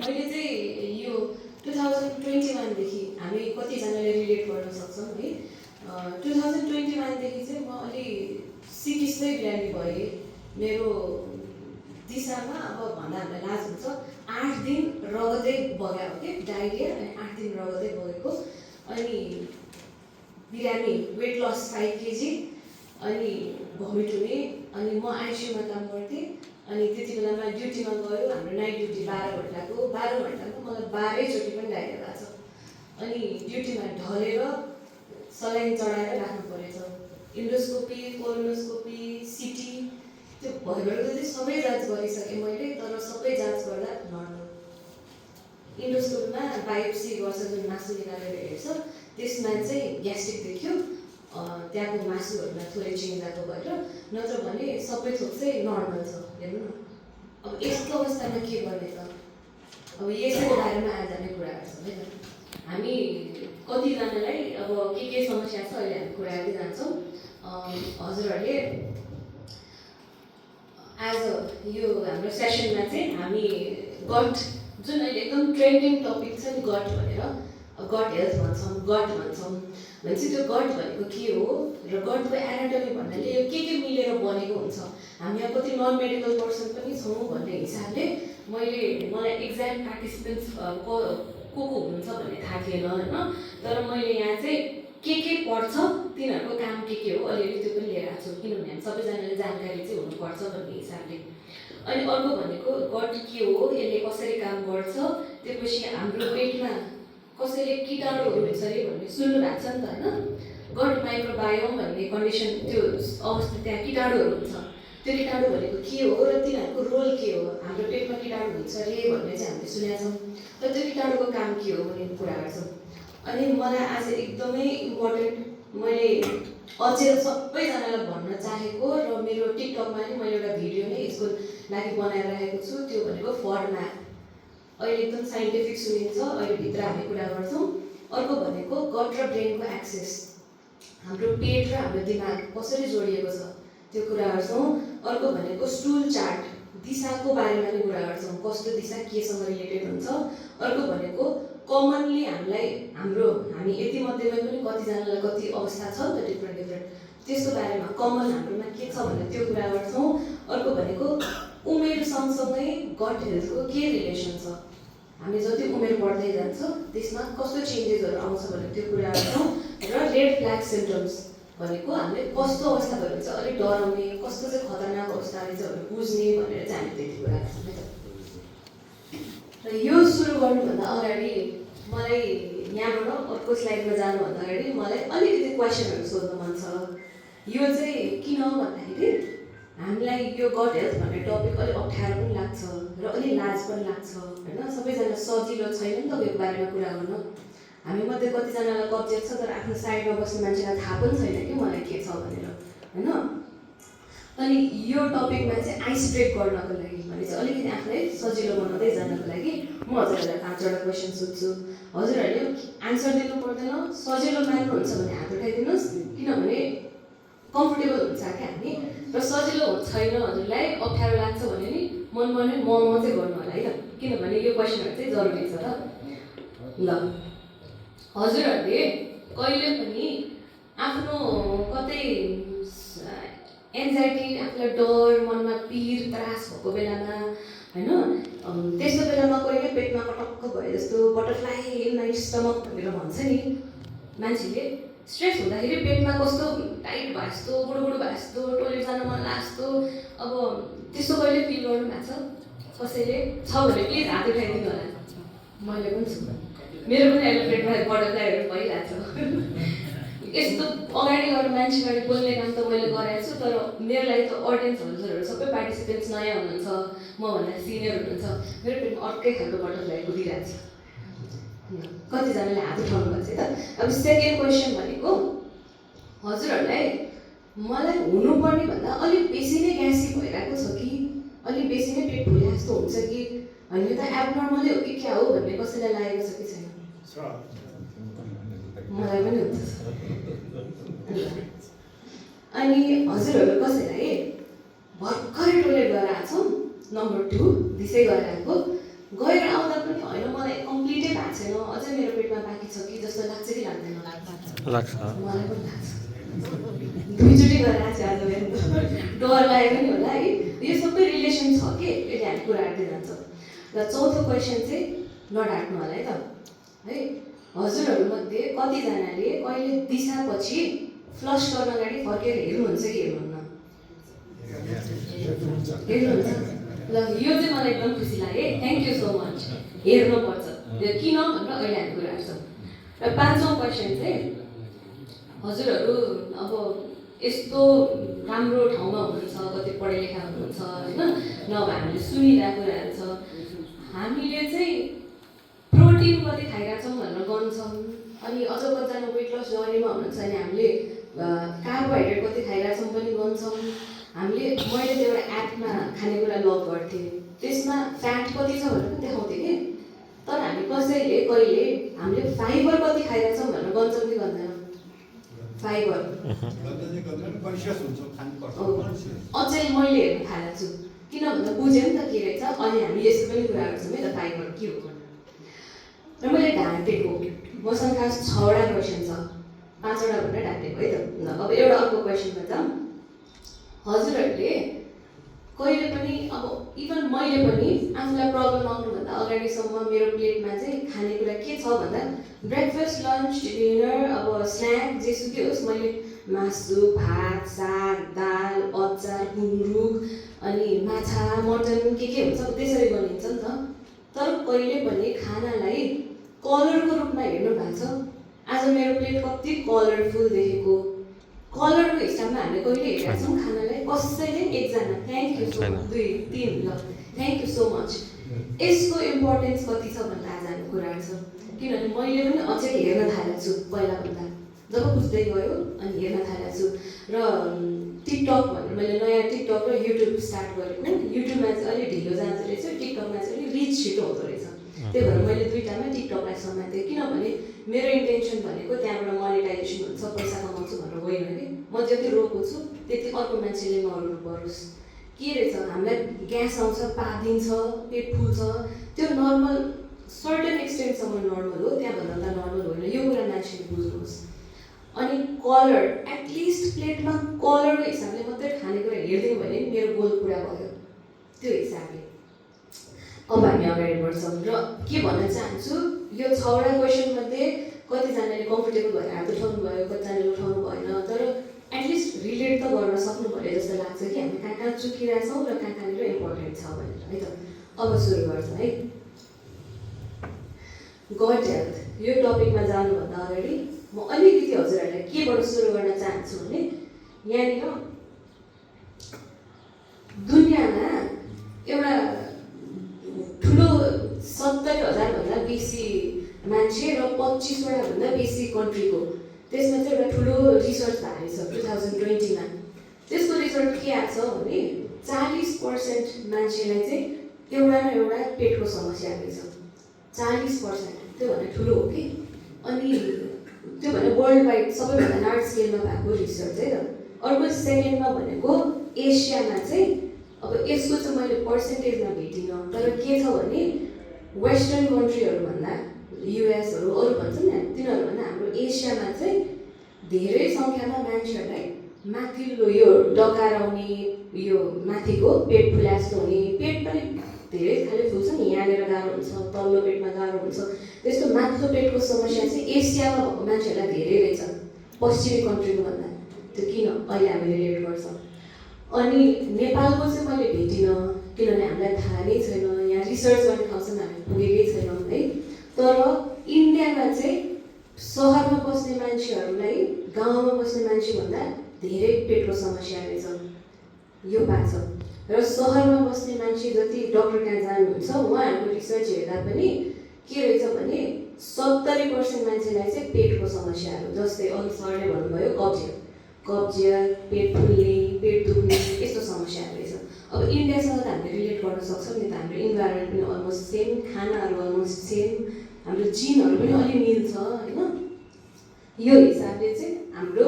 मैले चाहिँ यो 2021 देखि हामी कतिजनाले रिलेट गर्न सक्छौँ है। 2021 देखि चाहिँ म अलि सिकिँदै बिरामी भएँ। मेरो दिशामा अब भन्दा हामीलाई लाज हुन्छ, 8 दिन रगतै बग्यो कि डायरिया, अनि 8 दिन रगतै बगेको, अनि बिरामी, वेट लस 5 kg, अनि भमिट हुने, अनि म आइसियुमा काम गर्थेँ। अनि त्यति बेलामा ड्युटीमा गयो, हाम्रो नाइट ड्युटी 12 घन्टाको, 12 घन्टामा मलाई 12 चोटि पनि डायरिया भएको छ। अनि ड्युटीमा ढलेर सलाइन चढाएर राख्नु परेछ। इन्डोस्कोपी, कोलोनोस्कोपी, सिटी, त्यो भएर चाहिँ सबै जाँच गरिसकेँ मैले, तर सबै जाँच गर्दा नर्मल। इन्डोस्कोपीमा बायोप्सी गर्छ, जुन मासु निकालेर हेर्छ, त्यसमा चाहिँ ग्यास्ट्रिक देख्यो, त्यहाँको मासुहरूमा थोरै चेन्ज आएको भएर, नत्र भने सबै थोक चाहिँ नर्मल छ। हेर्नु न, अब यस्तो अवस्थामा के गर्ने त? अब यसको बारेमा आज हामी कुराहरू छौँ है त। हामी कतिजनालाई अब के समस्या छ अहिले हामी कुरा गर्दै जान्छौँ। हजुरहरूले आज यो हाम्रो सेसनमा चाहिँ हामी गट, जुन अहिले एकदम ट्रेन्डिङ टपिक छ नि गट भनेर, गट हेल्थ भन्छौँ, गट भन्छौँ। भनेपछि त्यो गट भनेको के हो र गटको एनाटोमी भन्नाले यो के मिलेर बनेको हुन्छ। हामी यहाँ कति नन मेडिकल पर्सन पनि छौँ भन्ने हिसाबले मलाई एक्ज्याक्ट पार्टिसिपेन्ट्स को हुनुहुन्छ भन्ने थाहा थिएन होइन। तर मैले यहाँ चाहिँ के पर्छ, तिनीहरूको काम के हो, अलिअलि त्यो पनि लिएर आएको छु, किनभने हामी सबैजनाले जानकारी चाहिँ हुनुपर्छ भन्ने हिसाबले। अनि अर्को भनेको गट के हो, यसले कसरी काम गर्छ, त्यसपछि हाम्रो पेटमा कसैले किटाणुहरू हुन्छ अरे भन्ने सुन्नु भएको छ नि त होइन। गट माइक्रोबायोम भन्ने कन्डिसन, त्यो अवस्था, त्यहाँ किटाणुहरू हुन्छ। त्यो किटाणु भनेको के हो र तिनीहरूको रोल के हो, हाम्रो पेटमा किटाणु हुन्छ अरे भन्ने चाहिँ हामीले सुनेका छौँ, तर त्यो किटाणुको काम के हो भन्ने कुरा गर्छौँ। अनि मलाई आज एकदमै इम्पोर्टेन्ट, मैले अझै सबैजनालाई भन्न चाहेको र मेरो टिकटकमा नि मैले एउटा भिडियो नै यसको लागि बनाएर राखेको छु, त्यो भनेको फर्म्याप। अहिले एकदम साइन्टिफिक सुनिन्छ, अहिले भित्र हामी कुरा गर्छौँ। अर्को भनेको गट र ब्रेनको एक्सेस, हाम्रो पेट र हाम्रो दिमाग कसरी जोडिएको छ त्यो कुरा गर्छौँ। अर्को भनेको स्टुल चार्ट, दिशाको बारेमा पनि कुरा गर्छौँ, कस्तो दिशा केसँग रिलेटेड हुन्छ। अर्को भनेको कमनली हामी यति मध्येमा पनि कतिजनालाई कति अवस्था छ नि त डिफ्रेन्ट, त्यसको बारेमा कमन हाम्रोमा के छ भनेर त्यो कुरा गर्छौँ। अर्को भनेको उमेर सँगसँगै गट हेल्थको के रिलेसन छ, हामी जति उमेर बढ्दै जान्छ त्यसमा कस्तो चेन्जेसहरू आउँछ भनेर त्यो कुरा गर्छौँ। र रेड फ्ल्याग सिम्पटम्स भनेको हामीले कस्तो अवस्था भयो भने चाहिँ अलिक डराउने, कस्तो चाहिँ खतरनाक अवस्था रहेछ भनेर बुझ्ने भनेर चाहिँ हामी त्यति कुरा गर्छौँ है त। र यो सुरु गर्नुभन्दा अगाडि मलाई यहाँबाट अर्को स्लाइडमा जानुभन्दा अगाडि मलाई अलिकति क्वेसनहरू सोध्नु मन छ। यो चाहिँ किन भन्दाखेरि हामीलाई यो गट हेल्थ भन्ने टपिक अलिक अप्ठ्यारो पनि लाग्छ र अलिक लाज पनि लाग्छ होइन। सबैजना सजिलो छैन नि त यो बारेमा कुरा गर्न। हामी मध्ये कतिजनालाई कब्जियत छ, तर आफ्नो साइडमा बस्ने मान्छेलाई थाहा पनि छैन कि मलाई के छ भनेर होइन। अनि यो टपिकमा चाहिँ आइस ब्रेक गर्नको लागि भने चाहिँ अलिकति आफूलाई सजिलो बनाउँदै जानको लागि म हजुरहरूलाई 5वटा क्वेसन सोध्छु। हजुरहरूले आन्सर दिनु पर्दैन, सजिलो मान्नुहुन्छ भने हात उठाइदिनुहोस्, किनभने कम्फर्टेबल हुन्छ क्या हामी। र सजिलो छैन हजुरलाई, अप्ठ्यारो लाग्छ भने नि मनमा नै म चाहिँ गर्नु होला है त, किनभने यो क्वेसनहरू चाहिँ जरुरी छ त। ल, हजुरहरूले कहिले पनि आफ्नो कतै एन्जाइटी, आफूलाई डर, मनमा पिर त्रास भएको बेलामा होइन, त्यस्तो बेलामा कहिले पेटमा कटक्क भए जस्तो बटरफ्लाई इन माई स्टमक भनेर भन्छ नि मान्छेले। स्ट्रेस हुँदाखेरि पेटमा कस्तो टाइट भए जस्तो, बुडुबुडु भए जस्तो, टोइलेट जान मन लाग्छ जस्तो, अब त्यस्तो कहिले फिल गर्नु भएको छ कसैले? छ भने प्लिज हात उठाइदिनु होला। मैले पनि छु, मेरो पनि अहिले पेटमा बटरफ्लाईहरू भइरहेको छ। यस्तो अगाडि गएर मान्छे अगाडि बोल्ने काम त मैले गरेको छु, तर मेरो लागि त अडियन्स हजुरहरू सबै पार्टिसिपेन्ट्स नयाँ हुनुहुन्छ, मभन्दा सिनियर हुनुहुन्छ, मेरो पेटमा अर्कै खालको बटरफ्लाई कुदिरहेको छ। कतिजनाले हात उठाउनु भएको छ है त। अब सेकेन्ड क्वेसन भनेको हजुरहरूलाई मलाई हुनुपर्ने भन्दा अलिक बेसी नै ग्यासी भइरहेको छ कि अलिक बेसी नै पेट फुले जस्तो हुन्छ कि होइन, यो त एबनर्मलै हो कि क्या हो भन्ने कसैलाई लागेको छ कि छैन? मलाई पनि हुन्छ। अनि हजुरहरू कसैलाई भर्खरै टोइलेट गएर आएको छौँ, नम्बर 2 दिसै गएर आएको, गएर आउँदा पनि लाग्छ। मलाई पनि लाग्छ, दुईचोटि गरेर आज बिहान डर लागेको नि होला है। यो सबै रिलेसन छ कि यसले हामी कुरा आँट्दै जान्छ। र चौथो क्वेसन चाहिँ नढाट्नु होला है त है। हजुरहरूमध्ये कतिजनाले कहिले दिशापछि फ्लस गर्न अगाडि फर्केर हेर्नुहुन्छ कि हेर्नुहुन्न? हेर्नुहुन्छ? ल यो चाहिँ मलाई एकदम खुसी लाग्यो, थ्याङ्क यू सो मच। हेर्नुपर्छ, यो किन भनेर अहिले हामी कुरा गर्छौँ। र पाँचौँ क्वेसन चाहिँ हजुरहरू अब यस्तो राम्रो ठाउँमा हुनुहुन्छ, कति पढे लेखा हुनुहुन्छ होइन, नभए हामीले सुनिरहेको कुराहरू छ, हामीले चाहिँ प्रोटिन कति खाइरहेको छौँ भनेर गन्छौँ। अनि अझ कतिजना वेट लस जर्नीमा हुनुहुन्छ भने हामीले कार्बोहाइड्रेट कति खाइरहेको छौँ पनि गन्छौँ। हामीले मैले त्यो एउटा एपमा खानेकुरा लग गर्थेँ, त्यसमा फ्याट कति छ भनेर पनि देखाउँथेँ कि, तर हामी कसैले कहिले हामीले फाइबर कति खाइरहेको छौँ भनेर गन्छौँ कि गर्दैन? फाइबर अझै मैले हेर्नु थालेको छु, किन भन्दा बुझेँ नि त के रहेछ। अनि हामी यस्तो पनि कुरा गर्छौँ है त, फाइबर के हो। र मैले ढाँटेको मसँग खास 6वटा क्वेसन छ, 5वटा भनेर ढाँटेको है त। अब एउटा अर्को क्वेसनमा जाउँ। हजुरहरूले कहिले पनि अब इभन मैले पनि आफूलाई प्रब्लम आउनुभन्दा अगाडिसम्म मेरो प्लेटमा चाहिँ खानेकुरा के छ भन्दा ब्रेकफास्ट, लन्च, डिनर, अब स्न्याक जेसुकै होस्, मैले मासु, भात, साग, दाल, अचार, गुन्द्रुक, अनि माछा, मटन के हुन्छ त्यसरी बनिन्छ नि त। तर कहिले पनि खानालाई कलरको रूपमा हेर्नु भएको छ? आज मेरो प्लेट कति कलरफुल देखेको, कलरको हिसाबमा हामीले कहिले हेरेका छौँ खानालाई? कसैले एकजना, थ्याङ्क यू सो मच, 2 3 ल थ्याङ्क यू सो मच। यसको इम्पोर्टेन्स कति छ भन्दा आज हामी कुरा गर्छौँ, किनभने मैले पनि अझै हेर्न थालेको छु पहिलाभन्दा, जब बुझ्दै गयो अनि हेर्न थालेको छु। र टिकटक भनेर मैले नयाँ टिकटक र युट्युब स्टार्ट गरेको। युट्युबमा चाहिँ अलिक ढिलो जाँदो रहेछ, टिकटकमा चाहिँ अलिक रिच छिटो हुँदो रहेछ। त्यही भएर मैले दुईटामै टिकटकलाई समातेँ, किनभने मेरो इन्टेन्सन भनेको त्यहाँबाट मोनेटाइजेसन हुन्छ, पैसा कमाउँछु भनेर होइन कि। म जति रोएको छु त्यति अर्को मान्छेले नरोक्नु परोस्। के रहेछ, हामीलाई ग्यास आउँछ, पादिन्छ, पेट फुल्छ, त्यो नर्मल सर्टेन एक्सटेन्टसम्म नर्मल हो, त्यहाँभन्दा नर्मल होइन, यो कुरा मान्छेले बुझ्नुहोस्। अनि कलर, एटलिस्ट प्लेटमा कलरको हिसाबले मात्रै खानेकुरा हेरिदिउँ भने मेरो गोल पुरा भयो त्यो हिसाबले। अब हामी अगाडि बढ्छौँ र के भन्न चाहन्छु, यो 6वटा क्वेसनमध्ये कतिजनाले कम्फर्टेबल भएर हात उठाउनु भयो, कतिजनाले उठाउनु भएन, तर एटलिस्ट रिलेट त गर्न सक्नु भयो जस्तो लाग्छ कि हामी कहाँ कहाँ चुकिरहेछौँ र कहाँनिर इम्पोर्टेन्ट छ भनेर है त। अब सुरु गर्छौँ है। गट हेल्थ यो टपिकमा जानुभन्दा अगाडि म अलिकति हजुरहरूलाई केबाट सुरु गर्न चाहन्छु भने, यहाँनिर दुनियाँमा एउटा ठुलो 70,000 बेसी मान्छे र 25वटा बेसी कन्ट्रीको, त्यसमा चाहिँ एउटा ठुलो रिसर्च भएको छ 2020मा। त्यसको रिजल्ट के आएको छ भने 40% मान्छेलाई चाहिँ एउटा न एउटा पेटको समस्या रहेछ। 40%, त्यो भन्दा ठुलो हो कि। अनि त्यो भने वर्ल्ड वाइड सबैभन्दा लार्ज स्केलमा भएको रिसर्च है त। अर्को सेकेन्डमा भनेको एसियामा चाहिँ, अब यसको चाहिँ मैले पर्सेन्टेजमा भेटिनँ, तर के छ भने वेस्टर्न कन्ट्रीहरूभन्दा युएसहरू अरू भन्छ नि, तिनीहरूभन्दा हाम्रो एसियामा चाहिँ धेरै सङ्ख्यामा मान्छेहरूलाई माथिल्लो यो डकार आउने, यो माथिको पेट फुला जस्तो हुने, पेट पनि धेरै खाले फुल्छ नि, यहाँनिर गाह्रो हुन्छ, तल्लो पेटमा गाह्रो हुन्छ, त्यस्तो माथिल्लो पेटको समस्या चाहिँ एसियामा भएको मान्छेहरूलाई धेरै रहेछ पश्चिमी कन्ट्रीको भन्दा। त्यो किन अहिले हामीले रिलेट गर्छौँ। अनि नेपालको चाहिँ मैले भेटिनँ, किनभने हामीलाई थाहा नै छैन, यहाँ रिसर्च गर्ने ठाउँसम्म हामी पुगेकै छैनौँ है। तर इन्डियामा चाहिँ सहरमा बस्ने मान्छेहरूलाई गाउँमा बस्ने मान्छेभन्दा धेरै पेटको समस्या रहेछ, यो पाएको छ। र सहरमा बस्ने मान्छे जति डक्टर कहाँ जानुहुन्छ, उहाँहरूको रिसर्च हेर्दा पनि के रहेछ भने 70% मान्छेलाई चाहिँ पेटको समस्याहरू, जस्तै अघि सरले भन्नुभयो कब्जियत, पेट फुल्ने, पेट दुख्ने, यस्तो समस्याहरू रहेछ। अब इन्डियासँग त हामीले रिलेट गर्न सक्छौँ नि त, हाम्रो इन्भाइरोमेन्ट पनि अलमोस्ट सेम, खानाहरू अलमोस्ट सेम, हाम्रो जिनहरू पनि अलि मिल्छ होइन। यो हिसाबले चाहिँ हाम्रो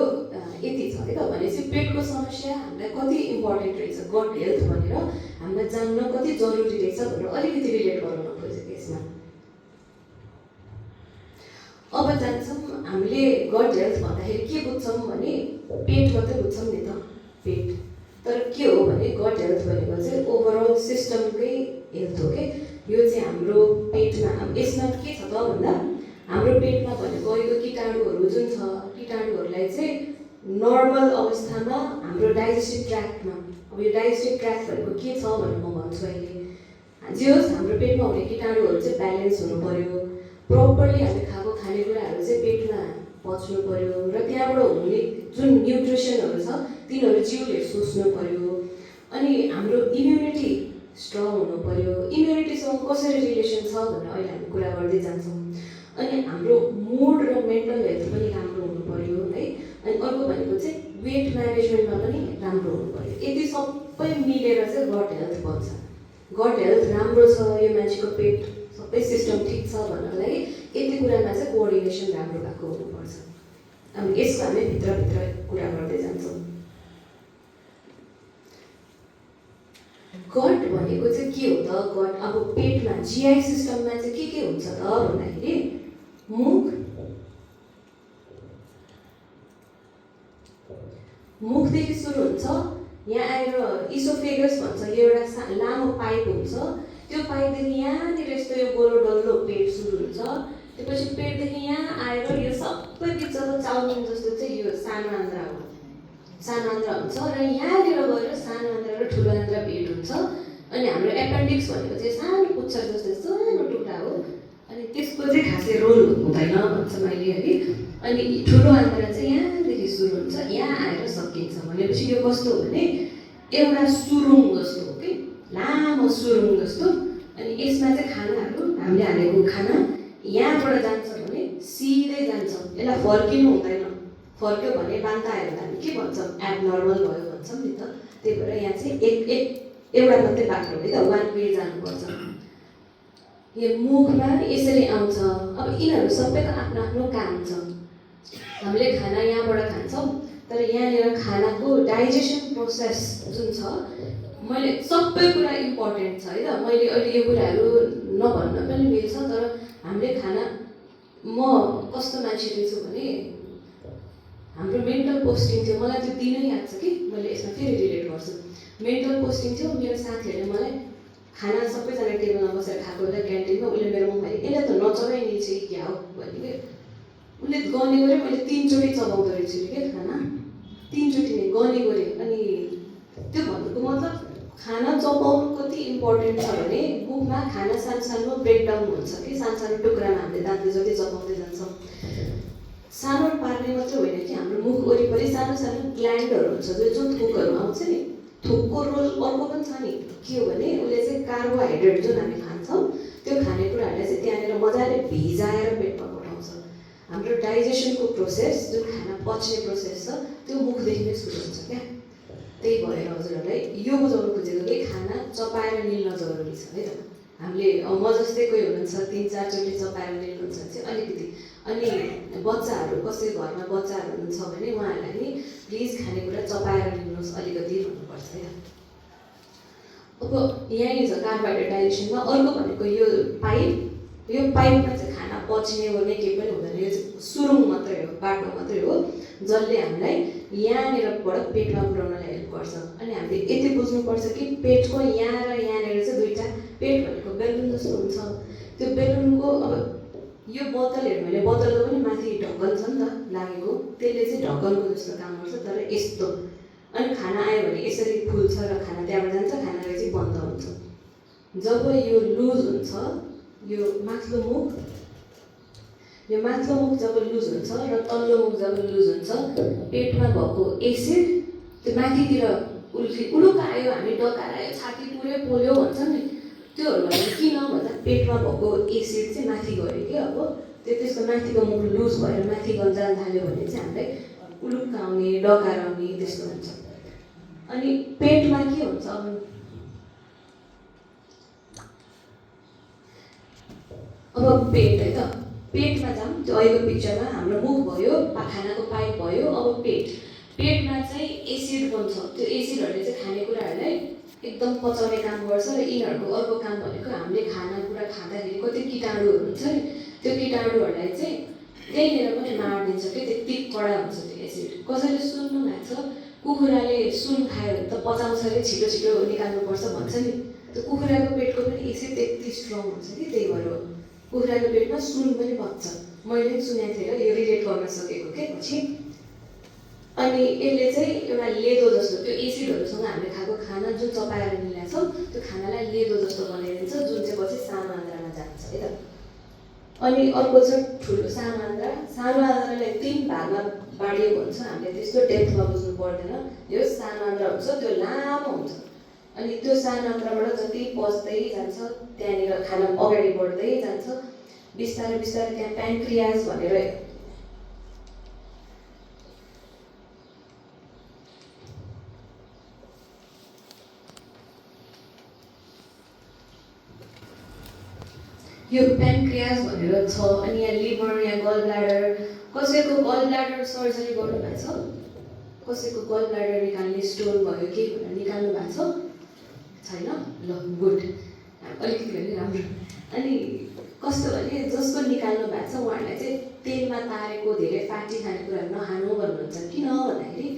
यति छ है त। भनेपछि पेटको समस्या हामीलाई कति इम्पोर्टेन्ट रहेछ, गट हेल्थ भनेर हामीलाई जान्न कति जरुरी रहेछ भनेर अलिकति रिलेट गराउन खोजेको यसमा। अब जान्छौँ हामीले गट हेल्थ भन्दाखेरि के बुझ्छौँ भने पेट मात्रै बुझ्छौँ नि त, पेट। तर के हो भने गट हेल्थ भनेको चाहिँ ओभरअल सिस्टमकै हेल्थ हो कि। यो चाहिँ हाम्रो पेटमा, यसमा के छ त भन्दा हाम्रो पेटमा भनेको यो कीटाणुहरू जुन छ, कीटाणुहरूलाई चाहिँ नर्मल अवस्थामा हाम्रो डाइजेस्टिभ ट्र्याक्टमा, अब यो डाइजेस्टिभ ट्र्याक्ट भनेको के छ भनेर म भन्छु अहिले। जे होस् हाम्रो पेटमा हुने कीटाणुहरू चाहिँ ब्यालेन्स हुनु पऱ्यो, प्रपरली हामीले खाएको खानेकुराहरू चाहिँ पेटमा पच्नु पऱ्यो र त्यहाँबाट हुने जुन न्युट्रिसनहरू छ तिनीहरू जिउले सोच्नु पऱ्यो। अनि हाम्रो इम्युनिटी स्ट्रङ हुनु पऱ्यो। इम्युनिटीसँग कसरी रिलेसन छ भनेर अहिले हामी कुरा गर्दै जान्छौँ। अनि हाम्रो मुड र मेन्टल हेल्थ पनि राम्रो हुनु पऱ्यो है। अनि अर्को भनेको चाहिँ वेट म्यानेजमेन्टमा पनि राम्रो हुनु पऱ्यो। यति सबै मिलेर चाहिँ गट हेल्थ बन्छ। गट हेल्थ राम्रो छ, यो मान्छेको पेट सबै सिस्टम ठिक छ भन्नलाई यति कुरामा चाहिँ कोअर्डिनेसन राम्रो भएको हुनुपर्छ। अब यसको हामी भित्रभित्र कुरा गर्दै जान्छौँ। गट भनेको चाहिँ के हो त? गट अब पेटमा जिआई सिस्टममा चाहिँ के हुन्छ त भन्दाखेरि मुखदेखि सुरु हुन्छ, यहाँ आएर इसोफेगस भन्छ, यो एउटा लामो पाइप हुन्छ। त्यो पाइपदेखि यहाँनिर यस्तो यो गोलो डल्लो पेट सुरु हुन्छ। त्यसपछि पेटदेखि यहाँ आएर यो सबै बिचको चाउमिन जस्तो चाहिँ यो सानो आन्द्रा हो, सानो आन्द्रा हुन्छ र यहाँनिर गएर सानो आन्द्रा र ठुलो आन्द्रा भेट हुन्छ। अनि हाम्रो एपेन्डिक्स भनेको चाहिँ सानो पुच्छर जस्तो सानो टुक्रा हो। अनि त्यसको चाहिँ खासै रोल हुँदैन भन्छ मैले है। अनि ठुलो आन्द्रा चाहिँ यहाँदेखि सुरु हुन्छ, यहाँ आएर सकिन्छ। भनेपछि यो कस्तो हो भने एउटा सुरुङ जस्तो हो कि, लामो सुरुङ जस्तो। अनि यसमा चाहिँ खानाहरू हामीले हालेको खाना यहाँबाट जान्छ भने सिधै जान्छ, यसलाई फर्किनु हुँदैन। फर्क्यो भने बान्ता आयो भने हामी के भन्छौँ, एबनर्मल भयो भन्छौँ नि त। त्यही भएर यहाँ चाहिँ एउटा मात्रै बाटो है त, वान वे जानुपर्छ। यो मुखमा यसरी आउँछ। अब यिनीहरू सबैको आफ्नो आफ्नो काम छ। हामीले खाना यहाँबाट खान्छौँ, तर यहाँनिर खानाको डाइजेसन प्रोसेस जुन छ, मैले सबै कुरा इम्पोर्टेन्ट छ है त। मैले अहिले यो कुराहरू नभन्न पनि मिल्छ, तर हामीले खाना, म कस्तो मान्छे रहेछु भने हाम्रो मेन्टल पोस्टिङ थियो, मलाई त्यो दिनै याद छ कि, मैले यसमा फेरि रिलेट गर्छु। मेन्टल पोस्टिङ थियो, मेरो साथीहरूले मलाई खाना सबैजना टेबलमा बसेर खाएको बेला क्यान्टिनमा उसले मेरो मुखमा यसलाई त नचबाइने चाहिँ क्या हो भने कि उसले गने गऱ्यो, मैले 3 चोटि चबाउँदो रहेछु क्या खाना, 3 चोटि नै गने गऱ्यो। अनि त्यो भन्नुको मतलब खाना चबाउनु कति इम्पोर्टेन्ट छ भने मुखमा खाना सानो सानो ब्रेकडाउन हुन्छ कि, सानो सानो टुक्रामा हामीले दाँतले जति चबाउँदै जान्छौँ। सानो पार्ने मात्रै होइन कि, हाम्रो मुख वरिपरि सानो सानो ग्ल्यान्डहरू हुन्छ जो थुकहरू आउँछ नि, थुकको रोल अर्को पनि छ नि। के हो भने उसले चाहिँ कार्बोहाइड्रेट जुन हामी खान्छौँ त्यो खानेकुराहरूलाई चाहिँ त्यहाँनिर मजाले भिजाएर पेटमा पठाउँछ। हाम्रो डाइजेसनको प्रोसेस, जुन खाना पच्ने प्रोसेस छ, त्यो मुखदेखि नै सुरु हुन्छ क्या। त्यही भएर हजुरहरूलाई यो बुझाउनु खोजेको कि खाना चपाएर निल्न जरुरी छ है त। हामीले म जस्तै कोही हुनुहुन्छ 3-4 चोटि चपाएर निल्नुहुन्छ चाहिँ अलिकति। अनि बच्चाहरू, कसै घरमा बच्चाहरू हुनुहुन्छ भने उहाँहरूलाई नि प्लिज खानेकुरा चपाएर निल्नुहोस् अलिकति भन्नुपर्छ है त। अब यहीँ छ कार्बोहाइड्रेट डाइजेसनमा। अर्को भनेको यो पाइप, यो पाइपमा चाहिँ खाना पच्ने गर्ने केही पनि हुँदैन, यो चाहिँ सुरुङ मात्रै हो, बाटो मात्रै हो जसले हामीलाई यहाँनिरबाट पेटमा पुर्याउनलाई हेल्प गर्छ। अनि हामीले यति बुझ्नुपर्छ कि पेटको यहाँ र यहाँनिर चाहिँ दुईवटा, पेट भनेको बेलुन जस्तो हुन्छ। त्यो बेलुनको अब यो बोतल हेर्नु भने बोतलको पनि माथि ढक्कन छ नि त लागेको, त्यसले चाहिँ ढक्कनको जस्तो काम गर्छ, तर यस्तो। अनि खाना आयो भने यसरी फुल्छ र खाना त्यहाँबाट जान्छ, खाना चाहिँ बन्द हुन्छ। जब यो लुज हुन्छ, यो माथिल्लो मुख जब लुज हुन्छ र तल्लो मुख जब लुज हुन्छ, पेटमा भएको एसिड त्यो माथितिर उलुक्क आयो, हामी डकायो, छाती पुऱ्यो पोल्यो भन्छौँ नि, त्योहरू भनेर किन भन्दा पेटमा भएको एसिड चाहिँ माथि गयो कि। अब त्यसको माथिको मुख लुज भएर माथि जान थाल्यो भने चाहिँ हामीलाई उलुक्क आउने, डकार आउने त्यस्तो हुन्छ। अनि पेटमा के हुन्छ, अब पेट है त, पेटमा जाऊँ। त्यो अहिलेको पिक्चरमा हाम्रो मुख भयो, खानाको पाइप भयो, अब पेटमा चाहिँ एसिड बन्छ। त्यो एसिडहरूले चाहिँ खानेकुराहरूलाई एकदम पचाउने काम गर्छ। र यिनीहरूको अर्को काम भनेको हामीले खानेकुरा खाँदाखेरि कति कीटाणुहरू हुन्छ नि, त्यो कीटाणुहरूलाई चाहिँ त्यहीँनिर पनि मारिदिन्छ कि त्यति कडा हुन्छ त्यो एसिड। कसैले सुन्नु भएको छ कुखुराले सुन खायो भने त पचाउँछ अरे, छिटो छिटो निकाल्नुपर्छ भन्छ नि। त्यो कुखुराको पेटको पनि एसिड त्यति स्ट्रङ हुन्छ कि, त्यही भएर कुखुराको पेटमा सुन पनि बच्छ। मैले पनि सुनेको थिएँ र यो रिलेट गर्न सकेको के पछि। अनि यसले चाहिँ एउटा लेदो जस्तो त्यो एसिडहरूसँग हामीले खाएको खाना जुन चपाएर मिलाएको छ त्यो खानालाई लेदो जस्तो बनाइदिन्छ, जुन चाहिँ पछि सानो आन्द्रामा जान्छ है त। अनि अर्को छ ठुलो सानो आन्द्रा। सानो आन्द्रालाई 3 भागमा बाँडिएको हुन्छ, हामीले त्यस्तो डेप्थमा बुझ्नु पर्दैन। यो सानो आन्द्रा हुन्छ, त्यो लामो हुन्छ। अनि त्यो सानो आन्द्राबाट जति पच्दै जान्छ त्यहाँनिर खाना अगाडि बढ्दै जान्छ, बिस्तारै बिस्तारै त्यहाँ प्यान्क्रियाज भनेर यो प्यान्क्रियाज भनेर छ। अनि यहाँ लिभर, यहाँ गल ब्ल्याडर। कसैको गल ब्ल्याडर सर्जरी गर्नुभएको छ? कसैको गल ब्ल्याडर निकाल्ने स्टोन भयो के भनेर निकाल्नु भएको छ? छैन? ल गुड, अलिकति पनि राम्रो। अनि कस्तो भने जसको निकाल्नु भएको छ उहाँहरूलाई चाहिँ तेलमा तारेको धेरै फ्याटी खानेकुराहरू नखानु भन्नुहुन्छ। किन भन्दाखेरि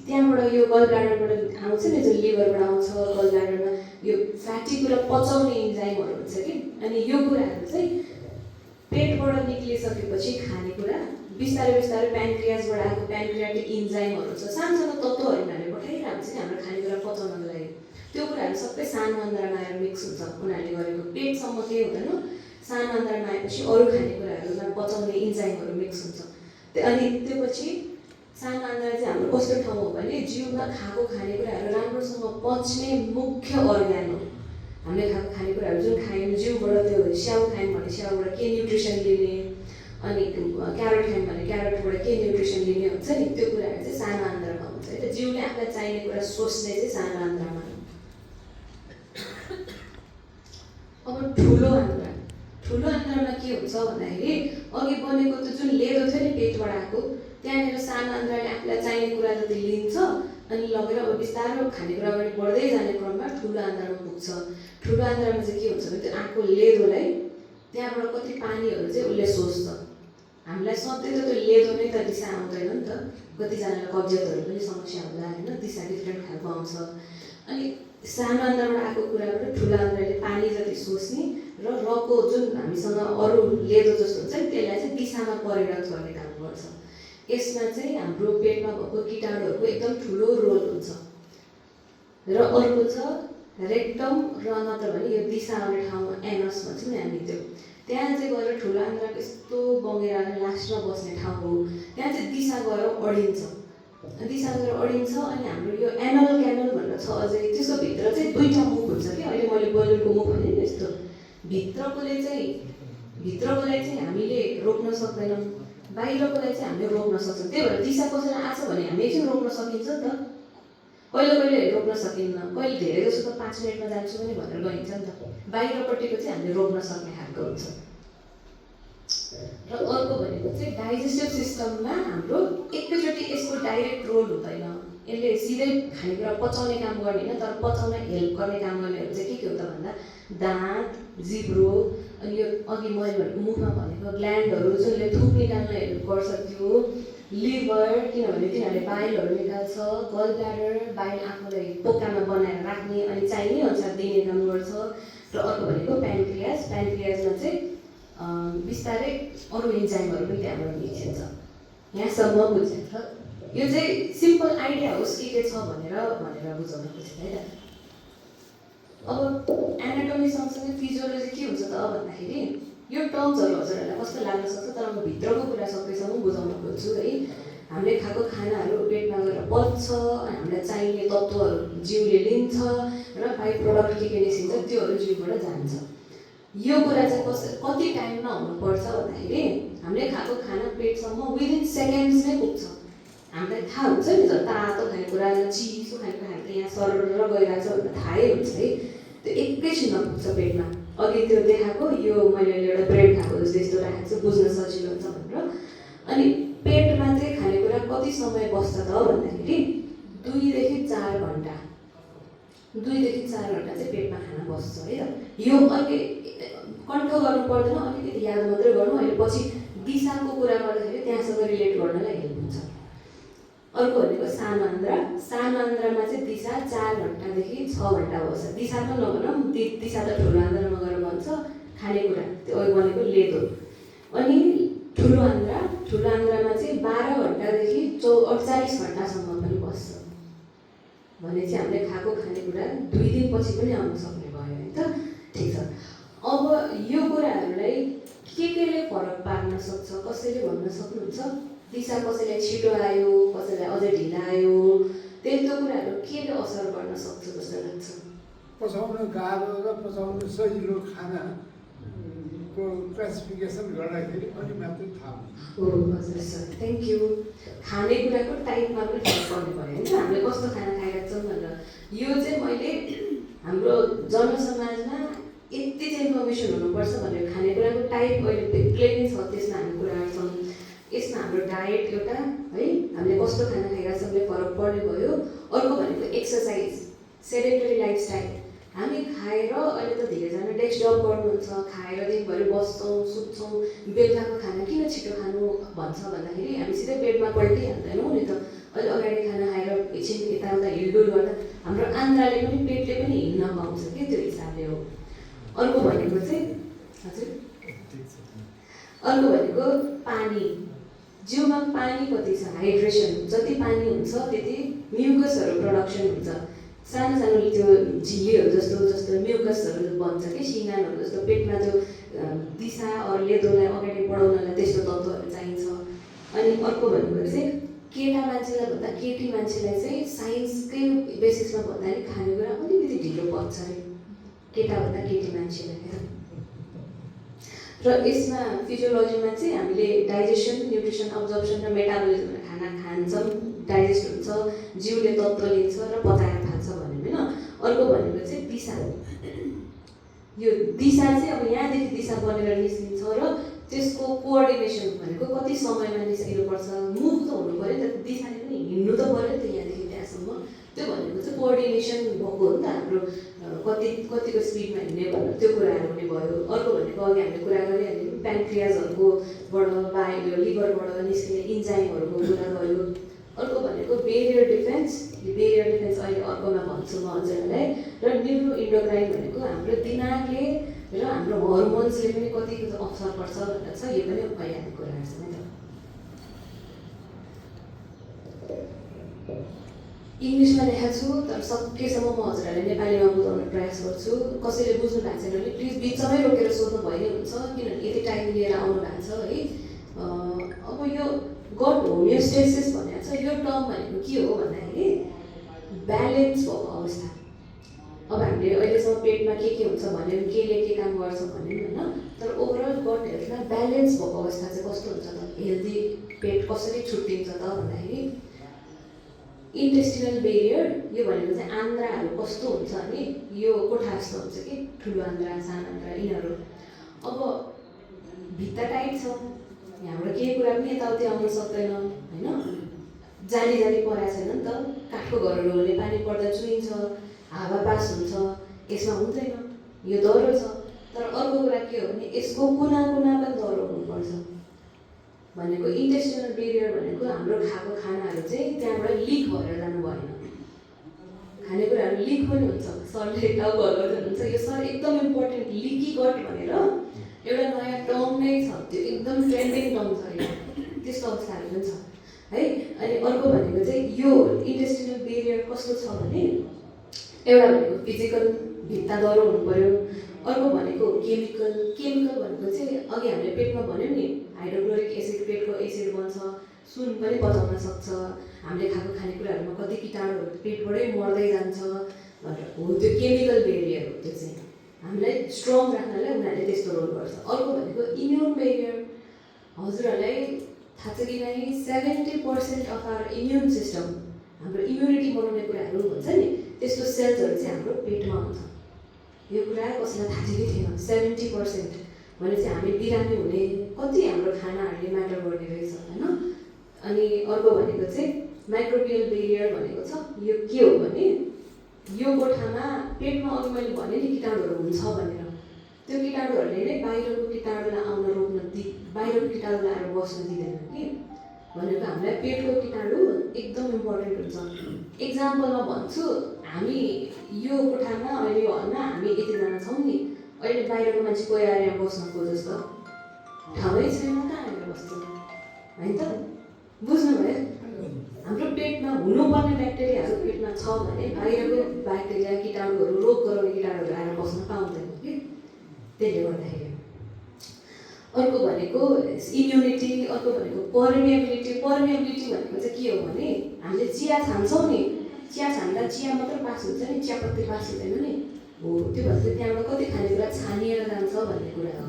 त्यहाँबाट यो गल ब्ल्याडरबाट आउँछ नि, जो लिभरबाट आउँछ गल ब्ल्याडरमा, यो फ्याटी कुरा पचाउने इन्जाइमहरू हुन्छ कि। अनि यो कुराहरू चाहिँ पेटबाट निक्लिसकेपछि खानेकुरा बिस्तारै बिस्तारै प्यान्क्रियाजबाट आएको प्यान्क्रियाटिक इन्जाइमहरू हुन्छ, सानो सानो तत्त्वहरू हामीले पठाइरहेको हुन्छ कि हाम्रो खानेकुरा पचाउनको लागि। त्यो कुराहरू सबै सानो आन्द्रामा आएर मिक्स हुन्छ उनीहरूले गरेको। पेटसम्म केही हुँदैन, सानो आन्द्रामा आएपछि अरू खानेकुराहरूमा पचाउने इन्जाइमहरू मिक्स हुन्छ। अनि त्यो पछि सानो आन्द्रा चाहिँ हाम्रो कस्तो ठाउँ हो भने जिउमा खाएको खानेकुराहरू राम्रोसँग पच्ने मुख्य अर्ग्यान हो। हामीले खाएको खानेकुराहरू जुन खायौँ जिउबाट, त्यो स्याउ खायौँ भने स्याउबाट के न्युट्रिसन लिने, अनि क्यारेट खायौँ भने क्यारेटबाट के न्युट्रिसन लिने हुन्छ नि, त्यो कुराहरू चाहिँ सानो आन्द्रामा हुन्छ है त। जिउले आफूलाई चाहिने कुरा सोच्ने चाहिँ सानो आन्द्रामा। अब ठुलो आन्द्रा। ठुलो आन्द्रामा के हुन्छ भन्दाखेरि अघि बनेको त्यो जुन लेदो थियो नि पेटबाट आएको, त्यहाँनिर सानो आन्द्राले आफूलाई चाहिने कुरा जति लिन्छ अनि लगेर अब बिस्तारो खानेकुरा अगाडि बढ्दै जाने क्रममा ठुलो आन्द्रामा पुग्छ। ठुलो आन्द्रामा चाहिँ के हुन्छ भने त्यो आँको लेदोलाई त्यहाँबाट कति पानीहरू चाहिँ उसले सोच्छ। हामीलाई सधैँ त त्यो लेदो नै त दिशा आउँदैन नि त, कतिजनालाई कब्जियतहरू पनि समस्या होला होइन, दिशा डिफ्रेन्ट खालको आउँछ। अनि सानो आन्द्राबाट आएको कुराबाट ठुलो आन्द्राले पानी जति सोच्ने र रको जुन हामीसँग अरू लेदो जस्तो हुन्छ नि त्यसलाई चाहिँ दिशामा परिणत गर्ने काम गर्छ। यसमा चाहिँ हाम्रो पेटमा भएको कीटाणुहरूको एकदम ठुलो रोल हुन्छ। र अर्को छ रेक्टम, र नत्र भने यो दिशा आउने ठाउँ एनस भन्छौँ नि हामी, त्यो त्यहाँ चाहिँ गएर ठुलो आन्द्राको यस्तो बगेर लास्टमा बस्ने ठाउँ हो। त्यहाँ चाहिँ दिशा गएर अडिन्छ, दिशा गएर अडिन्छ। अनि हाम्रो यो एनल क्यानल भनेर छ अझै, त्यसको भित्र चाहिँ 2टा मुख हुन्छ कि। अहिले मैले बलुनको मुख भने नि यस्तो, भित्रकोलाई चाहिँ हामीले रोक्न सक्दैनौँ, बाहिरकोलाई चाहिँ हामीले रोक्न सक्छौँ। त्यही भएर दिशा कसैलाई आछ भने हामी एकछिन रोक्न सकिन्छ नि त, कहिले कहिले रोक्न सकिन्न, कहिले धेरै जसो त 5 मिनटमा जान्छु पनि भनेर गइन्छ नि त। बाहिरपट्टिको चाहिँ हामीले रोक्न सक्ने खालको हुन्छ। र अर्को भनेको चाहिँ डाइजेस्टिभ सिस्टममा हाम्रो एकैचोटि यसको डाइरेक्ट रोल हुँदैन, यसले सिधै खानेकुरा पचाउने काम गर्ने होइन, तर पचाउन हेल्प गर्ने काम गर्नेहरू चाहिँ के हो त भन्दा दाँत, जिब्रो, अनि यो अघि मैले भनेको मुखमा भनेको ग्ल्यान्डहरू जुनले थुक निकाल्न हेल्प गर्छ, त्यो लिभर किनभने तिनीहरूले बाइलहरू निकाल्छ, गल ब्ल्याडर बाइल आफूलाई पोकामा बनाएर राख्ने अनि चाहिने अनुसार दिने काम गर्छ। र अर्को भनेको प्यान्क्रियाज। प्यान्क्रियाजमा चाहिँ बिस्तारै अरू इन्जाइमहरू पनि त्यहाँबाट निस्किन्छ। यहाँसम्म बुझ्छ। यो चाहिँ सिम्पल आइडिया होस् के छ भनेर बुझाउन खोजेँ है त। अब एनाटोमी सँगसँगै फिजियोलोजी के हुन्छ त भन्दाखेरि यो टर्म्सहरू हजुरहरूलाई कस्तो लाग्न सक्छ, तर म भित्रको कुरा सकेसम्म बुझाउन खोज्छु है। हामीले खाएको खानाहरू पेटमा गएर पच्छ, हामीलाई चाहिने तत्त्वहरू जिउले लिन्छ र बाई प्रडक्ट के निस्किन्छ त्योहरू जिउबाट जान्छ। यो कुरा चाहिँ कति टाइममा हुनुपर्छ भन्दाखेरि हामीले खाएको खाना पेटसम्म विदिन सेकेन्ड्स नै पुग्छ। हामीलाई थाहा हुन्छ नि त, तातो खानेकुरा चिसो खानेकुरा हामीले यहाँ सरर गइरहेको छ भनेर थाहै हुन्छ है। त्यो एकैछिनमा पुग्छ पेटमा। अघि त्यो देखाएको यो मैले एउटा ब्रेड खाएको जस्तो यस्तो राखेको छु बुझ्न सजिलो हुन्छ भनेर। अनि पेटमा चाहिँ खानेकुरा कति समय बस्छ त भन्दाखेरि 2 देखि 4 घन्टा, 2 देखि 4 घन्टा चाहिँ पेटमा खाना बस्छ है त। यो अहिले कन्ट्रोल गर्नु पर्दैन, अलिकति याद मात्रै गर्नु। अहिले पछि दिशाको कुरा गर्दाखेरि त्यहाँसँग रिलेट गर्नलाई हेल्प हुन्छ। अर्को भनेको सानो आन्द्रा। सानो आन्द्रामा चाहिँ दिशा 4 घन्टादेखि 6 घन्टा बस्छ। दिशामा नभनौँ, दिशा त ठुलो आन्द्रामा गएर बन्छ खानेकुरा, त्यो भनेको लेदो। अनि ठुलो आन्द्रामा चाहिँ 12 घन्टादेखि 48 घन्टासम्म पनि बस्छ। भने चाहिँ हामीले खाएको खानेकुरा 2 दिनपछि पनि आउन सक्ने भयो है त। ठिक छ। अब यो कुराहरूलाई केले फरक पार्न सक्छ, कसैले भन्न सक्नुहुन्छ? दिशा कसैलाई छिटो आयो, कसैलाई अझै ढिला आयो, त्यस्तो कुराहरू केले असर गर्न सक्छ जस्तो लाग्छ? पचाउन गाह्रो र पचाउन सजिलो खानाको क्लासिफिकेसन गर्दाखेरि अनि मात्रै थाहा हुन्छ। हो हजुर सर, थ्याङ्क यू। खानेकुराको टाइपमा पनि फरक पर्नु पऱ्यो होइन, हामीले कस्तो खाना खाइरहेको छौँ भनेर। यो चाहिँ मैले हाम्रो जनसमाजमा यति चाहिँ इन्फर्मेसन हुनुपर्छ भनेर खानेकुराको टाइप अहिले प्लेन छ, त्यसमा हामी कुरा गर्छौँ। यसमा हाम्रो डायट एउटा है, हामीले कस्तो खाना खाइरहेको छ भने फरक पर्ने भयो। अर्को भनेको एक्सर्साइज, सेडेन्टरी लाइफस्टाइल। हामी खाएर अहिले त धेरैजना डेस्क जब गर्नुहुन्छ, खाएर दिनभरि बस्छौँ, सुत्छौँ, बेलुकाको खाना किन छिटो खानु भन्छ भन्दाखेरि हामी सिधै पेटमा पल्टिहाल्दैनौँ नि त। अहिले अगाडि खाना खाएर एकछिन यताउता हिलडुल गर्दा हाम्रो आन्द्राले पनि पेटले पनि हिँड्न पाउँछ कि, त्यो हिसाबले हो। अर्को भनेको चाहिँ हजुर, अर्को भनेको पानी। जिउमा पानी कति छ, हाइड्रेसन। जति पानी हुन्छ त्यति म्युकसहरू प्रडक्सन हुन्छ। सानो सानो त्यो झिल्लीहरू जस्तो म्युकसहरू बन्छ कि, सिङ्गानहरू जस्तो। पेटमा त्यो दिशा अरू लेदोलाई अगाडि बढाउनलाई त्यस्तो तत्त्वहरू चाहिन्छ। अनि अर्को भनेको चाहिँ केटा मान्छेलाई भन्दा केटी मान्छेलाई चाहिँ साइन्सकै बेसिसमा भन्दाखेरि खानेकुरा अलिकति ढिलो पच्छ अरे केटाभन्दा केटी मान्छेलाई। र यसमा फिजियोलोजीमा चाहिँ हामीले डाइजेसन, न्युट्रिसन, अब्जर्प्सन र मेटाबोलिजम खाना खान्छौँ, डाइजेस्ट हुन्छ, जिउले तत्त्व लिन्छ र पचाएर खान्छ भन्यो होइन। अर्को भनेको चाहिँ दिशा। यो दिशा चाहिँ अब यहाँदेखि दिशा बनेर निस्किन्छ र त्यसको कोअर्डिनेसन भनेको कति समयमा निस्किनुपर्छ, मुभ त हुनु पऱ्यो नि त, दिशाले पनि हिँड्नु त पऱ्यो नि त यहाँदेखि त्यहाँसम्म। त्यो भनेको चाहिँ कोअर्डिनेसन भएको हो नि त हाम्रो, कतिको स्पिडमा हिँड्ने भनेर त्यो कुराहरू हुने भयो। अर्को भनेको अघि हामीले कुरा गरिहाल्यौँ, प्यान्क्रियाजहरूको लिभरबाट निस्किने इन्जाइमहरूको कुरा भयो। अर्को भनेको बेरियर डिफेन्स। यो बेरियर डिफेन्स अहिले अर्कोमा भन्छु म हजुरहरूलाई। र न्युरो इन्डोक्राइन भनेको हाम्रो दिमागले र हाम्रो हर्मोन्सले पनि कतिको असर पर्छ भनेर छ। यो पनि भइहाल्ने कुराहरू छ नि त। इङ्ग्लिसमा लेखाएको छु, तर सकेसम्म म हजुरहरूलाई नेपालीमा बुझाउने प्रयास गर्छु। कसैले बुझ्नु भएको छैन भने प्लिज बिचमै रोकेर सोध्नु भयो नै हुन्छ, किनभने यति टाइम लिएर आउनु भएको छ है। अब यो गट होमियोस्टेसिस भनेको छ, यो टर्म भनेको के हो भन्दाखेरि ब्यालेन्स भएको अवस्था। अब हामीले अहिलेसम्म पेटमा के हुन्छ भन्यौँ, केले के काम गर्छ भन्यौँ होइन, तर ओभरअल गट हेल्थमा ब्यालेन्स भएको अवस्था चाहिँ कस्तो हुन्छ त, हेल्दी पेट कसरी छुट्टिन्छ त भन्दाखेरि इन्टेस्टिनल बेरियर। यो भनेको चाहिँ आन्द्राहरू कस्तो हुन्छ भने यो कोठा जस्तो हुन्छ कि, ठुलो आन्द्रा, सानो आन्द्रा, यिनीहरू। अब भित्ता टाइट छ, यहाँबाट केही कुरा पनि यताउति आउन सक्दैन होइन, जाली परेको छैन नि त। काठको घरहरू हो भने पानी पर्दा चुइन्छ, हावा पास हुन्छ, यसमा हुँदैन, यो दह्रो छ। तर अर्को कुरा के हो भने यसको कुना पनि दह्रो हुनुपर्छ। भनेको इन्टेस्टिनल बेरियर भनेको हाम्रो खाएको खानाहरू चाहिँ त्यहाँबाट लिक भएर जानु भएन। खानेकुराहरू लिक पनि हुन्छ, सरले टाउको हल्लाउनुहुन्छ, यो सर एकदम इम्पोर्टेन्ट, लिकी गट भनेर एउटा नयाँ टर्म नै छ, त्यो एकदम ट्रेन्डिङ टर्म छ यो, त्यस्तो अवस्थाहरू पनि छ है। अनि अर्को भनेको चाहिँ यो इन्टेस्टिनल बेरियर कस्तो छ भने एउटा भनेको फिजिकल, भित्ता दह्रो हुनु पऱ्यो। अर्को भनेको केमिकल भनेको चाहिँ अघि हामीले पेटमा भन्यौँ नि, हाइड्रोक्लोरिक एसिड, पेटको एसिड बन्छ, सुन पनि पचाउन सक्छ, हामीले खाएको खानेकुराहरूमा कति किटाणुहरू पेटबाटै मर्दै जान्छ भनेर हो। त्यो केमिकल बेरियर हो, त्यो चाहिँ हामीलाई स्ट्रङ राख्नलाई उनीहरूले त्यस्तो रोल गर्छ। अर्को भनेको इम्युन बेरियर। हजुरहरूलाई थाहा छ कि नै 70% अफ आवर इम्युन सिस्टम, हाम्रो इम्युनिटी बनाउने कुराहरू हुन्छ नि, त्यस्तो सेल्सहरू चाहिँ हाम्रो पेटमा हुन्छ। यो कुरा कसैलाई थाहा थियो कि थिएन? 70% भने चाहिँ हामी बिरामी हुने कति हाम्रो खानाहरूले म्याटर गर्ने रहेछ होइन। अनि अर्को भनेको चाहिँ माइक्रोबियल बेरियर भनेको छ। यो के हो भने यो कोठामा पेटमा अघि मैले भने नि किटाणुहरू हुन्छ भनेर, त्यो किटाणुहरूले नै बाहिरको किटाणुलाई आउन रोक्न बाहिरको किटाणु लाएर बस्न दिँदैन कि भनेको हामीलाई पेटको किटाणु एकदम इम्पोर्टेन्ट हुन्छ। इक्जाम्पलमा भन्छु, हामी यो कोठामा अहिले हलमा हामी यतिजना छौँ नि, अहिले बाहिरको मान्छे कोही आएर यहाँ बस्न खोजोस् त, ठाउँै छैन, कहाँ आएर बस्छ होइन त? बुझ्नुभयो? हाम्रो पेटमा हुनुपर्ने ब्याक्टेरियाहरू पेटमा छ भने बाहिरको ब्याक्टेरिया किटाणुहरू रोग गराउने किटाणुहरू आएर बस्न पाउँदैन कि। त्यसले गर्दाखेरि अर्को भनेको इम्युनिटी, अर्को भनेको पर्मिएबिलिटी। पर्मिएबिलिटी भनेको चाहिँ के हो भने हामीले चिया छान्छौँ नि, चिया छान्दा चिया मात्रै पास हुन्छ नि, चियापत्ती पास हुँदैन नि हो। त्यो भनेको त्यहाँबाट कति खानेकुरा छानिएर जान्छ भन्ने कुरा हो।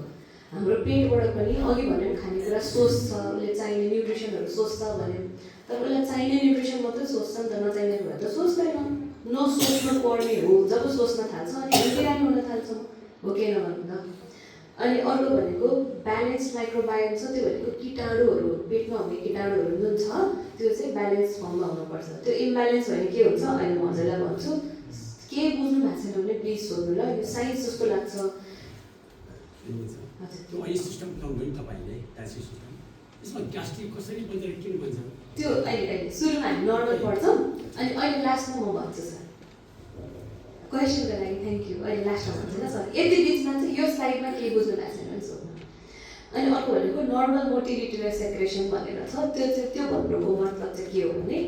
हाम्रो पेटबाट पनि अघि भने खानेकुरा सोच्छ, उसले चाहिने न्युट्रिसनहरू सोच्छ भन्यो, तर उसलाई चाहिने न्युट्रिसन मात्रै सोच्छ नि त, नचाहिने कुरा त सोच्दैन। नसोच्नु पर्ने हो, जब सोच्न थाल्छ अनि हामी बिरामी हुन थाल्छौँ, हो कि नभन्नु त? अनि अर्को भनेको ब्यालेन्स माइक्रोबायोम छ, त्यो भनेको किटाणुहरू पेटमा हुने किटाणुहरू जुन छ त्यो चाहिँ ब्यालेन्स फर्ममा हुनुपर्छ। त्यो इम्ब्यालेन्स भने के हुन्छ अहिले म हजुरलाई भन्छु, के बुझ्नु भएको छैन भने प्लिज सोध्नु ल, यो साइन्स जस्तो लाग्छ। सिस्टम तपाईँले डाइजेस्टिभ सिस्टम यसमा ग्यास्ट्रिक कसरी बन्छ, किन बन्छ त्यो अहिले सुरुमा हामी नर्मल पढ्छौँ अनि अहिले लास्टमा म भन्छु सर। क्वेसनको लागि थ्याङ्क यू। अहिले लास्टमा भन्छु ल सर, यति बिचमा चाहिँ यो स्लाइडमा केही बुझ्नु भएको छैन भने सोध्नु। अनि अर्को भनेको नर्मल मोटिलिटी र सेक्रेसन भनेर छ, त्यो भन्नुको मतलब चाहिँ के हो भने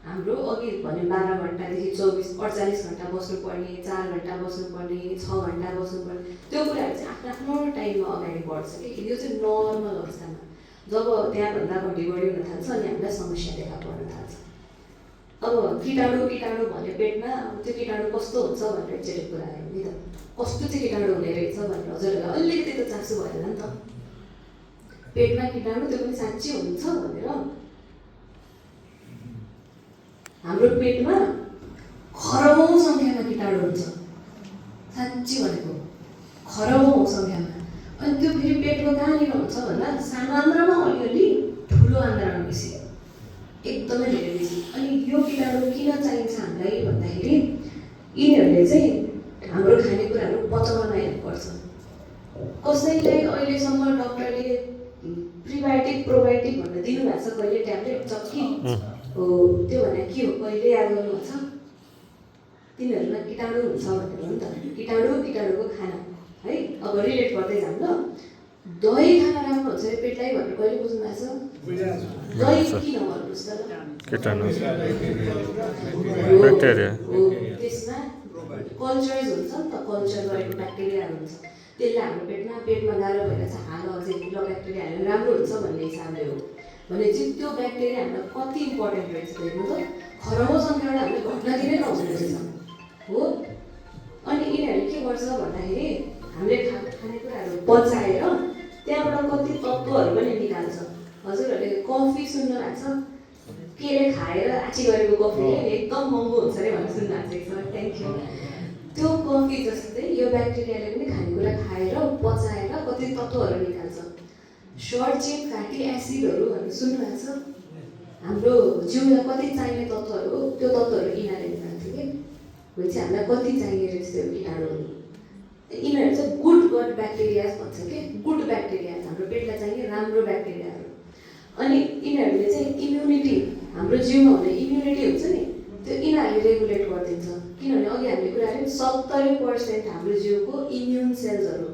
हाम्रो अघि भने 12 घन्टादेखि 48 घन्टा बस्नुपर्ने, 4 घन्टा बस्नुपर्ने, 6 घन्टा बस्नुपर्ने, त्यो कुराहरू चाहिँ आफ्नो आफ्नो टाइममा अगाडि बढ्छ कि। यो चाहिँ नर्मल अवस्थामा, जब त्यहाँभन्दा बढी हुन थाल्छ अनि हामीलाई समस्या देखा पर्न थाल्छ। अब किटाणु भन्यो पेटमा, त्यो किटाणु कस्तो हुन्छ भनेर एकचोटि कुरा आयो नि त, कस्तो चाहिँ किटाणु हुने रहेछ भनेर हजुरहरूलाई अलिकति त चासो भयो होला नि त। पेटमा किटाणु त्यो पनि साँच्चै हुन्छ भनेर। हाम्रो पेटमा खरबौँ सङ्ख्यामा किटाणु हुन्छ, साँच्ची भनेको खरबौँ सङ्ख्यामा। अनि त्यो फेरि पेटको कहाँनिर हुन्छ भन्दा सानो आन्द्रामा अलिअलि, ठुलो आन्द्रामा बेसी, एकदमै धेरै बेसी। अनि यो किटाणु किन चाहिन्छ हामीलाई भन्दाखेरि यिनीहरूले चाहिँ हाम्रो खानेकुराहरू पचाउन हेल्पर्छ। कसैलाई अहिलेसम्म डक्टरले प्रिबायोटिक प्रोबायोटिक भनेर दिनुभएको छ कहिले ट्याब्लेट चक्की हो, त्यो भने के हो कहिले याद गर्नुहुन्छ? तिनीहरूमा किटाणु हुन्छ भनेर हो नि त, किटाणुको खाना है। अब रिलेट गर्दै जाऊँ ल, दही खाना राम्रो हुन्छ अरे पेटलाई भनेर कहिले बुझ्नु भएको छ? दही किन भन्नुहोस् त ल? किटाणु ब्याक्टेरिया हो, त्यसमा कल्चर्स हुन्छ नि त, कल्चर गरेको ब्याक्टेरियाहरू हुन्छ, त्यसले हाम्रो पेटमा गाह्रो भएर चाहिँ हाल अझै ल ब्याक्टेरिया हाल्नु राम्रो हुन्छ भन्ने हिसाबले हो। भनेपछि त्यो ब्याक्टेरिया हामीलाई कति इम्पोर्टेन्ट रहेछ हेर्नु त, खरबौँ सङ्ख्याबाट हामीले घट्नातिर नहुने रहेछ हो। अनि यिनीहरूले के गर्छ भन्दाखेरि हामीले खानेकुराहरू पचाएर त्यहाँबाट कति तत्त्वहरू पनि निकाल्छ। हजुरहरूले कफी सुन्नु भएको छ? केले खाएर आची गरेको कफीले एकदम महँगो हुन्छ अरे भनेर सुन्नु भएको छ? Thank you. त्यो कफी जस्तै यो ब्याक्टेरियाले पनि खानेकुरा खाएर पचाएर कति तत्त्वहरू निकाल्छ। सर्ट चेन फ्याटी एसिडहरू भनेर सुन्नु भएको छ? हाम्रो जिउलाई कति चाहिने तत्त्वहरू हो, त्यो तत्त्वहरू यिनीहरूले निकाल्छ कि। भनेपछि हामीलाई कति चाहिने रहेछ त्यो किटाणुहरू। यिनीहरू चाहिँ गुड गट ब्याक्टेरिया भन्छ कि, गुड ब्याक्टेरिया हाम्रो पेटलाई चाहिने राम्रो ब्याक्टेरियाहरू। अनि यिनीहरूले चाहिँ इम्युनिटी, हाम्रो जिउमा हुने इम्युनिटी हुन्छ नि, त्यो यिनीहरूले रेगुलेट गरिदिन्छ। किनभने अघि हामीले कुरा गऱ्यौँ 70% हाम्रो जिउको इम्युन सेल्सहरू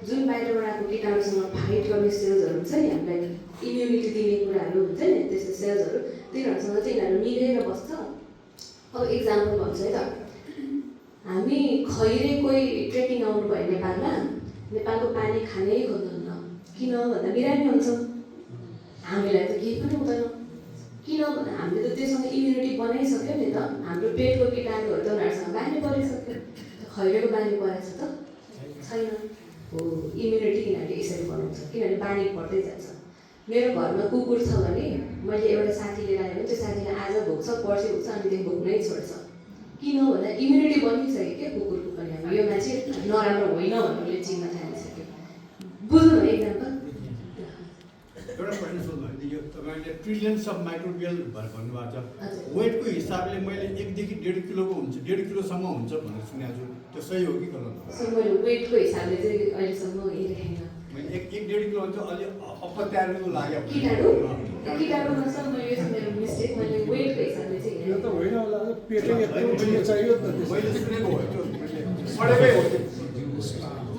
जुन बाहिरबाट आएको किटाणुसँग फाइट गर्ने सेल्सहरू हुन्छ नि, हामीलाई इम्युनिटी दिने कुराहरू हुन्छ नि, त्यस्तो सेल्सहरू, तिनीहरूसँग चाहिँ यिनीहरू मिलेर बस्छ। अब इक्जाम्पल भन्छु है त, हामी खैरे कोही ट्रेकिङ आउनु भयो नेपालको पानी खानै खोज्नुहुन्न, किन भन्दा बिरामी हुन्छ। हामीलाई त केही पनि हुँदैन, किन भन्दा हामीले त त्योसँग इम्युनिटी बनाइसक्यो नि त, हाम्रो पेटको किटाणुहरू त उनीहरूसँग बानी परिसक्यो। खैरेको बानी परेको छ त छैन हो। इम्युनिटी यिनीहरूले यसरी बनाउँछ, किनभने बानी पर्दै जान्छ। मेरो घरमा कुकुर छ भने मैले एउटा साथी लिएर आयो भने त्यो साथीले आज भोग्छ, पर्सि भोग्छ, अनि त्यो भोग्नै छोड्छ। किन भन्दा इम्युनिटी बनिसक्यो क्या कुकुरको पनि, अब यो मान्छे नराम्रो होइन भनेर चिन्न थालिसक्यो। बुझ्नु भयो इक्जाम्पल? एउटा प्रश्न सोध्नु भयो, यो तपाईँले ट्रिलियन्स अफ माइक्रोबियल भन्नुभएको छ, वेटको हिसाबले मैले 1 देखि 1.5 किलोको हुन्छ, 1.5 किलोसम्म हुन्छ भनेर सुनेको छु, त्यो सही हो कि गलत हो? सर मैले वेटको हिसाबले चाहिँ अहिलेसम्म हेरेको छैन। एक 1.5 किलो भने चाहिँ अलि अपत्यारो लाग्यो किटाणुमा चाहिँ मैले यो मेरो मिस्टेक मैले वेटको हिसाबले चाहिँ यो हेरेँ। त होइन होला पेटै यत्रो ठुलो चाहियो त मैले सुनेको हो त्यो पढेकै हो त्यो।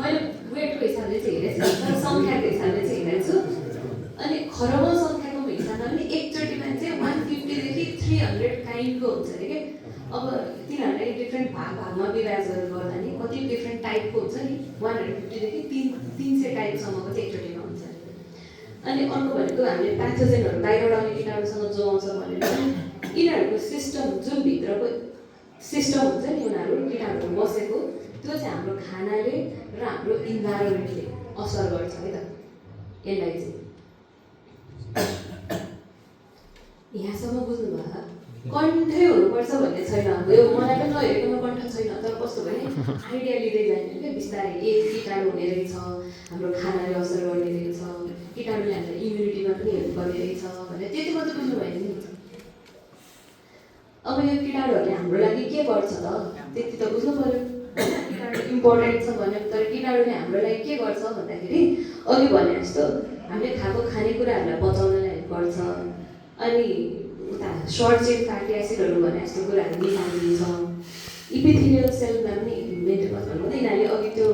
मैले वेटको हिसाबले चाहिँ हेरेको छु तर सङ्ख्याको हिसाबले चाहिँ हेरेको छु। अनि खरबौँ सङ्ख्याको हिसाबमा पनि एकचोटिमा चाहिँ 150 देखि 300 काइन्डको हुन्छ अरे के। अब तिनीहरूलाई डिफ्रेन्ट भागमा विभाजन गर्दा नि कति डिफ्रेन्ट टाइपको हुन्छ नि 150 देखि 300 टाइपसम्मको चाहिँ एकचोटिमा हुन्छ अरे। अनि अर्को भनेको हामीले प्याथोजेनहरू बाहिरबाट आउने कीटाणुसँग जोगाउँछ भनेर यिनीहरूको सिस्टम जुन भित्रको सिस्टम हुन्छ नि उनीहरू कीटाणुहरू बसेको त्यो चाहिँ हाम्रो खानाले र हाम्रो इन्भाइरोमेन्टले असर गर्छ है त यसलाई चाहिँ। यहाँसम्म बुझ्नुभयो कन्ठै हुनुपर्छ भन्ने छैन। अब यो मलाई पनि नहेरेकोमा कन्ठ छैन तर कस्तो भने आइडिया लिँदै जाने क्या बिस्तारै ए कीटाणु हुने रहेछ हाम्रो खानाले असर गर्ने रहेछ कीटाणुले हामीलाई इम्युनिटीमा पनि हेल्प गर्ने रहेछ भनेर त्यति मात्रै बुझ्नु भएन नि। अब यो कीटाणुहरूले हाम्रो लागि के गर्छ त त्यति त बुझ्नु पऱ्यो। कीटाणु इम्पोर्टेन्ट छ भने तर कीटाणुले हाम्रो लागि के गर्छ भन्दाखेरि अघि भने जस्तो हामीले खाएको खानेकुराहरूलाई बचाउनलाई हेल्प गर्छ। अनि उता सर्ट चेन फ्याटी एसिडहरू भने जस्तो कुराहरू निकालिदिन्छ। इपिथेलियल सेलमा पनि मेन्टेन गर्छ भन्दा यिनीहरूले अघि त्यो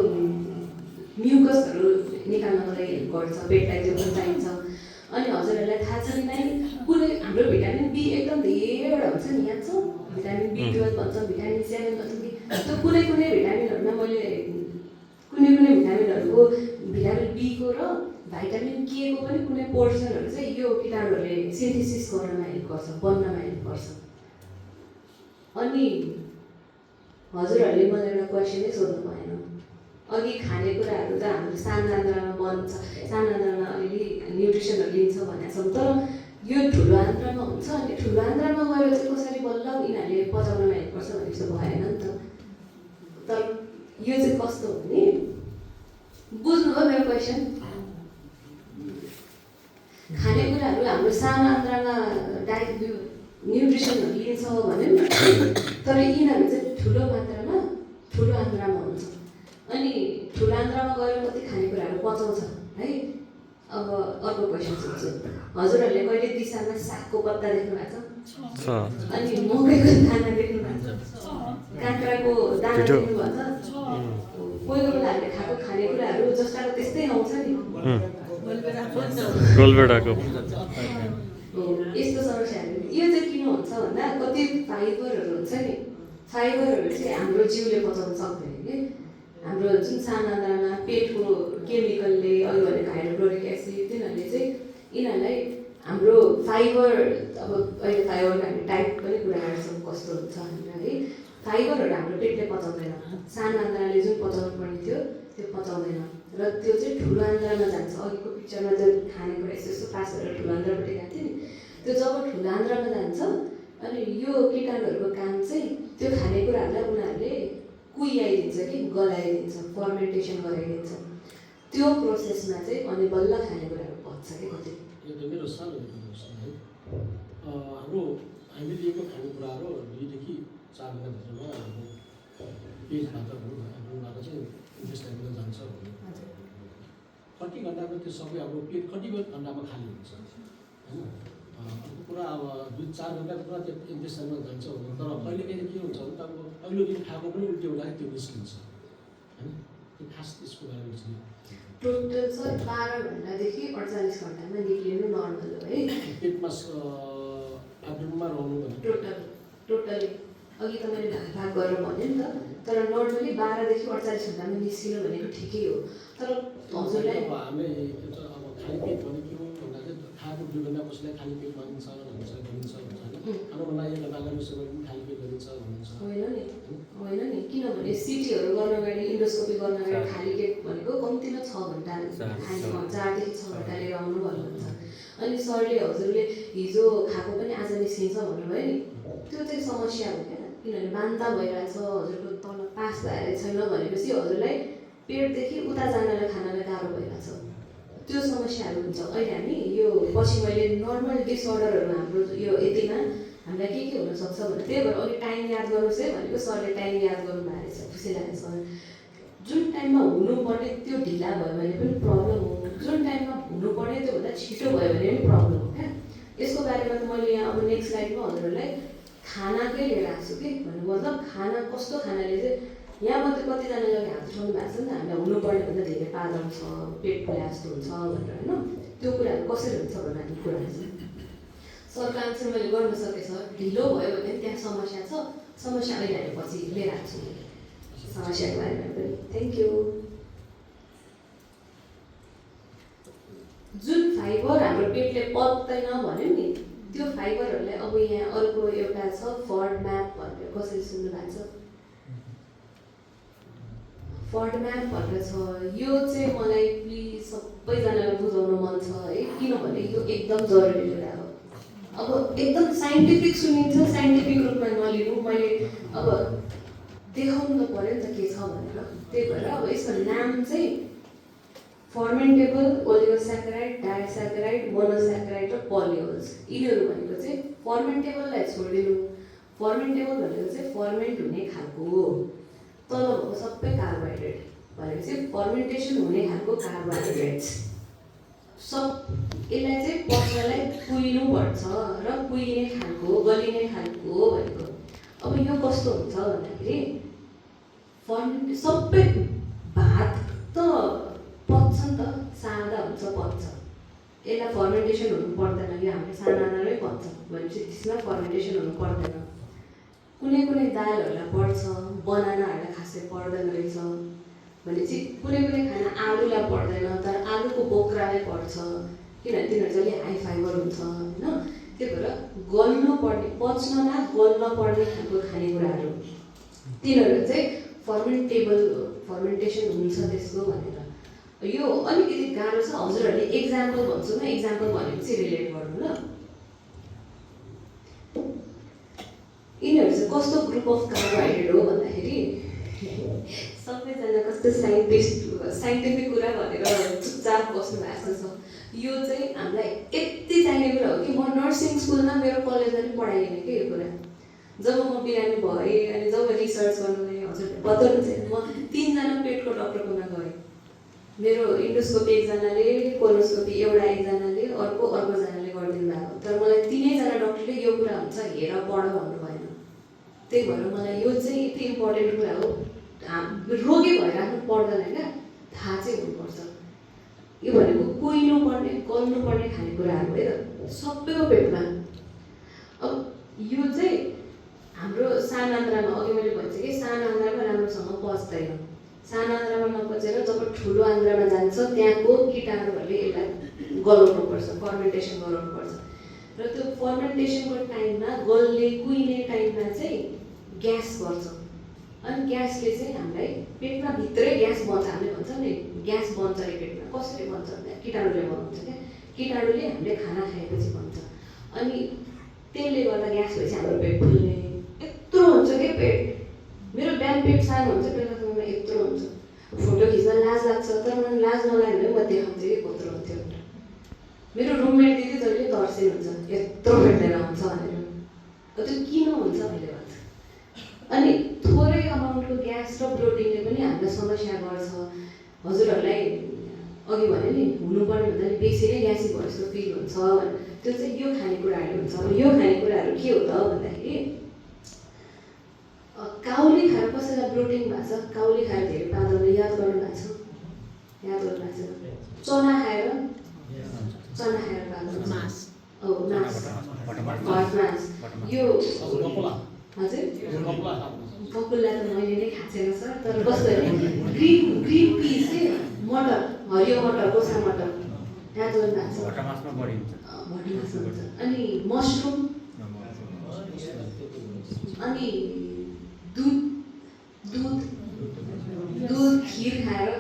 म्युकसहरू निकाल्नको लागि हेल्प गर्छ पेटलाई त्यो पनि चाहिन्छ। अनि हजुरहरूलाई थाहा छ कि नै कुनै हाम्रो भिटामिन बी एकदम धेरैवटा हुन्छ नि याद छ भिटामिन B12 भन्छ भिटामिन 7 भन्छ कि त्यो कुनै कुनै भिटामिनहरूमा मैले कुनै भिटामिनहरूको भिटामिन बीको र भिटामिन केको पनि कुनै पोर्सनहरू चाहिँ यो कीटाणुहरूले सिन्थेसिस गर्नमा हेल्प गर्छ बन्नमा हेल्प गर्छ। अनि हजुरहरूले मलाई एउटा क्वेसनै सोध्नु भएन अघि खानेकुराहरू त हाम्रो सानो आन्द्रामा बन्छ सानो आन्द्रामा अलिअलि न्युट्रिसनहरू लिन्छ भनेको छौँ तर यो ठुलो आन्द्रामा हुन्छ अनि ठुलो आन्द्रामा गएर चाहिँ कसरी बल्ल यिनीहरूले पचाउनमा हेल्प गर्छ भने जस्तो भएन नि त। तर यो चाहिँ कस्तो भने बुझ्नुभयो मेरो क्वेसन। खानेकुराहरू हाम्रो सानो आन्द्रामा न्युट्रिसनहरू लिन्छ भने तर यिनीहरू चाहिँ ठुलो मात्रामा ठुलो आन्द्रामा हुन्छ। अनि ठुलो आन्द्रामा गएर कति खानेकुराहरू पचाउँछ है। अब अर्को क्वेसन सोध्छु हजुरहरूले कहिले दिशामा सागको पत्ता देख्नु भएको छ अनि मकैको दाना देख्नु भएको छ काँक्राको दाना देख्नु भएको छ कोही कोही बेला हामीले खाएको खानेकुराहरू जस्ताको त्यस्तै आउँछ नि गोलबेडाको यस्तो समस्याहरू यो चाहिँ किन हुन्छ भन्दा कति फाइबरहरू हुन्छ नि फाइबरहरू चाहिँ हाम्रो जिउले पचाउन सक्दैन कि हाम्रो जुन सानो आन्द्रामा पेटको केमिकलले अघि भनेको हाइड्रोक्लोरिक एसिड तिनीहरूले चाहिँ यिनीहरूलाई हाम्रो फाइबर अब अहिले फाइबरको हामी टाइप पनि कुरा गर्छौँ कस्तो हुन्छ हामीलाई है। फाइबरहरू हाम्रो पेटले पचाउँदैन सानो आन्द्राले जुन पचाउनु पर्ने थियो त्यो पचाउँदैन र त्यो चाहिँ ठुलो आन्द्रामा जान्छ। अघिको पिक्चरमा त्यो खानेकुरा यस्तो यस्तो पास गरेर ठुलो आन्द्रापट्टि गएको थियो नि त्यो जब ठुलो आन्द्रामा जान्छ अनि यो कीटाणुहरूको काम चाहिँ त्यो खानेकुराहरूलाई उनीहरूले कुहियाइदिन्छ कि गलाइदिन्छ फर्मेन्टेसन गराइदिन्छ त्यो प्रोसेसमा चाहिँ अनि बल्ल खानेकुराहरू पच्छ कि कति। यो त मेरो सानो क्वेसन है हाम्रो हामीले लिएको खानेकुराहरू 2 देखि 4 घन्टाभित्रमा हाम्रो पेटबाट हाम्रो चाहिँ इन्टेस्टाइनमा जान्छ भने कति घन्टामा त्यो सबै हाम्रो पेट कति घन्टामा खाली हुन्छ होइन। अर्को कुरा अब 2-4 घन्टा पुरा त्यो इन्टेस्टाइनमा जान्छ भने तर कहिलेकाहीँ के हुन्छ भने त अब अघिल्लो दिन खाएको पनि उल्टी हुँदाखेरि त्यो निस्किन्छ होइन। त्यो खास त्यसको बारेमा चाहिँ टोटल चाहिँ 12 घन्टादेखि 48 घन्टामा निक्लिनु नर्मल हो है। पेटमा एब्डोमेनमा रहनु भने टोटली अघि त मैले भाग गरेर भने नि त तर नर्मली 12 देखि 48 घन्टामा निस्किनु भनेको ठिकै हो। तर हजुरलाई अब हामीले अब खाली पेट भने के हो भन्दा चाहिँ खाएको 2 घन्टा कसैलाई खाली पेट भनिन्छ भनिन्छ होइन। खानुभन्दा 1 घन्टा अगाडि समय पनि खाली पेट भनिन्छ भनिन्छ होइन नि किनभने सिटीहरू गर्न अगाडि इन्डोस्कोपी गर्न अगाडि खाली पेट भनेको कम्तीमा 6 घन्टा खाने 4 देखि 6 घन्टा लिएर आउनु भन्नुहुन्छ। अनि सरले हजुरले हिजो खाएको पनि आज निस्किन्छ भन्नुभयो नि त्यो चाहिँ समस्या हो क्या किनभने बान्ता भइरहेछ हजुरको तल पास भएर छैन भनेपछि हजुरलाई पेटदेखि उता जानलाई खानलाई गाह्रो भइरहेछ त्यो समस्याहरू हुन्छ। अहिले हामी यो पछि मैले नर्मल डिसअर्डरहरू हाम्रो यो यतिमा हामीलाई के हुनसक्छ भने त्यही भएर अलिक टाइम याद गर्नुहोस् है भनेको सरले टाइम याद गर्नुभएको रहेछ खुसी लाग्यो सर। जुन टाइममा हुनुपर्ने त्यो ढिला भयो भने पनि प्रब्लम हो बारेमा त मैले यहाँ अब नेक्स्ट स्लाइडमा हजुरहरूलाई खानाकै लिएर आएको छु कि भन्नु मतलब खाना कस्तो खानाले चाहिँ यहाँ मात्रै कतिजनाले हात उठाउनु भएको छ नि त हामीलाई हुनुपर्ने भन्दा धेरै पाजल छ पेट फुला जस्तो हुन्छ भनेर होइन त्यो कुराहरू कसरी हुन्छ भन्ने कुराहरू चाहिँ सरको आन्सर मैले गर्न सकेँ सर ढिलो भयो भने त्यहाँ समस्या छ समस्या अहिले हामी पछि लिएर आएको छु समस्याको बारेमा पनि थ्याङ्क यू जुन फाइबर हाम्रो पेटले पच्दैन भन्यो नि त्यो फाइबरहरूलाई अब यहाँ अर्को एउटा छ फर्डम्याप भनेर कसैले सुन्नु भएको छ फर्डम्याप भनेर छ यो चाहिँ मलाई प्लिज सबैजनालाई बुझाउन मन छ है किनभने यो एकदम जरुरी कुरा हो अब एकदम साइन्टिफिक सुनिन्छ साइन्टिफिक रूपमा नलिनु मैले अब देखाउनु त पऱ्यो नि त के छ भनेर त्यही भएर अब यसको नाम चाहिँ फर्मेन्टेबल ओलिगोस्याकेराइड डायस्याकेराइड मोनोस्याकेराइड र पोलियोल्स यिनीहरू भनेको चाहिँ फर्मेन्टेबललाई छोडिदिनु फर्मेन्टेबल भनेको चाहिँ फर्मेन्ट हुने खालको तल भएको सबै कार्बोहाइड्रेट भनेको चाहिँ फर्मेन्टेसन हुने खालको कार्बोहाइड्रेट्स सब यसलाई चाहिँ पच्नलाई कुहिनुपर्छ र कुहिने खालको गलिने खालको भनेको अब यो कस्तो हुन्छ भन्दाखेरि फर्मेन्ट सबै भात त पच्छ नि त सादा हुन्छ पच्छ यसलाई फर्मेन्टेसन हुनु पर्दैन यो हामीले सानामै पच्छ भनेपछि त्यसमा फर्मेन्टेसन हुनु पर्दैन कुनै कुनै दालहरूलाई पर्छ बनानाहरूलाई खासै पर्दैन रहेछ भनेपछि कुनै कुनै खाना आलुलाई पर्दैन तर आलुको बोक्रालाई पर्छ किनभने तिनीहरू चाहिँ अलिक हाई फाइबर हुन्छ होइन त्यही भएर गल्नुपर्ने पच्नमा गल्नुपर्ने खालको खानेकुराहरू तिनीहरू चाहिँ फर्मेन्टेसन हुन्छ त्यसको भनेर यो अलिकति गाह्रो छ हजुरहरूले एक्जाम्पल भन्छु न एक्जाम्पल भनेपछि रिलेट गर्नु ल यिनीहरू चाहिँ कस्तो ग्रुप अफ कार्बोहाइड्रेट हो भन्दाखेरि सबैजना कस्तो साइन्टिफिक कुरा भनेर चुपचाप बस्नु भएको छ यो चाहिँ हामीलाई यति चाहिने कुरा हो कि म नर्सिङ स्कुलमा मेरो कलेजमा पनि पढाइएन कि यो कुरा जब म बिरामी भएँ अनि जब रिसर्च गर्नु गएँ हजुरले बताउनु चाहिँ म 3 जना पेटको डक्टरकोमा गएँ मेरो इन्डोस्कोपी एकजनाले कोलोस्कोपी एकजनाले अर्कोजनाले गरिदिनु भएको तर मलाई 3 जना डक्टरले यो कुरा हुन्छ हेर पढ भन्नु भएन त्यही भएर मलाई यो चाहिँ यति इम्पोर्टेन्ट कुरा हो रोगी भइराख्नु पर्दैन क्या थाहा चाहिँ हुनुपर्छ यो भनेको कुहिनुपर्ने गल्नुपर्ने खानेकुराहरू है त सबैको पेटमा अब यो चाहिँ हाम्रो सानो आन्द्रामा अघि मैले भन्छ कि सानो आन्द्रामा राम्रोसँग पच्दैन सानो आन्द्रामा नपचेर जब ठुलो आन्द्रामा जान्छ त्यहाँको किटाणुहरूले यसलाई गलाउनुपर्छ फर्मेन्टेसन गराउनुपर्छ र त्यो फर्मेन्टेसनको टाइममा गल्ने कुहिने टाइममा चाहिँ ग्यास गर्छ अनि ग्यासले चाहिँ हामीलाई पेटमा भित्रै ग्यास बन्छ हामीले भन्छ नि ग्यास बन्छ अरे पेटमा कसरी बन्छ भन्दा किटाणुले बनाउँछ क्या किटाणुले हामीले खाना खाएपछि बन्छ अनि त्यसले गर्दा ग्यास भएपछि हाम्रो पेट फुल्ने यत्रो हुन्छ क्या पेट मेरो बिहान पेट सानो हुन्छ बेलुका यत्रो हुन्छ फोटो खिच्न लाज लाग्छ तर मलाई लाज नलाग्यो भने म देखाउँछु कि कत्रो हुन्थ्यो मेरो रुममेट दिदी जहिले तर्सिनु हुन्छ यत्रो भेट्दैन हुन्छ भनेर त्यो किन हुन्छ मैले भन्छ अनि थोरै अमाउन्टको ग्यास र ब्लोटिङले पनि हामीलाई समस्या गर्छ हजुरहरूलाई अघि भने नि हुनुपर्ने भन्दा बेसी नै ग्यासी भयो जस्तो फिल हुन्छ त्यो चाहिँ यो खानेकुराहरू हुन्छ अब यो खानेकुराहरू के हो त भन्दाखेरि काउली खाएर कसैलाई ब्लोटिङ भएको छ काउली खाएर धेरै पातलले याद गर्नु भएको छ चना खाएर पातल मास यो हजुर बकुल्ला त मैले नै खाएको छैन सर तर कस्तो भने ग्रिन पिस चाहिँ मटर हरियो मटर कोसा मटर याद गर्नु भएको छ भटी मासमा हुन्छ अनि मसरुम अनि दुध खिर खाएर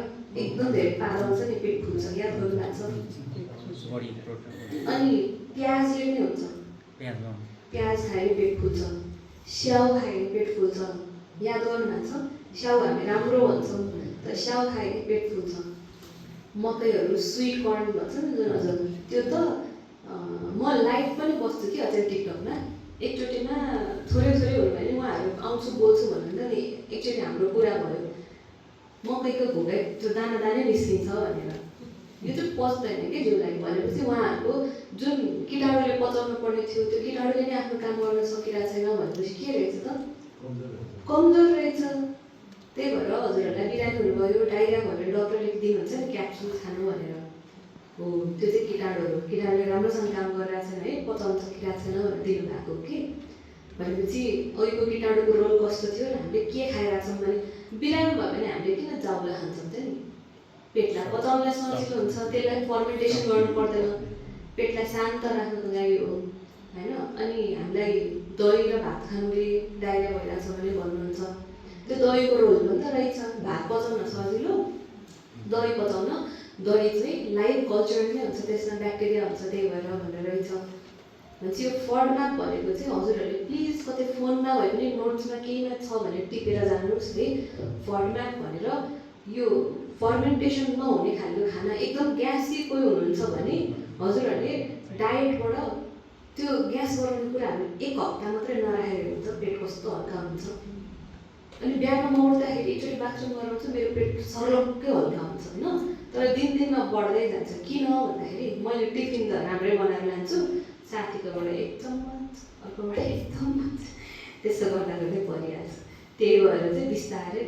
एकदम धेरै पातल हुन्छ नि पेट फुल्छ याद गर्नु भएको छ अनि प्याजले नै हुन्छ प्याज खाएर पेट फुल्छ स्याउ खाएर पेट फुल्छ याद गर्नु भएको छ स्याउ हामी राम्रो भन्छौँ तर स्याउ खाएर पेट फुल्छ मकैहरू स्विट कर्न भन्छ नि जुन हजुर त्यो त म लाइभ पनि बस्छु कि अझै टिकटकमा एकचोटिमा थोरै हुनु भने उहाँहरू आउँछु बोल्छु भन्नु नि एकचोटि हाम्रो कुरा भयो मकैको घोकै त्यो दाना निस्किन्छ भनेर यो चाहिँ पच्दैन कि जिउलाई भनेपछि उहाँहरूको जुन किटाणुले पचाउनु पर्ने थियो त्यो किटाणुले नै आफ्नो काम गर्न सकिरहेको छैन भनेपछि के रहेछ त कमजोर रहेछ। त्यही भएर हजुरहरूलाई बिरामी हुनुभयो डाइरिया भनेर डक्टरले दिनुहुन्छ नि क्याप्सुल खानु भनेर, हो त्यो चाहिँ किटाणुले राम्रोसँग काम गरिरहेको छैन है, पचाउन सकिरहेको छैन भनेर दिनुभएको हो कि। भनेपछि अहिलेको किटाणुको रोल कस्तो थियो र हामीले के खाइरहेको छौँ भने बिरामी भयो भने हामीले किन चाउला खान्छौँ त नि, पेटलाई पचाउनलाई सजिलो हुन्छ, त्यसलाई फर्मेन्टेसन गर्नु पर्दैन, पेटलाई शान्त राख्नुको लागि हो होइन। अनि हामीलाई दही र भात खानुले डाइरिया भइरहेछ भने भन्नुहुन्छ, त्यो दहीको रोल पनि त रहेछ। भात पचाउन सजिलो, दही पचाउन, दही चाहिँ लाइभ कल्चर नै हुन्छ, त्यसमा ब्याक्टेरिया हुन्छ, त्यही भएर भनेर रहेछ। भनेपछि यो फर्डम्याप भनेको चाहिँ हजुरहरूले प्लिज कतै फोनमा भए पनि नोट्समा केहीमा छ भने टिपेर जानुहोस् है। फर्डम्याप भनेर यो फर्मेन्टेसन नहुने खालको खाना, एकदम ग्यासी कोही हुनुहुन्छ भने हजुरहरूले डायटबाट त्यो ग्यास गराउने कुराहरू 1 हप्ता मात्रै नराखेको हुन्छ, पेट कस्तो हल्का हुन्छ। अनि बिहान म उठ्दाखेरि एकचोटि बाथरुम गराउँछु, मेरो पेट सर्लक्कै हल्का हुन्छ होइन। तर दिनमा बढ्दै जान्छ। किन भन्दाखेरि मैले टिफिन त राम्रै बनाएर लान्छु, साथीकोबाट 1 चम्मच, अर्कोबाट 1 चम्मच, त्यसो गर्दा गर्दै परिहाल्छ। त्यही भएर चाहिँ बिस्तारै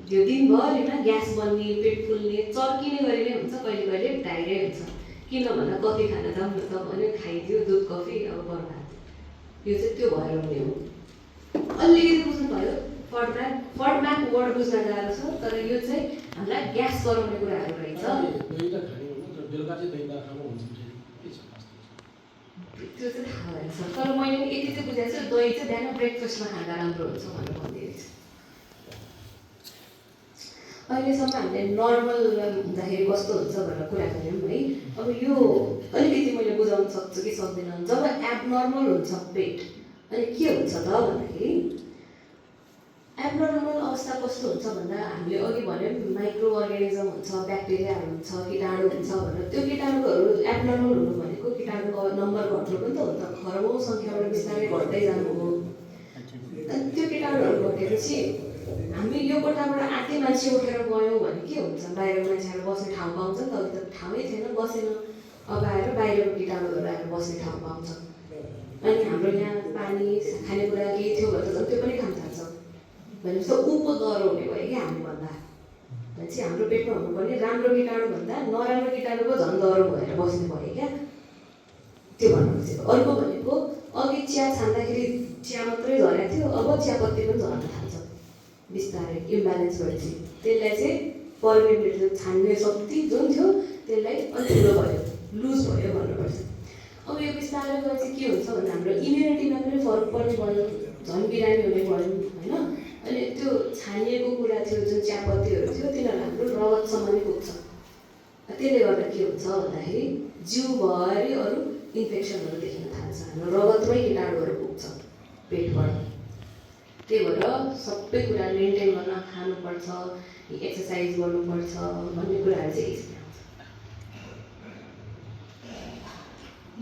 यो दिनभरिमा ग्यास बन्ने, पेट फुल्ने, चर्किने गरी नै हुन्छ, कहिले कहिले डाइरिया हुन्छ। किन भन्दा कति खाना जाउँ न त भन्यो, खाइदियो दुध कफी, अब बर्बाद। यो चाहिँ त्यो भएर हुने हो। अलिकति बुझ्नुभयो? फर्डम्याप वर्ड बुझ्न गाह्रो छ, तर यो चाहिँ हामीलाई ग्यास गराउने कुराहरू रहेछ। दही त खाने हो तर बेलुका चाहिँ दही खानु हुन्छ के छ त्यो चाहिँ थाहा भएन सर, तर मैले पनि यति चाहिँ बुझाएको छु, दही चाहिँ बिहान ब्रेकफास्टमा खाँदा राम्रो हुन्छ भनेर भनिदिएको छु। अहिलेसम्म हामीले नर्मल हुँदाखेरि कस्तो हुन्छ भनेर कुरा गऱ्यौँ है। अब यो अलिकति मैले बुझाउन सक्छु कि सक्दिनँ। जब एबनर्मल हुन्छ पेट, अनि के हुन्छ त भन्दाखेरि एबनर्मल अवस्था कस्तो हुन्छ भन्दा हामीले अघि भन्यौँ माइक्रो अर्गानिजम हुन्छ, ब्याक्टेरियाहरू हुन्छ, किटाणु हुन्छ भनेर। त्यो किटाणुहरू एबनर्मल हुनु भनेको किटाणुको नम्बर घट्नु पनि त हो त, खरबौँ सङ्ख्याबाट बिस्तारै घट्दै जानु हो। अनि त्यो किटाणुहरू घटेपछि हामी यो कोठाबाट आधी मान्छे उठेर गयौँ भने के हुन्छ, बाहिरको मान्छेहरू बस्ने ठाउँ पाउँछ नि त। अघि त ठाउँै थिएन, बसेन, अब आएर बाहिरको किटाणुहरू आएर बस्ने ठाउँ पाउँछ। अनि हाम्रो यहाँ पानी खानेकुरा केही थियो भने त त्यो पनि खान थाल्छ। भनेपछि ऊको दह्रो हुने भयो कि हामीभन्दा। भनेपछि हाम्रो पेटमा हुनुपर्ने राम्रो किटाणुभन्दा नराम्रो किटाणुको झन् दह्रो भएर बस्ने भयो क्या, त्यो भन्नु खोजेको। अर्को भनेको अघि चिया छान्दाखेरि चिया मात्रै झरेको थियो, अब चियापत्ती पनि झर्न थाल्छ बिस्तारै, इम्ब्यालेन्स भएपछि। त्यसलाई चाहिँ फर्मेन्टेसन छान्ने शक्ति जुन थियो त्यसलाई अलिक ठुलो भयो, लुज भयो भन्नुपर्छ। अब यो बिस्तारै गएपछि के हुन्छ भन्दा हाम्रो इम्युनिटीमा पनि फरक पर्ने भयो, झन् बिरामी हुने भयो होइन। अनि त्यो छानिएको कुरा थियो जुन चियापत्तीहरू थियो तिनीहरू हाम्रो रगतसम्म नै पुग्छ। त्यसले गर्दा के हुन्छ भन्दाखेरि जिउभरि अरू इन्फेक्सनहरू देखिन थाल्छ, हाम्रो रगतमै किटाणुहरू पुग्छ पेटबाट। त्यही भएर सबै कुरा मेन्टेन गर्न खानुपर्छ, एक्सर्साइज गर्नुपर्छ भन्ने कुराहरू चाहिँ यसमा आउँछ।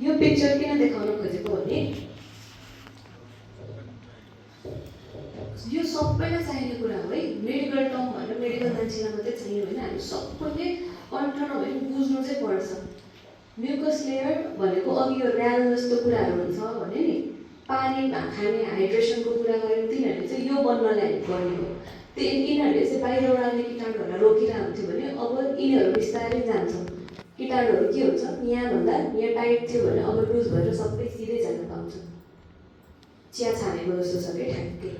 यो पिक्चर किन देखाउन खोजेको भने यो सबैलाई चाहिने कुरा हो है। मेडिकल टर्म भनेर मेडिकल मान्छेलाई मात्रै चाहिने होइन, हामी सबैले कन्ठ नभए पनि बुझ्नु चाहिँ पर्छ। म्युकस लेयर भनेको अघि यो ऱ्याल जस्तो कुराहरू हुन्छ भने नि, पानी खाने हाइड्रेसनको कुरा गऱ्यौँ, तिनीहरूले चाहिँ यो बन्नलाई गर्ने हो। यिनीहरूले चाहिँ बाहिरबाट आउने किटाणुहरूलाई रोकिरहेको हुन्थ्यो भने अब यिनीहरू बिस्तारै जान्छ। किटाणुहरू के हुन्छ, यहाँभन्दा यहाँ टाइट थियो भने अब लुज भएर सबै सिधै जान पाउँछ। चिया छानेको जस्तो छ कि ठ्याक्कै,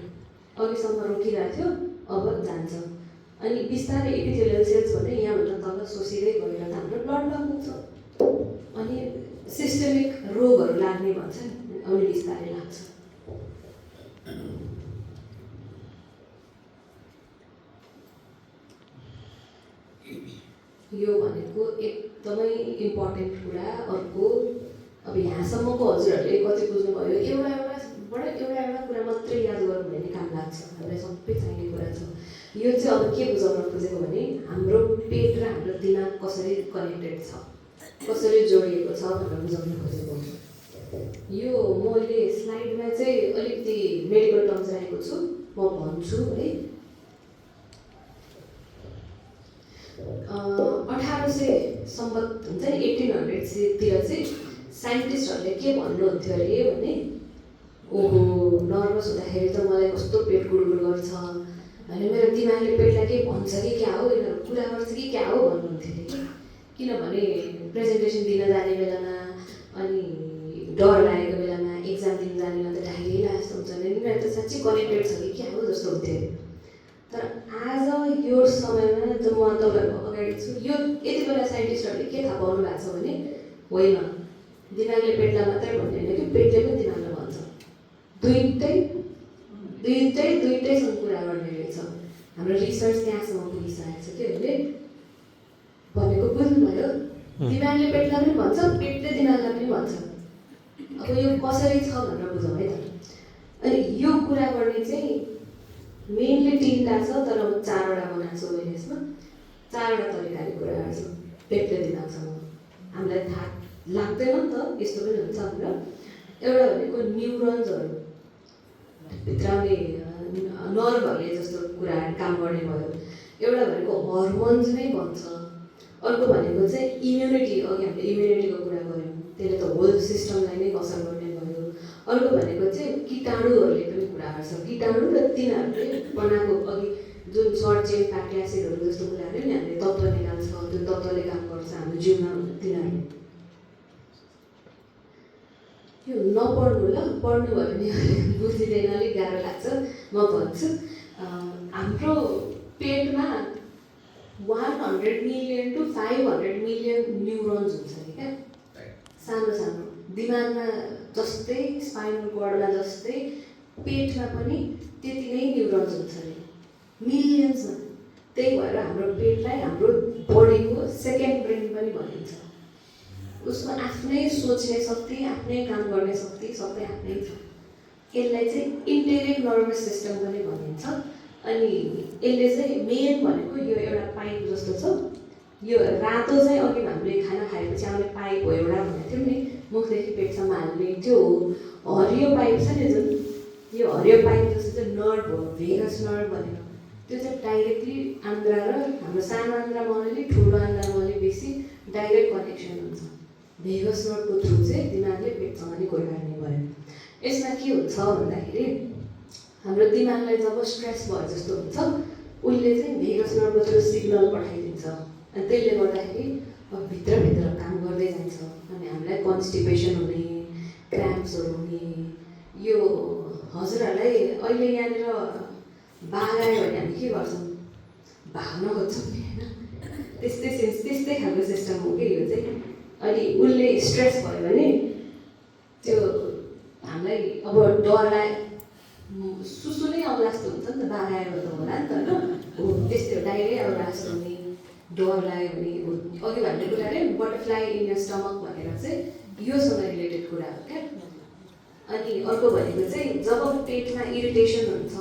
अघिसम्म रोकिरहेको थियो अब जान्छ। अनि बिस्तारै एपिथेलियल सेल्स भने यहाँभन्दा तल सोसिँदै गएर त हाम्रो ब्लडमा पुग्छ, अनि सिस्टेमिक रोगहरू लाग्ने भन्छ नि, अनि बिस्तारै लाग्छ। यो भनेको एकदमै इम्पोर्टेन्ट कुरा। अर्को अब यहाँसम्मको हजुरहरूले कति बुझ्नुभयो, एउटा कुरा मात्रै याद गर्नु भने काम लाग्छ, हामीलाई सबै चाहिने कुरा छ। यो चाहिँ अब के बुझाउन खोजेको भने हाम्रो पेट र हाम्रो दिमाग कसरी कनेक्टेड छ, कसरी जोडिएको छ भनेर बुझाउन खोजेको। यो मैले स्लाइडमा चाहिँ अलिकति मेडिकल टर्म्स राखेको छु, म भन्छु है। 1800 सम्बत हुन्छ नि 1800तिर चाहिँ साइन्टिस्टहरूले के भन्नुहुन्थ्यो अरे भने ओहो नर्भस हुँदाखेरि त मलाई कस्तो पेट गुडगुड गर्छ अनि मेरो दिमागले पेटलाई के भन्छ कि क्या हो यिनीहरू कुरा गर्छ कि क्या हो भन्नुहुन्थ्यो अरे कि किनभने प्रेजेन्टेसन दिन जाने बेलामा अनि डर लागेको बेलामा एक्जाम दिन जाने बेला त ढाकिला जस्तो हुन्छ नि यिनीहरू त साँच्चै कनेक्टेड छ कि क्या हो जस्तो हुन्थ्यो अरे तर आज यो समयमा जब म तपाईँहरूको अगाडि छु यो यति बेला साइन्टिस्टहरूले के थाहा पाउनु भएको छ भने होइन दिमागले पेटलाई मात्रै भन्ने होइन कि पेटले पनि दिमागलाई भन्छ दुइटैसँग कुरा गर्ने रहेछ हाम्रो रिसर्च त्यहाँसम्म पुगिसकेको छ कि अहिले भनेको बुझ्नुभयो दिमागले पेटलाई पनि भन्छ पेटले दिमागलाई पनि भन्छ अब यो कसरी छ भनेर बुझौँ है त अनि यो कुरा गर्ने चाहिँ मेनली 3टा छ तर म 4वटा बनाएको छु अहिले यसमा 4वटा तरिकाले कुरा गर्छु पेटले दिमागसँग हामीलाई थाहा लाग्दैन नि त यस्तो पनि हुन्छ भनेर एउटा भनेको न्युरोन्सहरू भित्राउने नर्भहरूले जस्तो कुरा काम गर्ने भयो एउटा भनेको हर्मोन्स नै भन्छ अर्को भनेको चाहिँ इम्युनिटी अघि हामीले इम्युनिटीको कुरा गऱ्यौँ त्यसले त होल सिस्टमलाई नै असर गर्ने भयो अर्को भनेको चाहिँ कीटाणुहरूले पनि कुरा गर्छ कीटाणु र तिनीहरूले बनाएको अघि जुन सर्ट चेन फ्याटी एसिडहरू जस्तो कुराहरू नि हामीले तत्त्व निकाल्छ जुन तत्त्वले काम गर्छ हाम्रो जिउमा तिनीहरूले यो नपढ्नु ल पढ्नु भयो भने बुझिँदैन अलिक गाह्रो लाग्छ म भन्छु हाम्रो पेटमा 100 मिलियन to 500 मिलियन न्युरोन्स हुन्छ नि क्या सानो सानो दिमागमा जस्तै स्पाइनल कर्डमा जस्तै पेटमा पनि त्यति नै न्युरोन्स हुन्छ नि मिलियन्समा त्यही भएर हाम्रो पेटलाई हाम्रो बडीको सेकेन्ड ब्रेन पनि भनिन्छ उसमा आफ्नै सोच्ने शक्ति आफ्नै काम गर्ने शक्ति सबै आफ्नै छ यसलाई चाहिँ इन्टेरियर नर्भस सिस्टम पनि भनिन्छ अनि यसले चाहिँ मेन भनेको यो एउटा पाइप जस्तो छ यो रातो चाहिँ अघि हामीले खाना खाएपछि आउने पाइप हो एउटा भनेको थियौँ नि मुखदेखि पेटसम्म हाल्ने त्यो हो हरियो पाइप छ नि जुन यो हरियो पाइप जस्तो चाहिँ नर्भ हो भेगस नर्भ भनेर त्यो चाहिँ डाइरेक्टली आन्द्रा र हाम्रो सानो आन्द्रामा अलिअलि ठुलो आन्द्रामा अलिक बेसी डाइरेक्ट कनेक्सन हुन्छ भेगस नर्भको थ्रु चाहिँ दिमागले पेटसँग नै कुरा गर्ने भयो यसमा के हुन्छ भन्दाखेरि हाम्रो दिमागलाई जब स्ट्रेस भयो जस्तो हुन्छ उसले चाहिँ भेगस नर्भको थ्रु सिग्नल पठाइदिन्छ अनि त्यसले गर्दाखेरि अब भित्रभित्र काम गर्दै जान्छ अनि हामीलाई कन्स्टिपेसन हुने क्राम्प्सहरू हुने यो हजुरहरूलाई अहिले यहाँनिर बाघ आयो भने हामी के गर्छौँ भाग्न खोज्छौँ नि होइन त्यस्तै खालको सिस्टम हो कि यो चाहिँ अनि उसले स्ट्रेस भयो भने त्यो हामीलाई अब डरलाई सुसु नै आउला जस्तो हुन्छ नि त बाघ आयो त होला नि त होइन हो त्यस्तो डाइरेक्ट आउला जस्तो हुने डर लाग्यो भने अघि भन्ने कुरा अरे बटरफ्लाई इन यर स्टमक भनेर चाहिँ योसँग रिलेटेड कुरा हो क्या अनि अर्को भनेको चाहिँ जब पेटमा इरिटेसन हुन्छ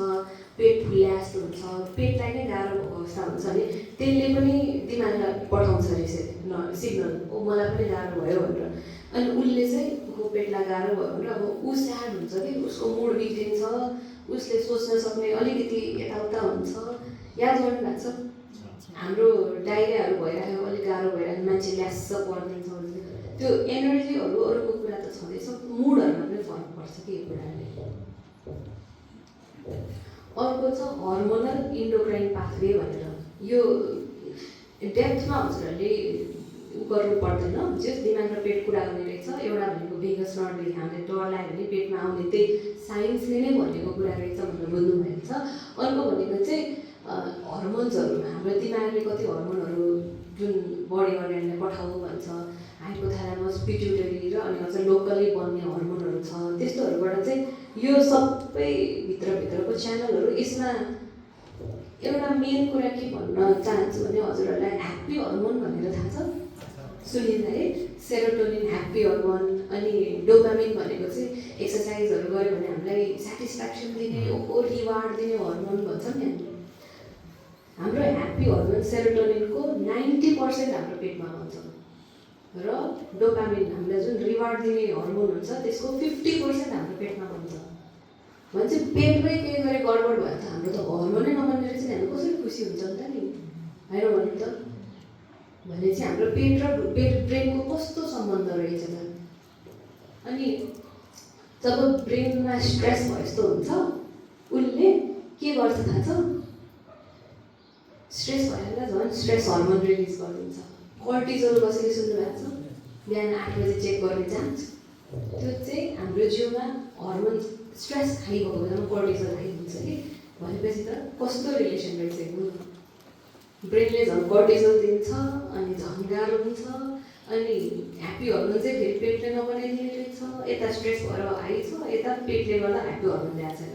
पेट फुल्या जस्तो हुन्छ पेटलाई नै गाह्रो भएको अवस्था हुन्छ भने त्यसले पनि दिमागलाई पठाउँछ अरे सिग्नल ओ मलाई पनि गाह्रो भयो भनेर अनि उसले चाहिँ ऊ पेटलाई गाह्रो भयो भनेर अब ऊ स्याड हुन्छ कि उसको मुड बिग्रिन्छ उसले सोच्न सक्ने अलिकति यताउता हुन्छ याद गर्नु भएको छ हाम्रो डाइरियाहरू भइरहेको अलिक गाह्रो भइरहेको मान्छे ल्यास्स पढ्दिन्छ त्यो एनर्जीहरू अरूको कुरा त छँदैछ मुडहरूमा पनि फरक पर्छ कि यो कुराले अर्को छ हर्मोनल इन्डोक्राइन पाथवे भनेर यो डेप्थमा हजुरहरूले गर्नु पर्दैन जस दिमाग र पेट कुरा गर्ने रहेछ एउटा भनेको भेगस नर्भले हामीले डर लाग्यो भने पेटमा आउने त्यही साइन्सले नै भनेको कुरा रहेछ भनेर बुझ्नुभएको छ अर्को भनेको चाहिँ हर्मोन्सहरू हाम्रो दिमागले कति हर्मोनहरू जुन बडी अर्ग्यानलाई पठाऊ भन्छ हाइपोथालामस पिट्युटरी र अनि अझ लोकली बन्ने हर्मोनहरू छ त्यस्तोहरूबाट चाहिँ यो सबै भित्रभित्रको च्यानलहरू यसमा एउटा मेन कुरा के भन्न चाहन्छु भने हजुरहरूलाई ह्याप्पी हर्मोन भनेर थाहा छ सुनिन्छ है सेरोटोनिन ह्याप्पी हर्मोन अनि डोपामिन भनेको चाहिँ एक्सर्साइजहरू गऱ्यो भने हामीलाई सेटिस्फ्याक्सन दिने रिवार्ड दिने हर्मोन भन्छ नि हाम्रो ह्याप्पी हर्मोन सेरोटोनिनको 90% हाम्रो पेटमा हुन्छ र डोपामिन हामीलाई जुन रिवार्ड दिने हर्मोन हुन्छ त्यसको 50% हाम्रो पेटमा हुन्छ भन्छ पेटमै केही गरे गडबड भयो त हाम्रो त हर्मोनै नबन्ने रहेछ नि हामी कसरी खुसी हुन्छ नि त नि होइन भन्नु त भने चाहिँ हाम्रो पेट र ब्रेनको कस्तो सम्बन्ध रहेछ त। अनि जब ब्रेनमा स्ट्रेस भयो जस्तो हुन्छ उसले के गर्छ थाहा छ? स्ट्रेस भएर झन् स्ट्रेस हर्मोन रिलिज गरिदिन्छ। कर्टिजोल कसैले सुन्नुभएको छ? बिहान 8 बजे चेक गर्ने चान्स, त्यो चाहिँ हाम्रो जिउमा हर्मोन स्ट्रेस खाइरहेको बेलामा कर्टिजोल खाइदिन्छ कि। भनेपछि त कस्तो रिलेसन रहेछ यो। ब्रेनले झन् कर्टिजोल दिन्छ अनि झन् गाह्रो हुन्छ, अनि ह्याप्पी हर्मोन चाहिँ फेरि पेटले नबनाइदिने रहेछ। यता स्ट्रेस भएर हाई छ, यता पेटले गर्दा ह्याप्पी हर्मोन ल्याएको छैन।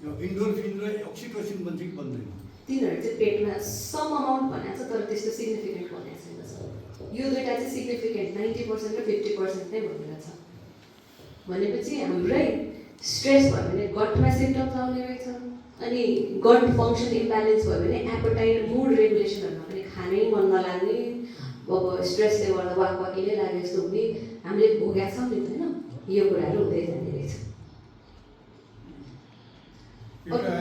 यो इन्डोर्फिन र ओक्सिटोसिन बन्छ कि बन्दैन? तिनीहरू चाहिँ पेटमा सम अमाउन्ट भनेको छ, तर त्यस्तो सिग्निफिकेन्ट भनेको छैन सर। यो दुइटा चाहिँ सिग्निफिकेन्ट 90% र 50% नै भनिरहेको छ। भनेपछि हाम्रै स्ट्रेस भयो भने गटमा सिम्टम्स आउने रहेछ। अनि गट फङ्सन इम्ब्यालेन्स भयो भने एपेटाइट, मुड रेगुलेसनहरूमा पनि खानै मन नलाग्ने, अब स्ट्रेसले गर्दा वाकवाकी नै लागे जस्तो हुने हामीले भोगेका छौँ नि त होइन। यो कुराहरू हुँदै जाने रहेछ। एउटा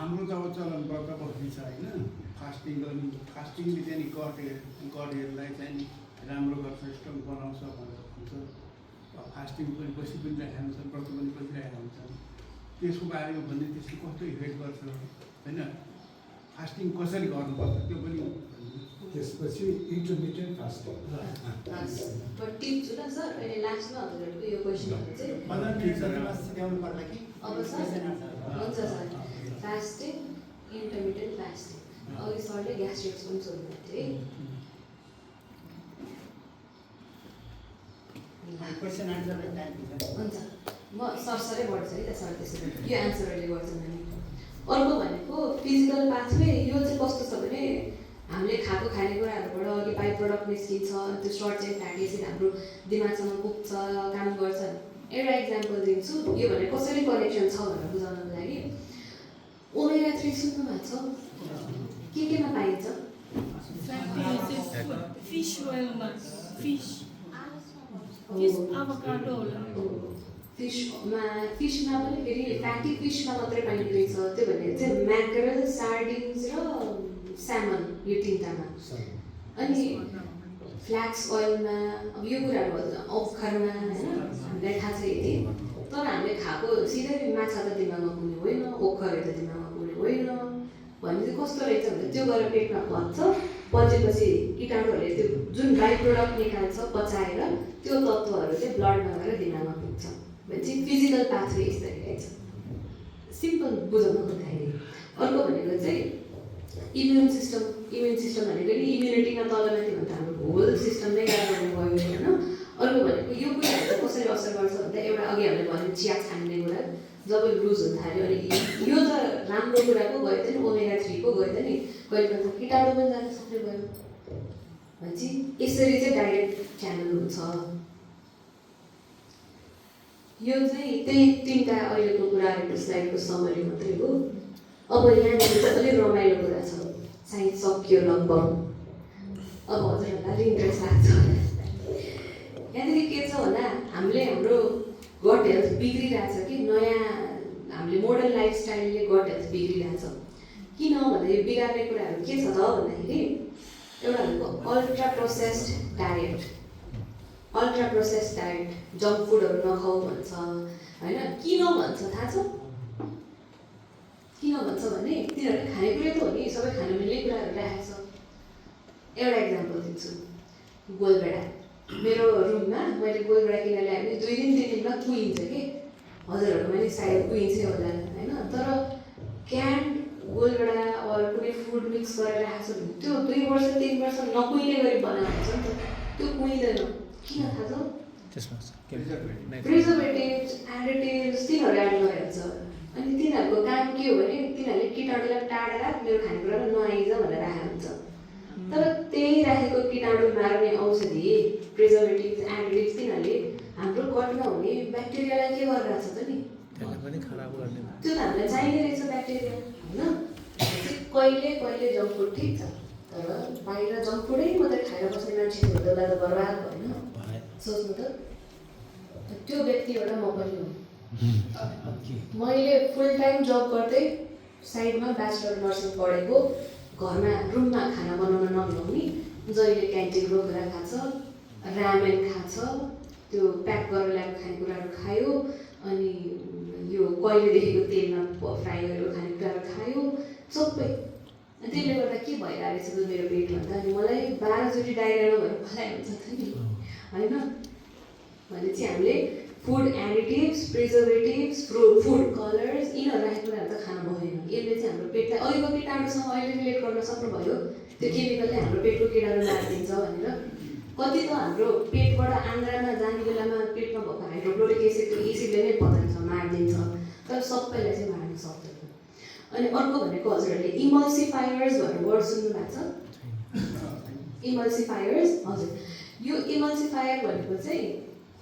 हाम्रो त अब चलन व्रत बस्ने छ होइन, फास्टिङ गर्नु। फास्टिङले चाहिँ गटहरूलाई चाहिँ नि राम्रो गर्छ, स्ट्रङ बनाउँछ भनेर भन्छ। फास्टिङ पनि बसिरहेको हुन्छ, व्रत पनि बसिरहेका हुन्छन्। त्यसको बारेमा भन्ने त्यसले कस्तो इफेक्ट गर्छ होइन, फास्टिङ कसरी गर्नुपर्छ त्यो पनि। त्यसपछि इन्टरमिडिएट फास्टिङ। टिप्छु ल सर, अहिले लास्टमा हजुरहरूको यो क्वेसनहरू चाहिँ सिकाउनु पर्ला कि? अब सर हुन्छ सर। फास्टिङ, इन्टरमिडिएट फास्टिङ, अघि सरले ग्यास्ट्रिक्स पनि सोध्नुभएको थियो है। क्वेसन आन्सरलाई टाइम दिन्छ। हुन्छ, म सरसरै बढ्छु है त सर। त्यसरी यो एन्सरहरूले गर्छन् भने अर्को भनेको फिजिकल पाथवे। यो चाहिँ कस्तो छ भने हामीले खाएको खानेकुराहरूबाट अघि बाई प्रडक्ट निस्किन्छ, त्यो सर्ट चेन फ्याटी एसिड हाम्रो दिमागसम्म पुग्छ, काम गर्छ। एउटा इक्जाम्पल दिन्छु, यो भने कसरी कनेक्सन छ भनेर बुझाउनको लागि। ओमेगा 3 सुन्नु भएको छ? केमा पाइन्छ? फिस ओइलमा, फिस एभोकाडो होला। फिसमा पनि फेरि फ्याटी फिसमा मात्रै पाइने रहेछ। त्यो भने चाहिँ म्याकरल, सार्डिन्स र स्यामन, यो तिनवटामा। अनि फ्ल्याक्स ओइलमा, अब यो कुराहरू ओखरमा होइन हामीलाई थाहा छ यति। तर हामीले खाएको सिधै माछा त दिमागमा पुग्ने होइन, ओखरहरू त दिमागमा पुग्ने होइन। भने चाहिँ कस्तो रहेछ भने त्यो गएर पेटमा पच्छ, पचेपछि किटाणुहरूले त्यो जुन बाई प्रडक्ट निकाल्छ पचाएर, त्यो तत्त्वहरू चाहिँ ब्लडमा गएर दिमागमा पुग्छ। भने चाहिँ फिजिकल पाथवे यसरी रहेछ, सिम्पल बुझाउन खोज्दाखेरि। अर्को भनेको चाहिँ इम्युन सिस्टम भनेको नि इम्युनिटीमा तलमाथि भन्दा हाम्रो होल सिस्टम नै राम्रो गयो होइन। अर्को भनेको यो कुराहरू चाहिँ कसरी असर गर्छ भन्दा एउटा अघि हामीले भन्यो चिया छान्ने कुरा, जब लुज हुन थाल्यो अनि यो त राम्रो कुराको गयो त नि, ओमेगा 3 को गयो त नि, कहिले त किटाणु पनि जान सक्ने भयो। भनेपछि यसरी चाहिँ डाइरेक्ट च्यानल हुन्छ। यो चाहिँ त्यही तिनवटा अहिलेको कुराहरूको स्लाइडको समरी मात्रै हो। अब यहाँनिर चाहिँ अलिक रमाइलो कुरा छ, साइन्स सकियो लगभग। अब हजुरहरूलाई इन्ट्रेस्ट लाग्छ। यहाँनिर के छ भन्दा हामीले हाम्रो गट हेल्थ बिग्रिरहेछ कि नयाँ हामीले मोडर्न लाइफस्टाइलले गट हेल्थ बिग्रिरहेछ। किन भन्दा यो बिगार्ने कुराहरू के छ त भन्दाखेरि एउटा भनेको अल्ट्रा प्रोसेस्ड डायट, जङ्क फुडहरू नखाऊ भन्छ होइन। किन भन्छ थाहा छ? किन भन्छ भने तिनीहरूले खानेकुरा त हो नि, सबै खानु मिल्ने कुराहरू राखेको छ। एउटा इक्जाम्पल दिन्छु, गोलभेडा। मेरो रुममा मैले गोलभेडा किनेर ल्याएँ भने 2 दिन 3 दिनमा कुहिन्छ कि। हजुरहरूमा नि सायद कुहिन्छै होला होइन। तर क्यान्ड गोलभेडा अरू कुनै फुड मिक्स गरेर राखेको छ भने त्यो 2 वर्ष 3 वर्ष नकुहिने गरी बनाएको हुन्छ नि त, त्यो कुहिँदैन। किन थाहा छ? प्रिजर्भेटिभ्स, एडिटिभ्स तिनीहरू एड गरेको छ। अनि तिनीहरूको काम के हो भने तिनीहरूले किटाणुलाई टाढा मेरो खानेकुरामा नआइज भनेर राखेको हुन्छ। तर त्यही राखेको किटाणु मार्ने औषधि, प्रिजर्भेटिभ्स, एडिटिभ्स तिनीहरूले हाम्रो गटमा हुने ब्याक्टेरियालाई के गरिरहेको छ त नि, त्यो त हामीलाई चाहिने रहेछ ब्याक्टेरिया होइन। कहिले जङ्क फुड ठिक छ, तर बाहिर जङ्क फुडै मात्रै खाएर बस्ने मान्छेहरूलाई त बर्बाद भएन। सोच्नु त, त्यो व्यक्ति एउटा म पनि हो। मैले फुल टाइम जब गर्दै साइडमा ब्याचलर नर्सिङ पढेको, घरमा रुममा खाना बनाउन नभ्याउने जहिले क्यान्टिनको कुरा खान्छ, रामेन खान्छ, त्यो प्याक गरेर ल्याएको खानेकुराहरू खायो, अनि यो कहिलेदेखिको तेलमा फ्राई गरेर खानेकुराहरू खायो सबै। अनि त्यसले गर्दा के भइरहेको रहेछ त मेरो पेट भन्दा अनि मलाई 12चोटि डाइरिया नभएर खुलाइ हुन्छ त नि होइन। भनेपछि हामीले फुड एडिटिभ्स, प्रिजर्भेटिभ्स, फुड कलर्स यिनीहरू राखेको कुराहरू त खान भएन। यसले चाहिँ हाम्रो पेटलाई अहिलेको किटाणुसँग अहिले रिलेट गर्न सक्नुभयो, त्यो केमिकलले हाम्रो पेटको किटाणु मारिदिन्छ भनेर। कति त हाम्रो पेटबाट आन्द्रामा जाने बेलामा पेटमा भएको हाइड्रोक्लोरिक एसिडले नै पताइन्छ, मारिदिन्छ, तर सबैलाई चाहिँ मार्न सक्दैन। अनि अर्को भनेको हजुरहरूले इमल्सिफायर्स भनेर वर्ड सुन्नु भएको छ? इमल्सिफायर्स, हजुर। यो इमल्सिफायर भनेको चाहिँ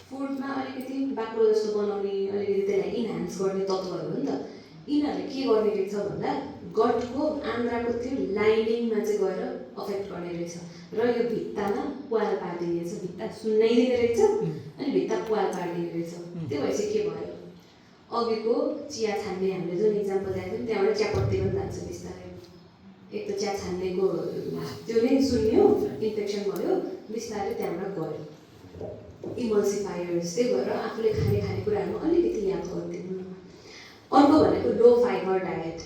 फुडमा अलिकति बाक्लो जस्तो बनाउने, अलिकति त्यसलाई इन्हान्स गर्ने तत्त्वहरू हो नि त। यिनीहरूले के गर्ने रहेछ भन्दा गटको आन्द्राको त्यो लाइनिङमा चाहिँ गएर अफेक्ट गर्ने रहेछ र यो भित्तामा प्वाल पारिदिने रहेछ, भित्ता सुन्नाइदिने रहेछ अनि भित्ता प्वाल पारिदिने रहेछ। त्यो भएपछि के भयो, अघिको चिया छान्ने हामीले जुन इक्जाम्पल दिएको थियौँ त्यहाँबाट चियापत्ती पनि जान्छ बिस्तारै। एक त चिया छान्नेको त्यो नै सुन्यो, इन्फेक्सन भयो, बिस्तारै त्यहाँबाट गयो। इमल्सिफायर्स, त्यही भएर आफूले खानेकुराहरूमा अलिकति याद गरिदिनु। अर्को भनेको लो फाइबर डायट।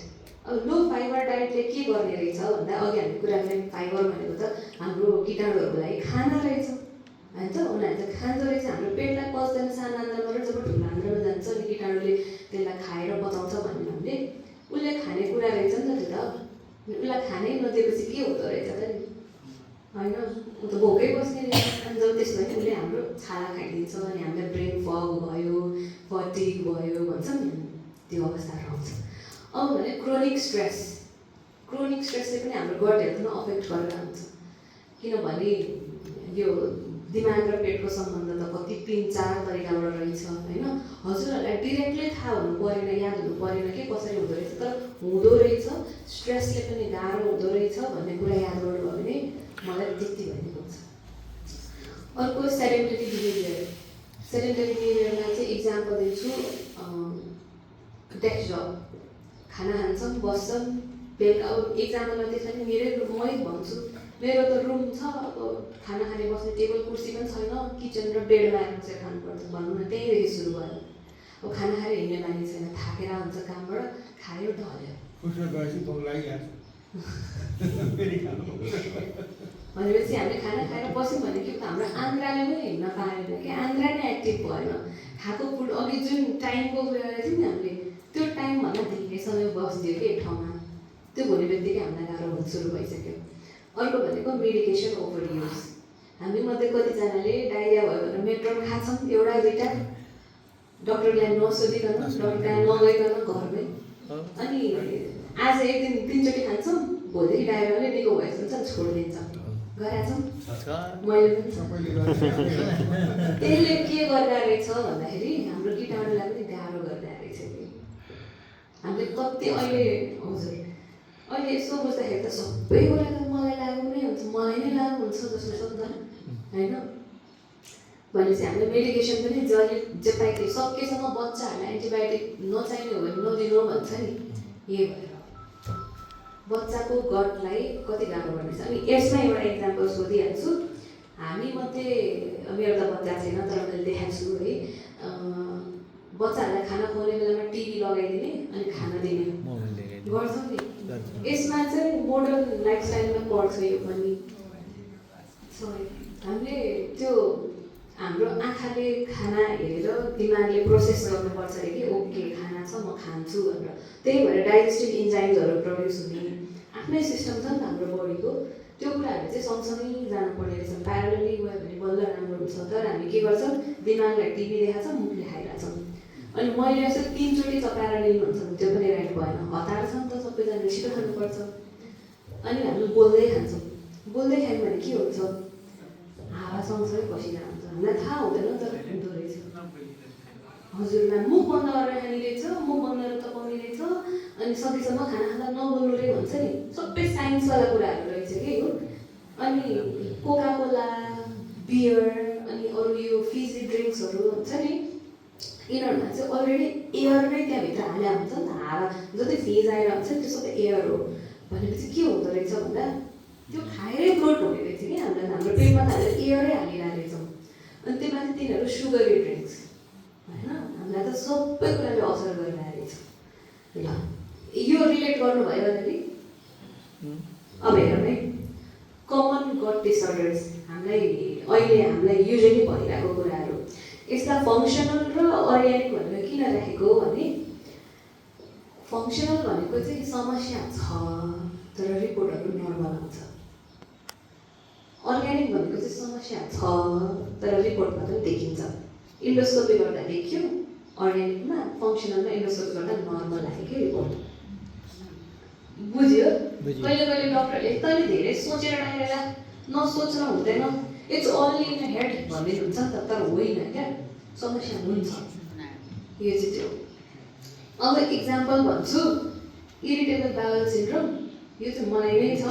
अब लो फाइबर डायटले के गर्ने रहेछ भन्दा अघि हामी कुरा गऱ्यौँ, फाइबर भनेको त हाम्रो किटाणुहरूको लागि खाना रहेछ होइन त। उनीहरूले त खाँदो रहेछ, हाम्रो पेटलाई पच्दैन सानो आन्द्राबाट, जब ठुलो आन्द्रामा जान्छ अनि किटाणुले त्यसलाई खाएर पचाउँछ भन्ने हामीले उसले खानेकुरा रहेछ नि त त्यो त। उसलाई खानै नदिएपछि के हुँदो रहेछ त नि होइन, ऊ त भोकै बस्ने रहेछ। अनि जब त्यसो भने उसले हाम्रो छाला खाइदिन्छ अनि हामीलाई ब्रेन फग भयो, फटिग भयो भन्छ नि, त्यो अवस्थाहरू आउँछ। अब भने क्रोनिक स्ट्रेसले पनि हाम्रो गट हेल्थमा अफेक्ट गरेर आउँछ। किनभने यो दिमाग र पेटको सम्बन्ध त कति 3-4 तरिकाबाट रहेछ होइन। हजुरहरूलाई डिरेक्टली थाहा हुनु परेन, याद हुनु परेन कि कसरी हुँदो रहेछ, तर हुँदो रहेछ। स्ट्रेसले पनि गाह्रो हुँदो रहेछ भन्ने कुरा याद गर्नुभयो भने मलाई त्यति भनेको हुन्छ। अर्को सेडेन्टरी बिहेभियर। सेडेन्टरी बिहेभियरमा चाहिँ इक्जाम्पल दिन्छु, डेस्क जब, खाना खान्छौँ, बस्छौँ, बेलुका अब इक्जाम्पलमा त्यसमा नि मै भन्छु, मेरो त रुम छ, अब खाना खाने बस्ने टेबल कुर्सी पनि छैन, किचन र बेडमा आएर बसेर खानुपर्छ भनौँ न, त्यहीँदेखि सुरु भयो। अब खाना खाएर हिँड्ने बानी छैन, थाकेर हुन्छ कामबाट, खायो ढल्यो, फुर्सद भएपछि भोक लागिहाल्छ भनेपछि हामीले खाना खाएर बस्यौँ भने के हाम्रो आन्द्राले पनि हिँड्न पाएन कि, आन्द्रा नै एक्टिभ भएन। खाएको फुड अघि जुन टाइमको कुरा गरेको थियौँ नि हामीले, त्यो टाइमभन्दा धेरै समय बसिदियो कि एक ठाउँमा, त्यो भोलि बित्तिकै हामीलाई गाह्रो हुन सुरु भइसक्यो। अर्को भनेको मेडिकेसन ओभरयुज। हामीमध्ये कतिजनाले डाइरिया भयो भनेर मेट्रोन खान्छौँ, एउटा दुईवटा, डक्टरलाई नसोधिकन, डक्टरलाई नगइकन घरमै, अनि आज एक दिन 3चोटि खान्छौँ, भोलिदेखि डाइरियाले निको भएछ भने छोडिदिन्छौँ। गरेका छौँ मैले पनि। त्यसले के गर्दा रहेछ भन्दाखेरि हाम्रो किटाणुलाई पनि गाह्रो गर्दा रहेछ कि हामीले कति अहिले, हजुर अहिले यसो बुझ्दाखेरि त सबै कुरा त मलाई लागु नै हुन्छ, मलाई नै लागु हुन्छ जस्तो छ नि त होइन। भनेपछि हामीले मेडिकेसन पनि जहिले पाइयो सकेसम्म बच्चाहरूलाई एन्टिबायोटिक नचाहिने हो भने नदिनु भन्छ नि, यही भएर बच्चाको गटलाई कति गाह्रो गर्नेछ। अनि यसमा एउटा इक्जाम्पल सोधिहाल्छु। हामी मध्ये, मेरो त बच्चा छैन तर मैले देखाएको छु है, बच्चाहरूलाई खाना खुवाउने बेलामा टिभी लगाइदिने अनि खाना दिने गर्छौँ नि। यसमा चाहिँ मोडर्न लाइफस्टाइलमा पर्छ यो पनि। हामीले त्यो हाम्रो आँखाले खाना हेरेर दिमागले प्रोसेस गर्नुपर्छ अरे कि ओके खाना छ म खान्छु भनेर। त्यही भएर डाइजेस्टिभ इन्जाइम्सहरू प्रड्युस हुने आफ्नै सिस्टम छ नि त हाम्रो बडीको, त्यो कुराहरू चाहिँ सँगसँगै जानुपर्ने रहेछ। प्यारलली गयो भने बल्ल राम्रो हुन्छ। तर हामी के गर्छौँ, दिमागलाई टिभी देखाएको छ, मुखले खाइरहेछौँ। अनि मैले यस्तो 3चोटि चपाएर लिनु हुन्छ भने त्यो पनि राइट भएन। हतार छ नि त सबैजनाले, छिटो खानुपर्छ। अनि हामी बोल्दै खान्छौँ, बोल्दै खायौँ भने के हुन्छ, हावा सँगसँगै पसिना हुन्छ, हामीलाई थाहा हुँदैन तर हुँदो रहेछ। हजुरमा मुख बन्द गरेर खाने रहेछ, मुख बन्द गरेर तपाउने रहेछ, अनि सकेसम्म खाना खाँदा नबोल्नु रे भन्छ नि, सबै साइन्सवाला कुराहरू रहेछ कि हो। अनि कोका कोला, बियर, अनि अरू यो फिजी ड्रिङ्क्सहरू हुन्छ नि, यिनीहरूमा चाहिँ अलरेडी एयर नै त्यहाँभित्र हाले हुन्छ नि त। हावा जति फिज आएर हुन्छ त्यो सबै एयर हो भनेपछि के हुँदो रहेछ भन्दा त्यो खाएरै ग्रोथ हुने रहेछ कि हामीलाई हाम्रो पेटमा त हामीले एयरै हालिरहेको रहेछौँ अनि त्यो माथि तिनीहरू सुगरी ड्रिङ्क्स होइन हामीलाई त सबै कुराले असर गरिरहेको रहेछ ल यो रिलेट गर्नुभयो भने अब हेरौँ है कमन गट डिसअर्डर्स हामीलाई युजली भइरहेको कुराहरू यसलाई फङ्सनल र अर्ग्यानिक भनेर किन राखेको भने फङ्सनल भनेको चाहिँ समस्या छ तर रिपोर्टहरू नर्मल आउँछ अर्ग्यानिक भनेको चाहिँ समस्या छ तर रिपोर्टमा पनि देखिन्छ इन्डोस्कोपी गर्दा देखियो अर्ग्यानिकमा फङ्सनलमा इन्डोस्कोपी गर्दा नर्मल आयो कि रिपोर्ट बुझ्यो कहिले कहिले डक्टरले तैँले धेरै सोचेर राखेर नसोच्न हुँदैन इट्स ओन्ली इन हेड भन्ने हुन्छ नि त तर होइन क्या समस्या हुन्छ यो चाहिँ त्यो अब इक्जाम्पल भन्छु इरिटेबल बावल सिन्ड्रोम यो चाहिँ मलाई नै छ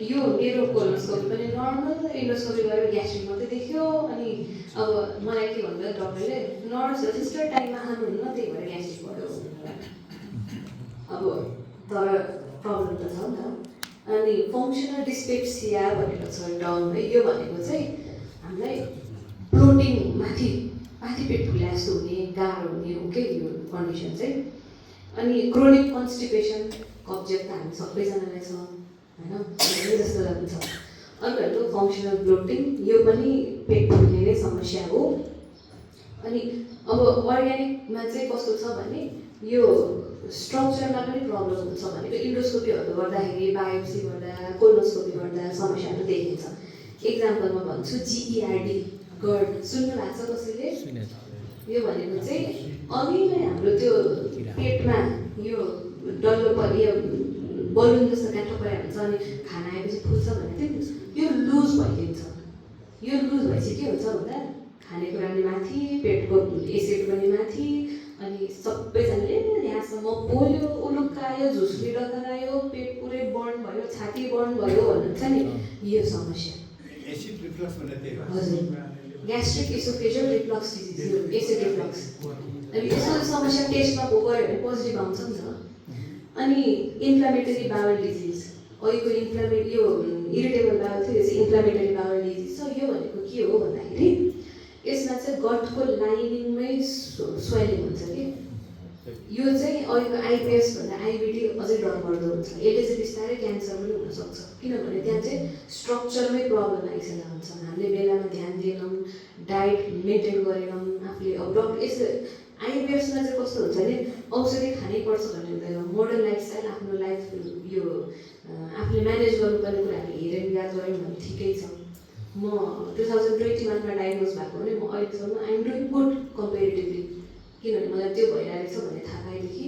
यो मेरो कोलोनोस्कोपी पनि नर्मल इन्डोस्कोपी गरेर ग्यास्ट्रिक मात्रै देख्यो अनि अब मलाई के भन्दा डक्टरले नर्स सिस्टर टाइममा खानुहुन्न त्यही भएर ग्यास्ट्रिक भयो अब तर प्रब्लम त छ नि त अनि फङ्सनल डिस्पेप्सिया भनेको छ टर्म है यो भनेको चाहिँ हामीलाई प्लोटिङ माथि पेट फुल्या जस्तो हुने गाह्रो हुने हो कि यो कन्डिसन चाहिँ अनि क्रोनिक कन्स्टिपेसन कब्जियत त हामी सबैजनालाई छ होइन जस्तो लाग्छ अर्को भनेको फङ्सनल ब्लोटिङ यो पनि पेट फुल्ने नै समस्या हो अनि अब अर्ग्यानिकमा चाहिँ कस्तो छ भने यो स्ट्रक्चरमा पनि प्रब्लम हुन्छ भनेको इन्डोस्कोपीहरू गर्दाखेरि बायोप्सी गर्दा कोलोनोस्कोपी गर्दा समस्याहरू देखिन्छ इक्जाम्पलमा भन्छु GERD गर्ड सुन्नु भएको छ कसैले यो भनेको चाहिँ अघि नै हाम्रो त्यो पेटमा यो डल्लो यो बलुन जस्तो गाँठो परेको हुन्छ अनि खाना आएपछि फुल्छ भने चाहिँ यो लुज भइदिन्छ यो लुज भएपछि के हुन्छ भन्दा खानेकुरा पनि माथि पेटको एसिड पनि माथि अनि सबैजनाले यहाँसम्म पोल्यो उलुक्कायो झुस्ली डकायो पेट पुरै बर्न भयो छाती बर्न भयो भन्नुहुन्छ नि यो समस्या एसिड रिफ्लक्स भनेर त्यही हो हजुर gastric oesophageal reflux disease acid reflux अनि यस्तो समस्या टेस्टमा गयो भने पोजिटिभ आउँछ नि त अनि इन्फ्लामेटरी बावल डिजिज अहिलेको यो इरिटेबल बावल थियो यो चाहिँ इन्फ्लामेटरी बावल डिजिज छ यो भनेको के हो भन्दाखेरि यसमा चाहिँ गटको लाइनिङमै स्वेलिङ हुन्छ कि यो चाहिँ अहिलेको आइबिएस भन्दा आइबिडी अझै डरमर्दो हुन्छ यसले चाहिँ बिस्तारै क्यान्सर पनि हुनसक्छ किनभने त्यहाँ चाहिँ स्ट्रक्चरमै प्रब्लम आइसकेको हुन्छ हामीले बेलामा ध्यान दिएनौँ डायट मेन्टेन गरेनौँ आफूले अब डक्टर यस्तो आइबिएसमा चाहिँ कस्तो हुन्छ भने औषधि खानै पर्छ भन्ने हुँदैन मोडर्न लाइफस्टाइल आफ्नो लाइफ यो आफूले म्यानेज गर्नुपर्ने कुराहरू हेरेर याद गऱ्यौँ भने ठिकै छ म 2021मा डायग्नोज भएको भने म अहिलेसम्म आइएम डुइङ गुड कम्पेरिटिभली किनभने मलाई त्यो भइरहेको छ भन्ने थाहा पाएदेखि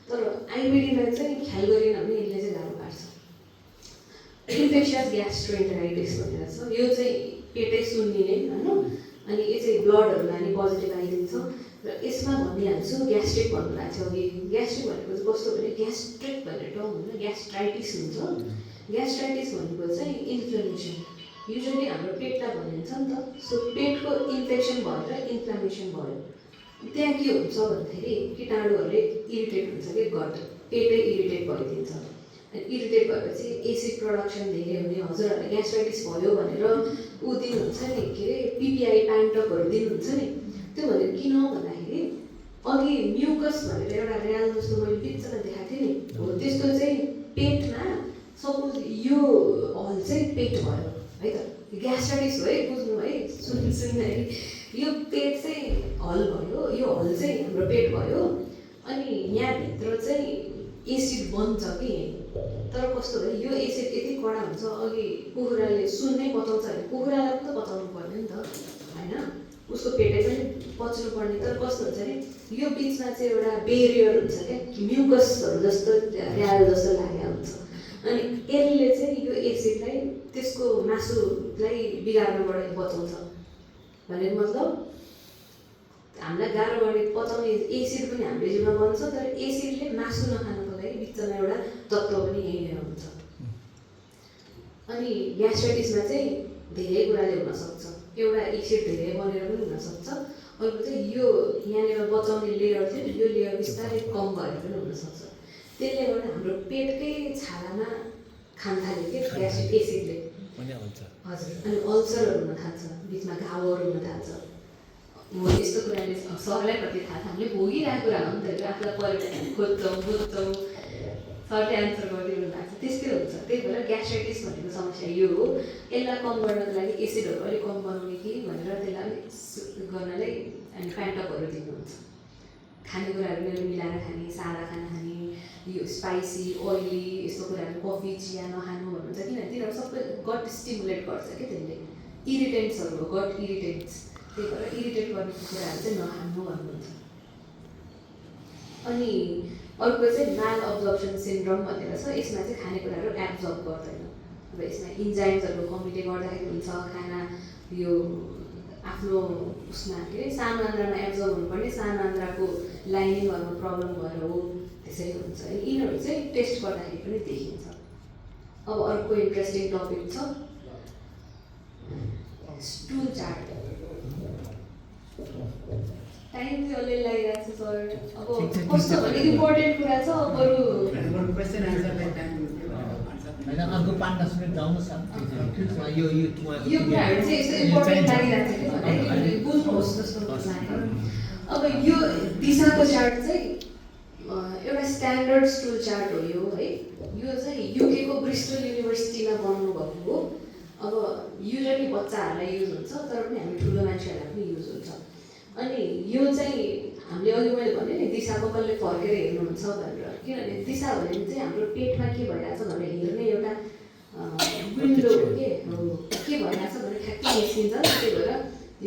तर आइबिडीलाई चाहिँ ख्याल गरेन भने यसले चाहिँ गाह्रो पार्छ इन्फेक्सियस ग्यास्ट्रोइन्टेराइटिस भनेर छ यो चाहिँ पेटै सुन्निने होइन अनि यो चाहिँ ब्लडहरू लाने पोजिटिभ आइदिन्छ र यसमा भनिहाल्छु ग्यास्ट्रिक भन्नुभएको थियो अघि ग्यास्ट्रिक भनेको चाहिँ कस्तो भने ग्यास्ट्रिक भनेर टर्म हुन्छ ग्यास्ट्राइटिस हुन्छ ग्यास्ट्राइटिस भनेको चाहिँ इन्फ्लेमेसन युजली हाम्रो पेटलाई भनिन्छ नि त सो पेटको इन्फेक्सन भएर इन्फ्लामेसन भयो त्यहाँ के हुन्छ भन्दाखेरि किटाणुहरूले इरिटेट हुन्छ कि गट पेटै इरिटेट भइदिन्छ अनि इरिटेट भएपछि एसिड प्रडक्सन धेरै हुने हजुरहरूलाई ग्यास्ट्राइटिस भयो भनेर ऊ दिनुहुन्छ नि के अरे पिपिआई प्यान्टकहरू दिनुहुन्छ नि त्यो भनेको किन भन्दाखेरि अघि म्युकस भनेर एउटा र्याल जस्तो मैले पिक्चरमा देखाएको थिएँ नि हो त्यस्तो चाहिँ पेटमा सपोज यो हल चाहिँ पेट भयो है त ग्यास्ट्राइटिस हो है बुझ्नु है सुन्दाखेरि यो पेट चाहिँ हल भयो यो हल चाहिँ हाम्रो पेट भयो अनि यहाँभित्र चाहिँ एसिड बन्छ कि तर कस्तो भयो यो एसिड यति कडा हुन्छ अघि कुखुराले सुन नै पचाउँछ भने कुखुरालाई पनि त पचाउनु पर्ने नि त होइन उसको पेटै पनि पच्नु पर्ने तर कस्तो हुन्छ भने यो बिचमा चाहिँ एउटा बेरियर हुन्छ क्या म्युकसहरू जस्तो र्याल जस्तो लागेको हुन्छ अनि यसले चाहिँ यो एसिडलाई त्यसको मासुलाई बिगार्नबाट बचाउँछ भनेको मतलब हामीलाई गाह्रो गरी पचाउने एसिड पनि हाम्रो जिउमा बन्छ तर एसिडले मासु नखानको लागि बिचमा एउटा तत्त्व पनि यहीँनिर हुन्छ अनि ग्यास्ट्राइटिसमा चाहिँ धेरै कुराले हुनसक्छ एउटा एसिड धेरै बनेर पनि हुनसक्छ अर्को चाहिँ यो यहाँनिर बचाउने लेयर थियो यो लेयर बिस्तारै कम भएर पनि हुनसक्छ त्यसले गर्दा हाम्रो पेटकै छालामा खान थाल्यो कि ग्यास्ट्रिक एसिडले हजुर अनि अल्सरहरू हुन थाल्छ बिचमा घाउहरू हुन थाल्छ हो यस्तो कुराले सरलाई कति थाहा छ हामीले भोगिरहेको कुरा हो नि त आफूलाई परेर खोज्छौँ सरले एन्सर गरिदिनु भएको छ त्यस्तै हुन्छ त्यही भएर ग्यास्ट्राइटिस भनेको समस्या यो हो यसलाई कम गर्नको लागि एसिडहरू अलिक कम बनाउने कि भनेर त्यसलाई अलिक गर्नलाई अनि प्यान्टअपहरू दिनुहुन्छ खानेकुराहरू मिलाएर खाने सादा खाना खाने यो स्पाइसी ओइली यस्तो कुराहरू कफी चिया नखानु भन्नुहुन्छ किनभने तिनीहरू सबै गट स्टिमुलेट गर्छ क्या त्यसले इरिटेन्ट्सहरू हो गट इरिटेन्ट्स त्यही भएर इरिटेट गर्ने कुराहरू चाहिँ नखानु भन्नुहुन्छ अनि अर्को चाहिँ माल अब्जर्प्सन सिन्ड्रोम भनेर छ यसमा चाहिँ खानेकुराहरू एब्जर्ब गर्दैन अब यसमा इन्जाइम्सहरूको कमीले गर्दाखेरि हुन्छ खाना यो आफ्नो उसमा के अरे सानो आन्द्रामा एब्जर्ब हुनुपर्ने सानो आन्द्राको लाइनिङहरूमा प्रब्लम भएर हो त्यसरी हुन्छ अनि यिनीहरू चाहिँ टेस्ट गर्दाखेरि पनि देखिन्छ अब अर्को इन्ट्रेस्टिङ टपिक छ स्टुल चार्ट टाइम चाहिँ अलिअलि लागिरहेको छ सर अब कस्तो भने इम्पोर्टेन्ट कुरा छ बरु क्वेसन एन्सरलाई टाइम होइन अर्को 5-10 मिनट जाउनुहोस् न यो कुराहरू चाहिँ यस्तो इम्पोर्टेन्ट लागिरहेको छ कि भन्दाखेरि बुझ्नुहोस् जस्तो लाग्यो अब यो दिशाको चार्ट चाहिँ एउटा स्ट्यान्डर्ड स्टुल चार्ट हो यो है यो चाहिँ युकेको ब्रिस्टल युनिभर्सिटीमा बनाउनु भएको हो अब युजली बच्चाहरूलाई युज हुन्छ तर पनि हामी ठुलो मान्छेहरूलाई पनि युज हुन्छ अनि यो चाहिँ हामीले अघि मैले भने नि दिशाको कसले फर्केर हेर्नुहुन्छ भनेर किनभने दिशा भने चाहिँ हाम्रो पेटमा के भइरहेछ भनेर हेर्ने एउटा विन्डो के भइरहेछ भनेर ठ्याक्कै निस्किन्छ त्यही भएर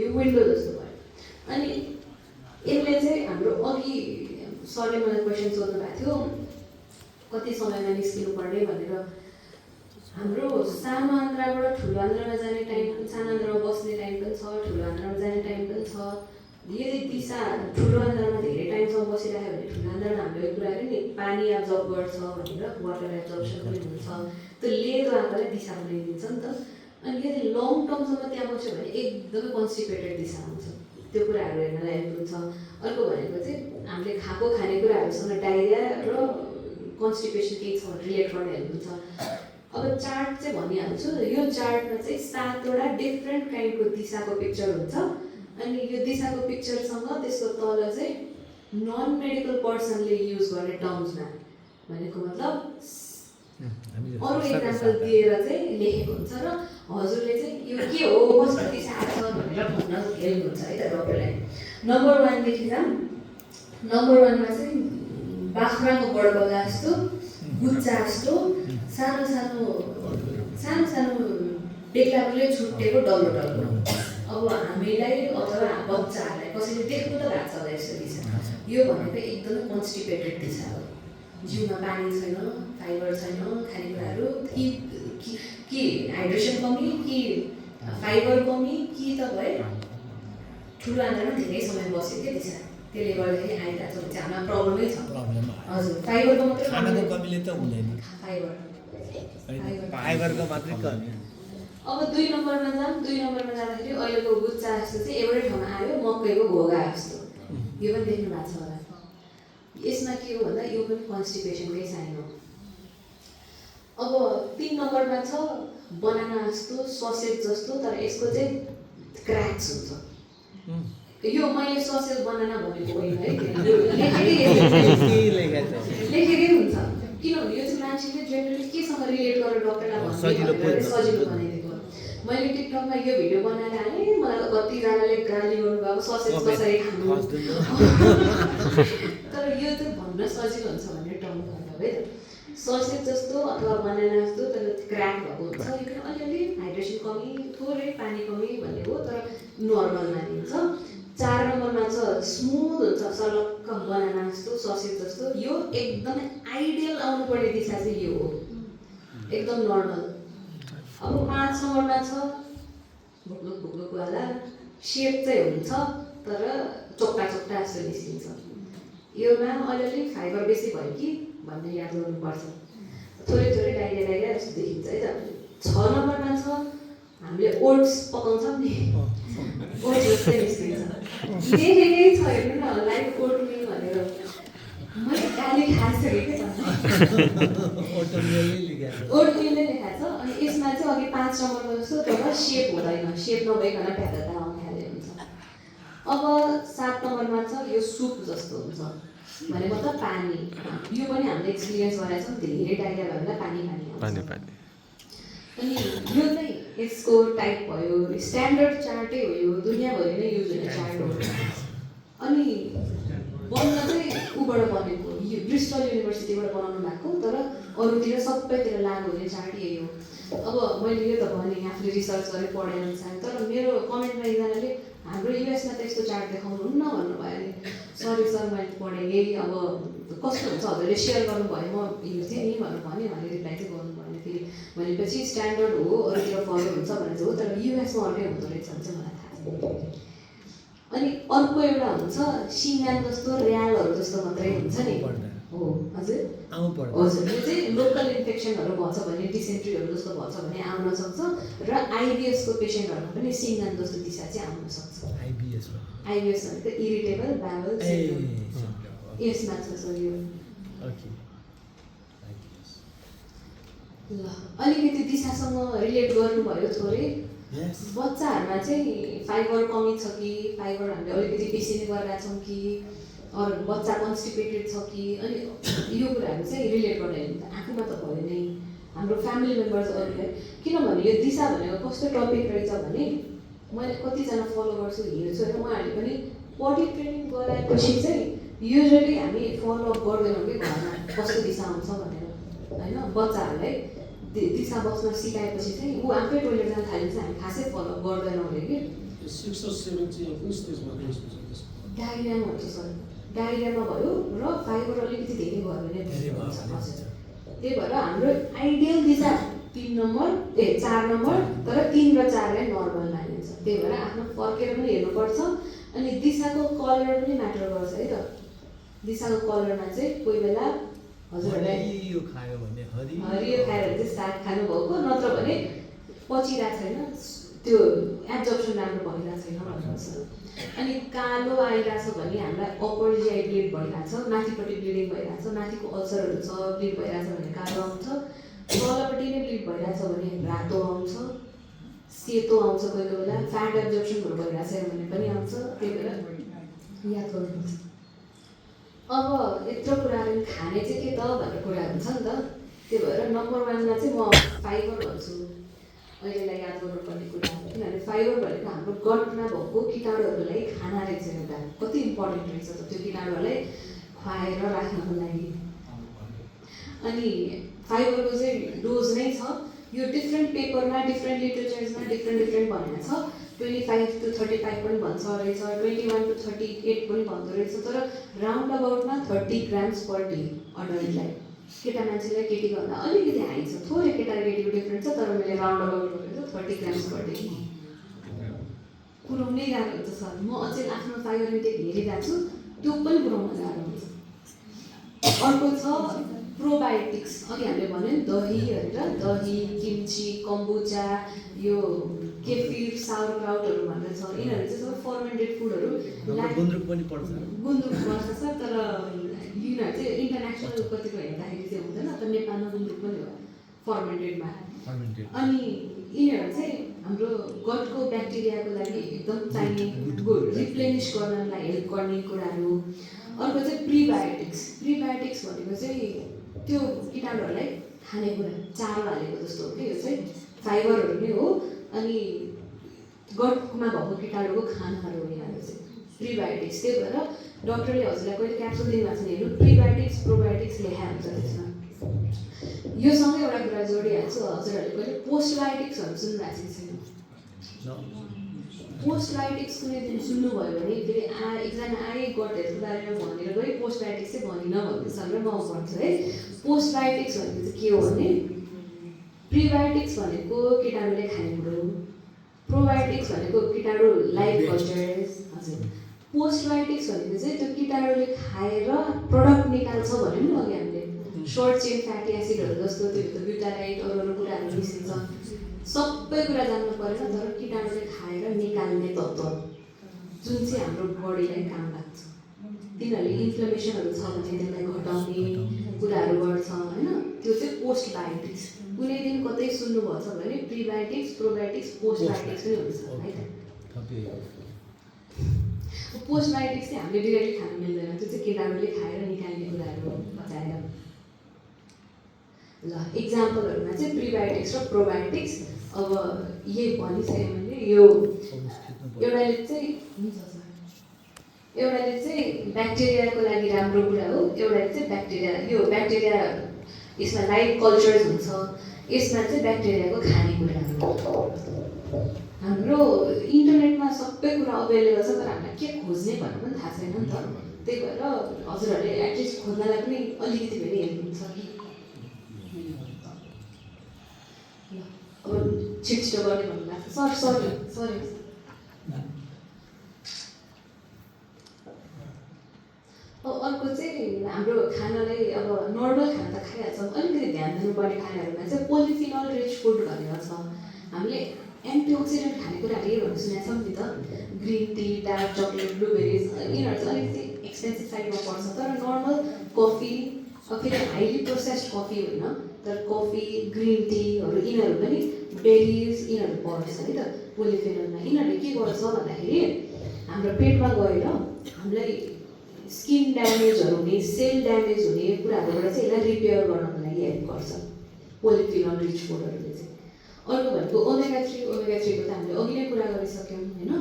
यो विन्डो जस्तो भयो अनि यसले चाहिँ हाम्रो अघि सरले मलाई क्वेसन सोध्नु भएको थियो कति समयमा निस्किनु पर्ने भनेर हाम्रो सानो आन्द्राबाट ठुलो आन्द्रामा जाने टाइम सानो आन्द्रामा बस्ने टाइम पनि छ ठुलो आन्द्रामा जाने टाइम पनि छ यदि दिशा ठुलो आन्द्रामा धेरै टाइमसम्म बसिराख्यो भने ठुलो आन्द्रामा हामीले यो कुराहरू नि पानी एब्जर्ब गर्छ भनेर वाटर एब्जर्प्सन पनि हुन्छ त्यो लेदो आँखालाई दिशा बनाइदिन्छ नि त अनि यदि लङ टर्मसम्म त्यहाँ बस्यो भने एकदमै कन्स्टिपेटेड दिशा हुन्छ त्यो कुराहरू हेर्नलाई हेल्प हुन्छ अर्को भनेको चाहिँ हामीले खाएको खानेकुराहरूसँग डाइरिया र कन्स्टिपेसन केही छ भने रिलेट गर्न हेल्प हुन्छ अब चार्ट चाहिँ भनिहाल्छु यो चार्टमा चाहिँ 7वटा डिफ्रेन्ट काइन्डको दिशाको पिक्चर हुन्छ अनि यो दिशाको पिक्चरसँग त्यसको तल चाहिँ नन मेडिकल पर्सनले युज गर्ने टर्म्समा भनेको मतलब अरू इक्जाम्पल दिएर चाहिँ लेखेको हुन्छ र हजुरले चाहिँ यो के हो कस्तो दिशा आएको छ भनेर भन्न हेल्प हुन्छ है त डक्टरलाई नम्बर 1 देखि जाम नम्बर 1 मा चाहिँ बाख्राको बडबल्ला जस्तो गुच्चा जस्तो सानो सानो बेग्लाले छुट्टेको डल्लो डल्लो अब हामीलाई अथवा बच्चाहरूलाई कसैले देख्नु त भएको छ होला यस्तो दिशा यो भनेको एकदमै कन्स्टिपेटेड दिशा हो जिउमा पानी छैन फाइबर छैन खानेकुराहरू कि हाइड्रेसन कमी कि फाइबर कमी कि त भए ठुलो आन्द्रामा धेरै समय बस्यो क्या दिशा त्यसले गर्दाखेरि आइरहेको छ भने चाहिँ हामीलाई प्रब्लमै छ हजुर फाइबरको मात्रै खानाको कमीले त हुँदैन फाइबरको मात्रै कमी अब 2 नम्बरमा जाँदाखेरि अहिलेको गुच्चा जस्तो चाहिँ एउटै ठाउँमा आयो मकैको घोगा जस्तो यो पनि देख्नु भएको छ होला यसमा के हो भन्दा यो पनि कन्स्टिपेसनकै साइन हो अब 3 नम्बरमा छ बनाना जस्तो ससेज जस्तो तर यसको चाहिँ क्र्याक्स हुन्छ यो मैले ससेज बनाना भनेको होइन है लेखेकै हुन्छ किनभने यो चाहिँ मान्छेले जेनरली केसँग रिलेट गरेर डक्टरलाई सजिलो बनाइदिएको मैले टिकटकमा यो भिडियो बनाएर हालेँ मलाई त कतिजनाले गाली गर्नुभएको ससेज कसरी खानु तर यो चाहिँ भन्न सजिलो हुन्छ भन्ने टर्म भन्दा है ससेज जस्तो अथवा बनाना जस्तो तर क्र्याक भएको हुन्छ यो पनि अलिअलि हाइड्रेसन कमी थोरै पानी कमी भन्ने हो तर नर्मल मानिन्छ 4 नम्बरमा छ स्मुथ हुन्छ सलक्क बनाना जस्तो ससेज जस्तो यो एकदमै आइडियल आउनुपर्ने दिशा चाहिँ यो हो एकदम नर्मल अब 5 नम्बरमा छ भुक्लुकवाला सेप चाहिँ हुन्छ तर चोक्टा जस्तो निस्किन्छ योमा अलिअलि फाइबर बेसी भयो कि भन्ने याद गर्नुपर्छ थोरै डाइरिया जस्तो देखिन्छ है त 6 नम्बरमा छ हामीले ओट्स पकाउँछौँ नि ओट्स जस्तै निस्किन्छ लेखेकै छ हेर्नु न लाइफ ओट मिल भनेर मैले गाली खाइसकेँ क्या ओटोमेलै लेखेको ओटमेलले लेखाएको छ अनि यसमा चाहिँ अघि 5 नम्बरको जस्तो तर सेप हुँदैन सेप नभइकन प्याकेटमा आउनु थाल्यो हुन्छ अब 7 नम्बरमा छ यो सुप जस्तो हुन्छ भनेको त पानी यो पनि हामीले एक्सपिरियन्स गरेका छौँ धेरै डाइरिया भयो भने पानी पानी आउँछ अनि यो चाहिँ यसको टाइप भयो स्ट्यान्डर्ड चार्टै हो यो दुनियाँभरि नै युज हुने चार्ट हो अनि बन्न चाहिँ ऊबाट बनेको यो ब्रिस्टल युनिभर्सिटीबाट बनाउनु भएको तर अरूतिर सबैतिर लागु हुने चार्ट यही हो अब मैले यो त भने आफूले रिसर्च गरेँ पढेँ अनुसार तर मेरो कमेन्टमा एकजनाले हाम्रो युएसमा त यस्तो चार्ट देखाउनुहुन्न भन्नुभयो अरे सरी सर मैले पढेँ यही अब कस्तो हुन्छ हजुरले सेयर गर्नुभयो म हेर्थेँ नि भन्नु भने उहाँले रिप्लाई चाहिँ गर्नु भएन फेरि भनेपछि स्ट्यान्डर्ड हो अरूतिर फलो हुन्छ भने चाहिँ हो तर युएसमा अर्कै हुँदो रहेछ भने चाहिँ मलाई थाहा छैन अनि अर्को एउटा हुन्छ सिङ्गान जस्तो र्यालहरू जस्तो मात्रै हुन्छ नि हो हजुर हजुर यो चाहिँ लोकल इन्फेक्सनहरू भन्छ भने डिसेन्ट्रीहरू जस्तो भन्छ भने आउन सक्छ र आइबिएसको पेसेन्टहरूमा पनि सिङ्गान जस्तो दिशा चाहिँ आउन सक्छ आइबिएस भनेको इरिटेबल बावल सिन्ड्रोम यसमा छ सर यो ल अलिकति दिशासँग रिलेट गर्नुभयो थोरै बच्चाहरूमा चाहिँ फाइबर कमी छ कि फाइबर हामीले अलिकति बेसी नै गरिरहेको छौँ कि अरू बच्चा कन्स्टिपेटेड छ कि अनि यो कुराहरू चाहिँ रिलेट गर्ने आफूमा त भयो नै हाम्रो फ्यामिली मेम्बर्सहरूले किनभने यो दिशा भनेको कस्तो टपिक रहेछ भने मैले कतिजना फलो गर्छु हेर्छु होइन उहाँहरूले पनि बडी ट्रेनिङ गराएपछि चाहिँ युजली हामी फलोअप गर्दैनौँ कि घरमा कस्तो दिशा आउँछ भनेर होइन बच्चाहरूलाई दिशा बस्न सिकाएपछि चाहिँ ऊ आफै टोइलेट जान थालेपछि हामी खासै फलोअप गर्दैनौँ अरे कि 6 or 7 चाहिँ कुन स्टेजमा डाइरियामा हुन्छ सर डाइरियामा भयो र फाइबर अलिकति धेरै भयो भने त्यही भएर हाम्रो आइडियल दिशा 4 नम्बर तर 3 र 4 लाई नर्मल मानिन्छ त्यही भएर आफ्नो फर्केर पनि हेर्नुपर्छ अनि दिशाको कलर पनि म्याटर गर्छ है त दिशाको कलरमा चाहिँ कोही बेला हजुरहरूलाई हरियो खायो भने हरियो खाएर चाहिँ साग खानुभएको नत्र भने पचिरहेको छैन त्यो एब्जर्प्सन राम्रो भइरहेको छैन भन्नुहुन्छ अनि कालो आइरहेछ भने हामीलाई अप्पर जिआई ब्लिड भइरहेछ माथिपट्टि ब्लिडिङ भइरहेछ माथिको अल्सरहरू छ ब्लिड भइरहेछ भने कालो आउँछ तलपट्टि नै ब्लिड भइरहेछ भने रातो आउँछ सेतो आउँछ कोही कोही बेला फ्याट एब्जर्प्सनहरू भइरहेछ भने पनि आउँछ त्यही भएर याद गर्नुहुन्छ अब यत्रो कुराहरू खाने चाहिँ के त भन्ने कुरा हुन्छ नि त त्यही भएर नम्बर 1 मा चाहिँ म फाइबर भन्छु अहिलेलाई याद गर्नुपर्ने कुरा किनभने फाइबर भनेको हाम्रो गटमा भएको कीटाणुहरूलाई खाना रहेछ एउटा कति इम्पोर्टेन्ट रहेछ त त्यो कीटाणुहरूलाई खुवाएर राख्नको लागि अनि फाइबरको चाहिँ डोज नै छ यो डिफ्रेन्ट पेपरमा डिफ्रेन्ट लिटरेचर्समा डिफ्रेन्ट भनेको छ 25 to 35 पनि भन्छ रहेछ 21 to 38 पनि भन्दो रहेछ तर राउन्ड अबाउटमा 30 ग्राम्स पर डे अडल्टलाई केटा मान्छेलाई केटीको भन्दा अलिकति हाई छ थोरै केटा र केटीको डिफ्रेन्स छ तर मैले राउन्ड अबाउट गरेको 30 ग्राम्स पर डे पुऱ्याउनै गाह्रो हुन्छ सर म अझै आफ्नो फाइबर इन्टेक हेरिरहेको छु त्यो पनि पुऱ्याउन गाह्रो हुन्छ अर्को छ प्रोबायोटिक्स अघि हामीले भन्यो नि दही भनेर दही किम्ची कम्बुचा यो केफिर साउरक्राउटहरू भनेर छ यिनीहरू चाहिँ सबै फर्मेन्टेड फुडहरू गुन्द्रुक पनि पर्छ गुन्द्रुक पर्छ सर तर यिनीहरू चाहिँ इन्टरनेसनल कतिको हेर्दाखेरि चाहिँ हुँदैन तर नेपालमा गुन्द्रुक पनि हो फर्मेन्टेडमा अनि यिनीहरू चाहिँ हाम्रो गटको ब्याक्टेरियाको लागि एकदम चाहिने रिप्लेनिस गर्नलाई हेल्प गर्ने कुराहरू अर्को चाहिँ प्रिबायोटिक्स भनेको चाहिँ त्यो कीटाणुहरूलाई खाने कुरा चारो हालेको जस्तो हो कि यो चाहिँ फाइबरहरू नै हो अनि गटमा भएको कीटाणुको खानाहरू हो यिनीहरू चाहिँ प्रिबायोटिक्स त्यही भएर डक्टरले हजुरलाई कहिले क्याप्सुल दिनुभएको छ हेर्नु प्रिबायोटिक्स प्रोबायोटिक्स लेखाएको हुन्छ त्यसमा योसँगै एउटा कुरा जोडिहाल्छु हजुरहरूले कहिले पोस्टबायोटिक्सहरू सुन्नुभएको छैन पोस्टबायोटिक्स कुनै दिन सुन्नुभयो भने फेरि एकजना आए गटहरूको बारेमा भनेर गएँ पोस्टबायोटिक्स चाहिँ भनिनँ भन्दैछ र म भन्छु है पोस्टबायोटिक्स भनेको चाहिँ के हो भने प्रिबायोटिक्स भनेको कीटाणुले खाने कुरो प्रोबायोटिक्स भनेको कीटाणु लाइफ कल्चर्स हजुर पोस्टबायोटिक्स भनेको चाहिँ त्यो कीटाणुले खाएर प्रडक्ट निकाल्छ भन्यो नि अघि हामीले सर्ट चेन फ्याटी एसिडहरू जस्तो त्यो ब्युटाराइट अरू कुराहरू मिसिन्छ सबै कुरा जान्नु परेन तर कीटाणुले खाएर निकाल्ने तत्त्व जुन चाहिँ हाम्रो बडीलाई काम लाग्छ तिनीहरूले इन्फ्लेमेसनहरू छ भने त्यसलाई घटाउने कुराहरू गर्छ होइन, त्यो चाहिँ पोस्टबायोटिक्स। कुनै दिन कतै सुन्नुभएको छ भने प्रिबायोटिक्स, प्रोबायोटिक्स, पोस्टबायोटिक्स पनि हुन्छ है त। पोस्टबायोटिक्स चाहिँ हामीले डिरेक्टली खानु मिल्दैन, त्यो चाहिँ केटाहरूले खाएर निकाल्ने कुराहरू बताएर। ल इक्जाम्पलहरूमा चाहिँ प्रिबायोटिक्स र प्रोबायोटिक्स अब यही भनिसकेँ मैले। यो एउटाले चाहिँ ब्याक्टेरियाको लागि राम्रो कुरा हो, एउटाले चाहिँ ब्याक्टेरिया यसमा लाइफ कल्चर्स हुन्छ, यसमा चाहिँ ब्याक्टेरियाको खानेकुराहरू। हाम्रो इन्टरनेटमा सबै कुरा अभाइलेबल छ, तर हामीलाई के खोज्ने भनेर पनि थाहा छैन नि त। त्यही भएर हजुरहरूले एटलिस्ट खोज्नलाई पनि अलिकति भए हेल्प हुन्छ कि। अब छिटो गर्ने भन्नु लाग्छ। सरी अब अर्को चाहिँ हाम्रो खानालाई अब नर्मल खाना त खाइहाल्छौँ, अलिकति ध्यान दिनुपर्ने खानाहरूमा चाहिँ पोलिफिनल रिच फुड भनेर छ। हामीले एन्टिअक्सिडेन्ट खानेकुराहरू यही भनेर सुनेको छौँ नि त। ग्रिन टी, डार्क चक्लेट, ब्लुबेरिज यिनीहरू चाहिँ अलिकति एक्सपेन्सिभ साइडमा पर्छ, तर नर्मल कफी, फेरि हाइली प्रोसेस्ड कफी होइन, तर कफी, ग्रिन टीहरू यिनीहरू पनि बेरिज यिनीहरू पर्छ है त पोलिफिनलमा। यिनीहरूले के गर्छ भन्दाखेरि हाम्रो पेटमा गएर हामीलाई स्किन ड्यामेजहरू हुने, सेल ड्यामेज हुने कुराहरूबाट चाहिँ यसलाई रिपेयर गर्नको लागि हेल्प गर्छ पोलिफिनल रिच फुडहरूले चाहिँ। अर्को भनेको ओमेगा 3 को त हामीले अघि नै कुरा गरिसक्यौँ होइन।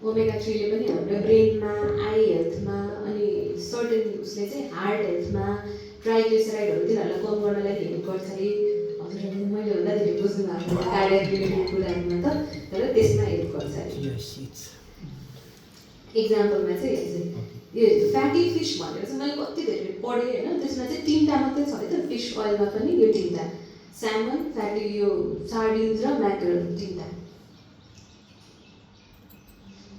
ओमेगा 3ले पनि हाम्रो ब्रेनमा, आई हेल्थमा, अनि सर्टेन उसले चाहिँ हार्ट हेल्थमा, ट्राइग्लिसराइडहरू तिनीहरूलाई कम गर्नलाई हेल्प गर्छ अरे। हजुरहरूले मैले भन्दा धेरै बुझ्नु भएको कार्डियक रिलेटेड कुराहरूमा त, तर त्यसमा हेल्प गर्छ अरे। इक्जाम्पलमा चाहिँ यो फ्याटी फिस भनेर चाहिँ मैले कति धेरै पढेँ होइन, त्यसमा चाहिँ 3टा मात्रै छ है त फिस ओइलमा पनि, यो 3टा स्यामन, फ्याटी यो सार्डिन्स र म्याक्रेल 3टा।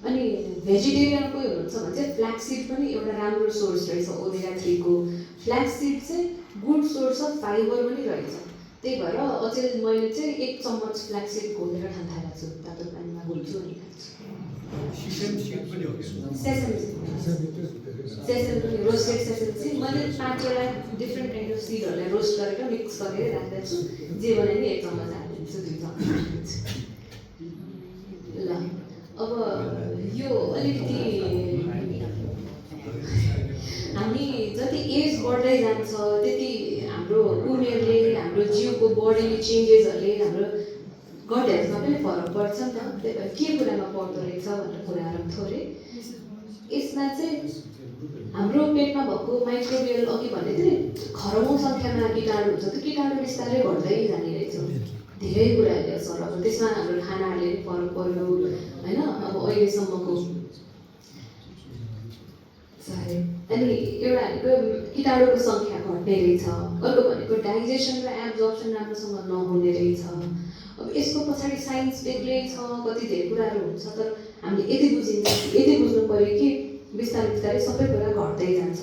अनि भेजिटेरियन कोही हुनुहुन्छ भने चाहिँ फ्ल्याक्सिड पनि एउटा राम्रो सोर्स रहेछ ओमेगा 3 को। फ्ल्याक्सिड चाहिँ गुड सोर्स अफ फाइबर पनि रहेछ। त्यही भएर अझै मैले चाहिँ 1 चम्मच फ्ल्याक्सिड घोलेर खान थालेको छु, तातो पानीमा घोल्छु अनि खान्छु। सेसम रोस्टेड सेसम चाहिँ मैले 5वटा डिफ्रेन्ट काइन्ड अफ सिडहरूलाई रोस्ट गरेर मिक्स गरेर राखेको छु। जे बनाए नि 1 चम्मच हालिदिन्छु, 2 चम्मच हालिदिन्छु। ल अब यो अलिकति हामी जति एज बढ्दै जान्छ त्यति हाम्रो उमेरले, हाम्रो जिउको बडीले चेन्जेसहरूले हाम्रो गट हेल्थमा पनि फरक पर्छ नि त। त्यही भएर के कुरामा पर्दो रहेछ भनेर कुराहरू थोरै यसमा चाहिँ हाम्रो पेटमा भएको माइक्रोबियल अघि भनेको थिएँ खरौँ सङ्ख्यामा कीटाणु हुन्छ, त्यो कीटाणु बिस्तारै घट्दै जाने रहेछ। धेरै कुराहरूले असर, अब त्यसमा हाम्रो खानाहरूले फरक पर्यो होइन। अब अहिलेसम्मको अनि एउटा भनेको कीटाणुको सङ्ख्या घट्ने रहेछ, अर्को भनेको डाइजेसन र एब्जर्प्सन राम्रोसँग नहुने रहेछ। अब यसको पछाडि साइन्स बेग्लै छ, कति धेरै कुराहरू हुन्छ, तर हामीले यति बुझ्नु पऱ्यो कि बिस्तारै सबै कुरा घट्दै जान्छ।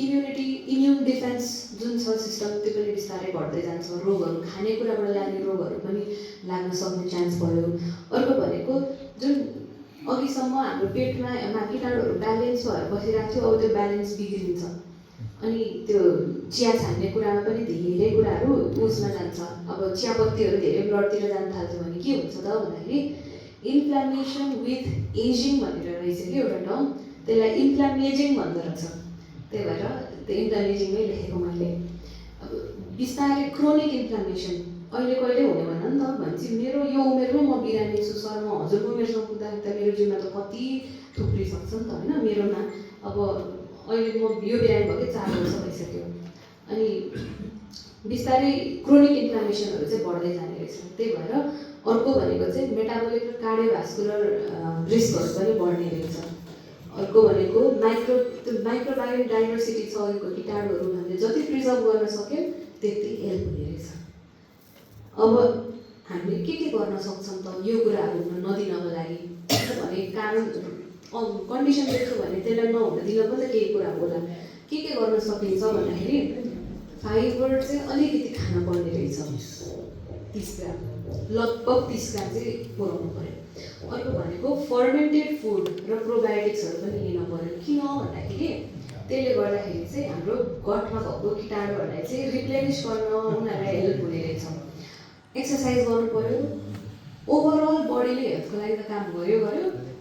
इम्युन डिफेन्स जुन छ सिस्टम त्यो पनि बिस्तारै घट्दै जान्छ। रोगहरू खानेकुराबाट लाग्ने रोगहरू पनि लाग्न सक्ने चान्स भयो। अर्को भनेको जुन अघिसम्म हाम्रो पेटमा कीटाणुहरू ब्यालेन्स भएर बसिरहेको थियो, अब त्यो ब्यालेन्स बिग्रिन्छ। अनि त्यो चिया छान्ने कुरामा पनि धेरै कुराहरू उसमा जान्छ। अब चियापत्तीहरू धेरै ब्लडतिर जान थाल्छ भने के हुन्छ त भन्दाखेरि इन्फ्लामेसन विथ एजिङ भनेर रहेछ कि एउटा टर्म, त्यसलाई इन्फ्लामेजिङ भन्दो रहेछ। त्यही भएर त्यो इन्फ्लामेजिङमै लेखेको मैले। अब बिस्तारै क्रोनिक इन्फ्लामेसन अहिले कहिले हुने भन नि त, भन्छ मेरो यो उमेरमै म बिरामी छु सर, म हजुरको उमेरसम्म पुग्दाखेरि त मेरो जिउमा त कति थुप्रिसक्छ नि त होइन। मेरोमा अब अहिले म यो बिरामी भएकै 4 वर्ष भइसक्यो। अनि बिस्तारै क्रोनिक इन्फ्लामेसनहरू चाहिँ बढ्दै जाने रहेछ। त्यही भएर अर्को भनेको चाहिँ मेटाबोलिक र कार्डियोभास्कुलर रिस्कहरू पनि बढ्ने रहेछ। अर्को भनेको माइक्रोबायोम डाइभर्सिटी छ अहिलेको कीटाणुहरू, हामीले जति प्रिजर्भ गर्न सक्यौँ त्यति हेल्प हुने रहेछ। अब हामीले के गर्न सक्छौँ त यो कुराहरू हुन नदिनको लागि भने कारण कन्डिसन देख्यो भने त्यसलाई नहुन दिन पनि त केही कुरा होला। के गर्न सकिन्छ भन्दाखेरि फाइबर चाहिँ अलिकति खान पर्ने रहेछ, 30 ग्राम, लगभग 30 ग्राम चाहिँ पुऱ्याउनु पऱ्यो। अर्को भनेको फर्मेन्टेड फुड र प्रोबायोटिक्सहरू पनि लिन पऱ्यो। किन भन्दाखेरि त्यसले गर्दाखेरि चाहिँ हाम्रो गटमा भएको किटाणुहरूलाई चाहिँ रिप्लेनिस गर्न उनीहरूलाई हेल्प हुने रहेछ। एक्सर्साइज गर्नु पऱ्यो, ओभरअल बडीले हेल्थको लागि त काम गर्यो,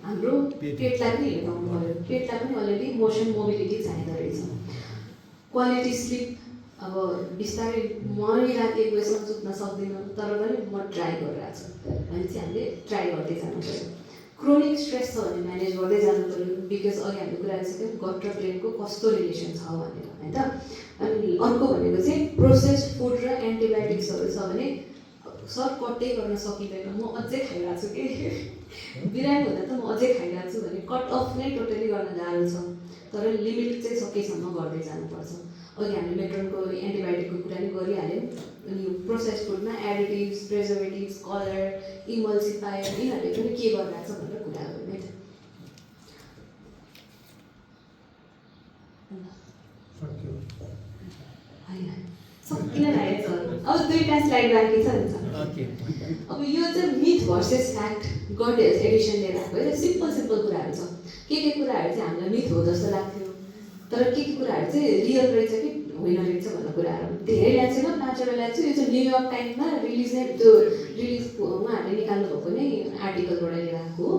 हाम्रो पेटलाई पनि हिर्काउनु पऱ्यो। पेटलाई पनि अलरेडी मोसन मोबिलिटी चाहिँदो रहेछ। क्वालिटी स्लिप, अब बिस्तारै म राति 1 बजीसम्म सुत्न सक्दिनँ, तर पनि म ट्राई गरिरहेको छु भने चाहिँ हामीले ट्राई गर्दै जानु पऱ्यो। क्रोनिक स्ट्रेस छ भने म्यानेज गर्दै जानु पऱ्यो, बिकज अघि हामीले कुरा गरिसक्यौँ गट र ब्रेनको कस्तो रिलेसन छ भनेर, होइन त। अनि अर्को भनेको चाहिँ प्रोसेस्ड फुड र एन्टिबायोटिक्सहरू छ भने सर कटै गर्न सकिँदैन, म अझै खाइरहेको छु कि बिरामी हुँदा त म अझै खाइरहेको छु भने कट अफ नै टोटली गर्न गाह्रो छ, तर लिमिट चाहिँ सकेसम्म गर्दै जानुपर्छ। अघि हामीले मेट्रोनको एन्टिबायोटिकको कुरा नि गरिहाल्यौँ। अनि प्रोसेस फुडमा एडिटिभ्स, प्रिजर्भेटिभ्स, कलर, इमल्सिफायर यिनीहरूले पनि के गरिरहेछ भनेर कुरा गरौँ है त। होइन सकिन लागेको छ, अब 2टा स्लाइड बाँकी छ नि त। अब यो चाहिँ myth versus fact gut health Edison लिएर आएको है। सिम्पल कुराहरू छ। के कुराहरू चाहिँ हामीलाई मिथ हो जस्तो लाग्थ्यो, तर के कुराहरू चाहिँ रियल रहेछ कि होइन रहेछ भन्ने कुराहरू धेरै ल्याएको छैन। 5वटा ल्याएको छु। यो चाहिँ न्युयोर्क टाइम्समा रिलिज उहाँहरूले निकाल्नु भएको नै आर्टिकलबाट लिएर आएको हो।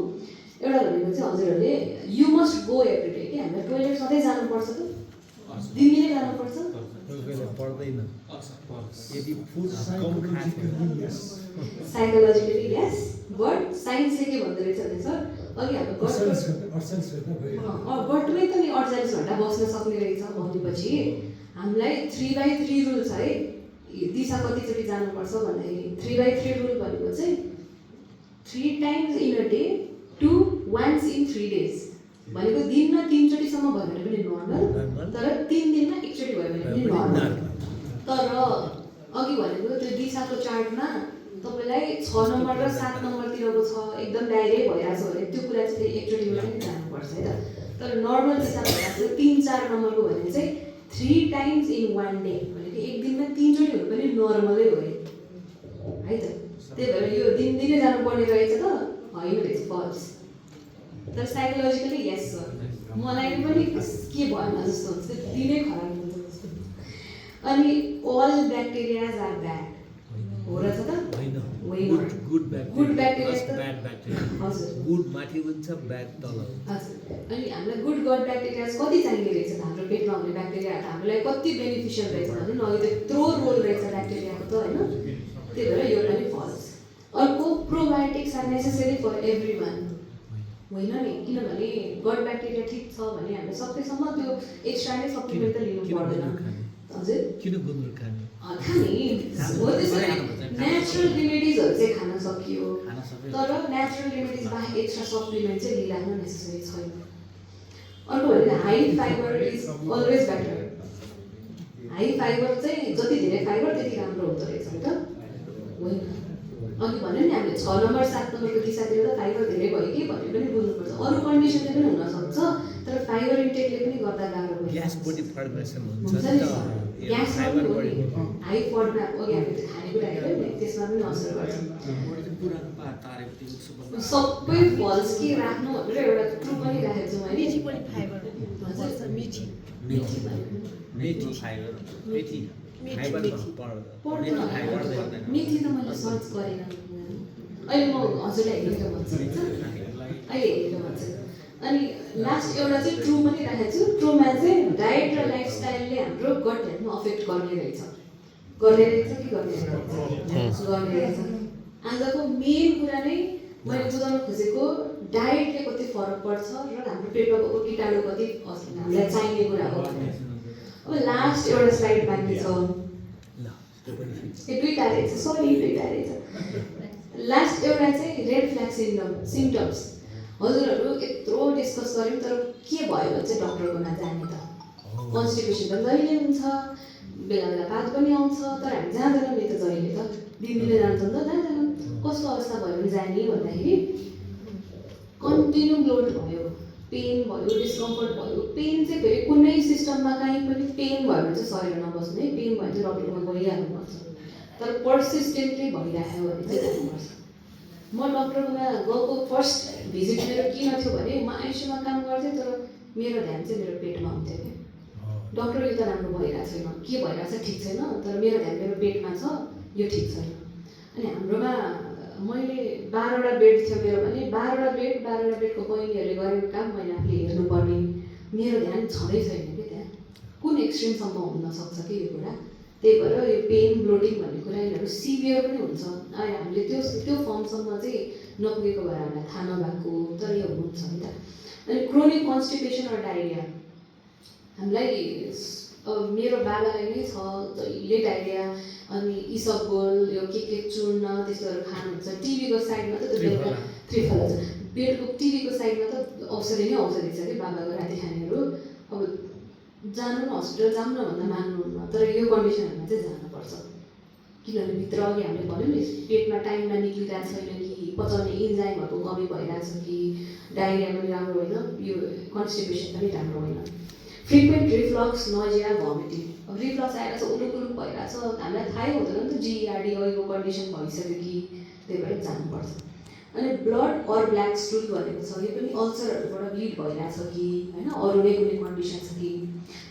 एउटा भनेको चाहिँ हजुरहरूले you must go every day, कि हामीलाई टोइलेट सधैँ जानुपर्छ त, दिनदिनै जानुपर्छ। पर्दैन यदि फुड साइकोलोजिकली यस, बट साइन्सले के भन्दो रहेछ भने सर अघि हाम्रो गटमै त नि 48 घन्टा बस्न सक्ने रहेछ भनेपछि हामीलाई 3/3 रुल छ है। दिशा कतिचोटि जानुपर्छ भन्दाखेरि 3/3 रुल भनेको चाहिँ 3 times in a day to once in 3 days भनेको दिनमा 3 चोटिसम्म भयो भने पनि नर्मल, तर 3 दिनमा एकचोटि भयो भने पनि नर्मल। तर अघि भनेको त्यो दिशाको चार्टमा तपाईँलाई 6 नम्बर र 7 नम्बरतिरको छ, एकदम डाइरेक्ट भइरहेछ भने त्यो कुरा चाहिँ एकचोटि पनि जानुपर्छ है त। तर नर्मल दिशा भइरहेको 3-4 नम्बरको भने चाहिँ 3 times in 1 day भनेको एक दिनमा 3 चोटि हुनु पनि नर्मलै हो है त। त्यही भएर यो दिनदिनै जानुपर्ने रहेछ त होइन रहेछ, फल्स। तर साइकोलोजिकली यस सर, मलाई पनि के भएन जस्तो हुन्छ, दिनै खराब हुन्छ जस्तो। अनि अल ब्याक्टेरियाज आर ब्याड हो रहेछ त? होइन, गुड ब्याक्टेरिया त ब्याड ब्याक्टेरिया, हजुर गुड माथि हुन्छ ब्याड तल। हजुर। अनि हामीलाई गुड गट ब्याक्टेरियाज कति चाहिने रहेछ त? हाम्रो पेटमा हुने ब्याक्टेरियाहरू हामीलाई कति बेनिफिसियल रहेछ भन्नु न, अघि त यत्रो रोल रहेछ ब्याक्टेरियाको त, होइन? त्यही भएर यो पनि फल्स। अर्को probiotics are necessary for every one होइन नि, किनभने गट ब्याक्टेरिया ठिक छ भने हामीले सकेसम्म त्यो एक्स्ट्रा नै सप्लिमेन्ट त लिनु पर्दैन। हजुर किन गुन्द्रुक खाने? खाने हो, त्यसरी नेचुरल रेमेडिजहरू चाहिँ खान सकियो, तर नेचुरल रेमेडिज बाहेक एक्स्ट्रा सप्लिमेन्ट चाहिँ लिइराख्नु नेसेसरी छैन। अर्को भनेको high fibre is always better. High fibre चाहिँ जति धेरै फाइबर त्यति राम्रो हुँदो रहेछ नि त, होइन? अघि भन्यो नि हामीले 6 नम्बर 7 नम्बरको दिशातिर त फाइबर धेरै भयो कि भन्ने पनि बुझ्नुपर्छ। अरू कन्डिसनले पनि हुनसक्छ, तर फाइबर इन्टेकले पनि गर्दा गाह्रो भयो। ग्यास बडी फर्मेसन हुन्छ हुन्छ नि नि त, ग्यास फाइबर पनि बडी हाई फर्डमा अघि हामीले खानेकुरा हेऱ्यौँ नि त्यसमा पनि असर गर्छ। सबै फल्स के राख्नु भनेर एउटा ट्रु पनि राखेको छु मैले। मेथी पनि फाइबर पर्छ, मेथी मेथी फाइबर, मेथी फाइबरमा पर्दैन। मेथी त मैले सर्च गरेन, अहिले म हजुरलाई हेरेर भन्छु, अहिले हेरेर भन्छु। अनि लास्ट एउटा चाहिँ ट्रु पनि राखेको छु। ट्रुमा चाहिँ डायट र लाइफस्टाइलले हाम्रो गट हेल्थमा अफेक्ट गर्ने रहेछ कि गर्ने रहेछ। आजको मेन कुरा नै मैले बुझाउन खोजेको डायटले कति फरक पर्छ र हाम्रो पेटमा भएको किटाणु कति हामीलाई चाहिने कुरा हो भनेर। अब लास्ट एउटा स्लाइड बाँकी छ, दुईवटा रहेछ, सरी दुईवटा रहेछ। लास्ट एउटा चाहिँ रेड फ्ल्याग सिम्टम्स। हजुरहरू यत्रो डिस्कस गऱ्यौँ, तर के भयो भने चाहिँ डक्टरकोमा जाने त। कन्स्टिपेसन त जहिले हुन्छ, बेला बेला पात पनि आउँछ, तर हामी जाँदैनौँ नि त जहिले त, दिनदिनै जान्छौँ त, जाँदैनौँ। कस्तो अवस्था भयो भने जाने भन्दाखेरि कन्टिन्यू ब्लोट भयो, पेन भयो, डिस्कम्फर्ट भयो। पेन चाहिँ फेरि कुनै सिस्टममा कहीँ पनि पेन भयो भने चाहिँ सरेर नबस्नु है, पेन भयो भने चाहिँ डक्टरकोमा गइहाल्नुपर्छ। तर पर्सिस्टेन्टली भइरहेको भने चाहिँ जानुपर्छ। म डक्टरकोमा गएको फर्स्ट भिजिट मेरो किन थियो भने म आइसियुमा काम गर्थेँ, तर मेरो ध्यान चाहिँ मेरो पेटमा हुन्थ्यो क्या। डक्टरले त राम्रो भइरहेको छैन, के भइरहेको छ ठिक छैन, तर मेरो ध्यान मेरो पेटमा छ, यो ठिक छैन। अनि हाम्रोमा मैले 12वटा बेड थियो मेरो भने 12वटा बेडको बहिनीहरूले गरेको काम मैले आफूले हेर्नुपर्ने, मेरो ध्यान छँदै छैन कि त्यहाँ कुन एक्सट्रिमसम्म हुनसक्छ कि यो कुरा। त्यही भएर यो पेन ब्लोटिङ भन्ने कुरा यिनीहरू सिभियर पनि हुन्छ। अनि हामीले त्यो फर्मसम्म चाहिँ नपुगेको भएर हामीलाई थाहा नभएको, तर यो हुन्छ नि त। अनि क्रोनिक कन्स्टिपेसन र डायरिया हामीलाई मेरो बाबालाई नै छ जहिले डायरिया, अनि इसबगोल यो के चूर्ण त्यस्तोहरू खानुहुन्छ। टिभीको साइडमा त त्यो त्रिफला छ, बेडको टिभीको साइडमा त औषधि नै औषधि छ कि बाबाको राति खानेहरू। अब जानु न हस्पिटल जाऊँ न भन्दा मान्नुहुन्न, तर यो कन्डिसनहरूमा चाहिँ जानुपर्छ। किनभने भित्र अघि हामीले भन्यौँ नि पेटमा टाइममा निक्लिरहेको छैन कि, पचाउने इन्जाइमहरूको कमी भइरहेछ कि, डायरिया पनि राम्रो होइन, यो कन्स्टिपेसन पनि राम्रो होइन। Frequent reflux, nausea, vomiting. अब रिफ्लक्स आएर चाहिँ उलुक भइरहेछ, हामीलाई थाहै हुँदैन नि त जिआरडी अहिलेको कन्डिसन भइसक्यो कि, त्यही भएर जानुपर्छ। अनि ब्लड अर ब्ल्याक स्टुल भनेको छ, यो पनि अल्सरहरूबाट ब्लिड भइरहेछ कि होइन, अरू नै कुनै कन्डिसन छ कि।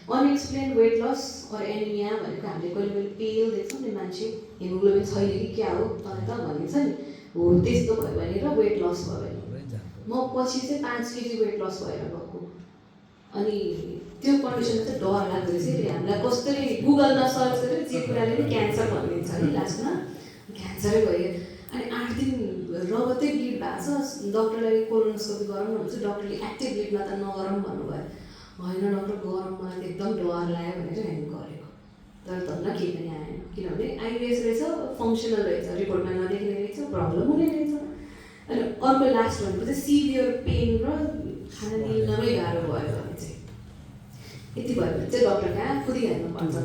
Unexplain weight loss or anaemia भनेको हामीले कहिले पेल देख्छौँ नि, मान्छे हिमोग्लोबिन छैन कि क्या हो तँलाई त भनिन्छ नि, हो त्यस्तो भयो भने र वेट लस भयो भने। म पछि चाहिँ 5 केजी वेट लस भएर गएको, अनि त्यो कन्डिसन चाहिँ डर लाग्दो रहेछ कि हामीलाई कसरी गुगलमा सर्च गरेर जे कुराले पनि क्यान्सर भनिदिन्छ नि, लास्टमा क्यान्सरै भयो। अनि 8 दिन रगतै ब्लिड भएको छ, डक्टरलाई कोलोनोस्कोपी गरौँ भन्छ, डक्टरले एक्टिभ ब्लिडमा त नगरौँ भन्नुभयो। होइन डक्टर गरौँ, मलाई त एकदम डर लाग्यो भनेर हामी गरेको, तर धन्न केही पनि आएन, किनभने आइबिएस रहेछ, फङ्सनल रहेछ, रिपोर्टमा नदेख्ने रहेछ, प्रब्लम हुने रहेछ। अनि अर्को लास्ट भनेको चाहिँ सिभियर पेन र खाना निल्नमै गाह्रो भयो भने चाहिँ, यति भयो भने चाहिँ डक्टर कहाँ कुदिहाल्नुपर्छ।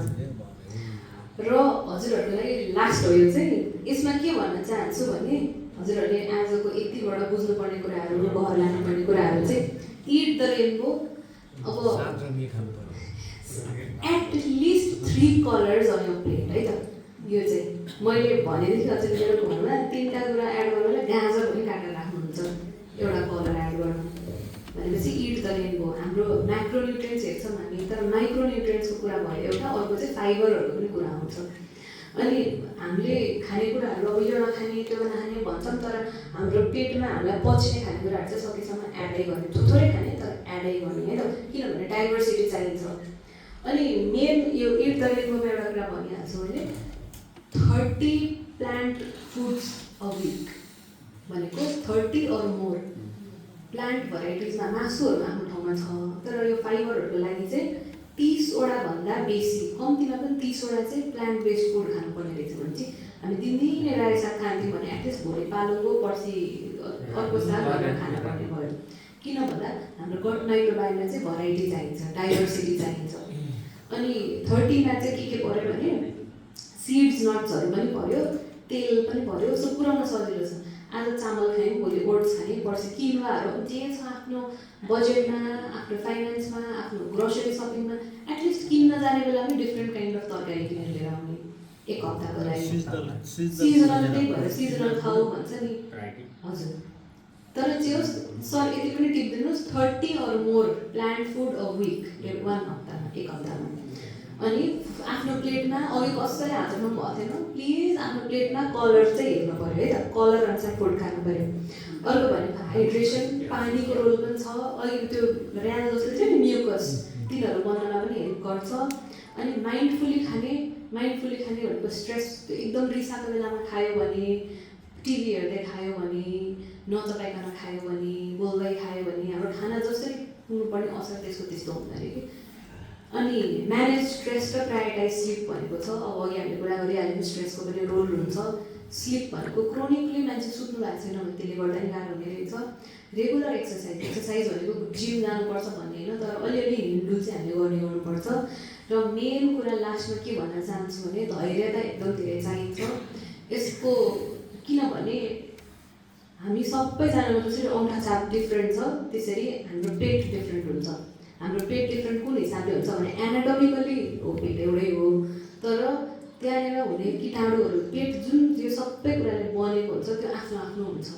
र हजुरहरूको लागि लास्ट हो यो चाहिँ, यसमा के भन्न चाहन्छु भने हजुरहरूले आजको यतिबाट बुझ्नुपर्ने कुराहरू, घर लानुपर्ने कुराहरू चाहिँ इट द रेनबो। अब at least 3 colours on your plate है त। यो चाहिँ मैले भनेदेखि अझै मेरो घरमा 3टा कुरा एड गर्नुलाई गाजर पनि काटेर राख्नुहुन्छ, एउटा कलर एड गर्नु भनेपछि इट द रेनबो। हाम्रो माइक्रोन्युट्रियन्ट्स हेर्छौँ हामी, तर माइक्रोन्युट्रियन्ट्सको कुरा भयो एउटा, अर्को चाहिँ फाइबरहरूको पनि कुरा आउँछ। अनि हामीले खानेकुराहरू अब यो नखाने त्यो नखाने भन्छौँ, तर हाम्रो पेटमा हामीलाई पच्ने खानेकुराहरू चाहिँ सकेसम्म एडै गर्ने, थोरै खाने तर एडै गर्ने है त, किनभने डाइभर्सिटी चाहिन्छ। अनि मेन यो इट द रेनबोमा एउटा कुरा भनिहाल्छु मैले, 30 प्लान्ट फुड्स अ विक भनेको 30 अर मोर प्लान्ट भेराइटिजमा मासुहरू आफ्नो ठाउँमा छ, तर यो फाइबरहरूको लागि चाहिँ 30वटा भन्दा बेसी, कम्तीमा पनि 30वटा चाहिँ प्लान्ट बेस्ड फुड खानुपर्ने रहेछ भने चाहिँ हामी दिनदिनै रायो साग खान्थ्यौँ भने एटलिस्ट भोलि पालुङ्गो पर्सि अर्को साग भनेर खानुपर्ने भयो। किन भन्दा हाम्रो गट माइक्रोबायोममा चाहिँ भराइटी चाहिन्छ, डाइभर्सिटी चाहिन्छ। अनि 30मा चाहिँ के पऱ्यो भने सिड्स नट्सहरू पनि पऱ्यो, तेल पनि पऱ्यो, सो पुऱ्याउन सजिलो छ। आज चामल खायौँ, भोलि ओट्स खाने, पर्सि किनुवाहरू जे छ आफ्नो बजेटमा, आफ्नो फाइनेन्समा, आफ्नो ग्रोसरी सपिङमा, एटलिस्ट किन्न जाने बेला पनि डिफ्रेन्ट काइन्ड अफ तरकारी किनेर लिएर आउने 1 हप्ताको लागि। सिजनल त्यही भएर सिजनल खाऊ भन्छ नि हजुर। तर जे होस् सर यति पनि टिप्दिनुहोस्, 30 or more plant food a week, 1 हप्तामा 1 हप्तामा। अनि आफ्नो प्लेटमा अघि कसैले हातमा भएको थिएन, प्लिज आफ्नो प्लेटमा कलर चाहिँ हेर्नु पऱ्यो है त, कलर अनुसार फुड खानु पऱ्यो। अर्को भनेको हाइड्रेसन, पानीको रोल पनि छ। अहिले त्यो ऱ्याल जस्तो थियो नि म्युकस, तिनीहरू बन्नलाई पनि हेल्प गर्छ। अनि माइन्डफुली खाने भनेको स्ट्रेस एकदम रिसाएको बेलामा खायो भने, टिभी हेर्दै खायो भने, नचपाइकन खायो भने, बोल्दै खायो भने हाम्रो खाना जसरी पुग्नुपर्ने असर त्यसको त्यस्तो हुँदैन कि। अनि म्यानेज स्ट्रेस र प्रायोरिटाइज स्लिप भनेको छ। अब अघि हामीले कुरा गरिहाल्यौँ, स्ट्रेसको पनि रोल हुन्छ। स्लिप भनेको क्रोनिकली मान्छे सुत्नु भएको छैन भने त्यसले गर्दा नि गाह्रो हुने रहेछ। रेगुलर एक्सर्साइज भनेको जिम जानुपर्छ भन्ने होइन, तर अलिअलि हिँडडुल चाहिँ हामीले गर्नुपर्छ। र मेन कुरा लास्टमा के भन्न चाहन्छु भने धैर्यता एकदम धेरै चाहिन्छ यसको, किनभने हामी सबैजनाको जसरी औँठा छाप डिफ्रेन्ट छ, त्यसरी हाम्रो पेट डिफ्रेन्ट हुन्छ। हाम्रो पेट डिफ्रेन्ट कुन हिसाबले हुन्छ भने एनाटोमिकली हो, पेट एउटै हो, तर त्यहाँनिर हुने कीटाणुहरू, पेट जुन यो सबै कुराले बनेको हुन्छ त्यो आफ्नो आफ्नो हुन्छ।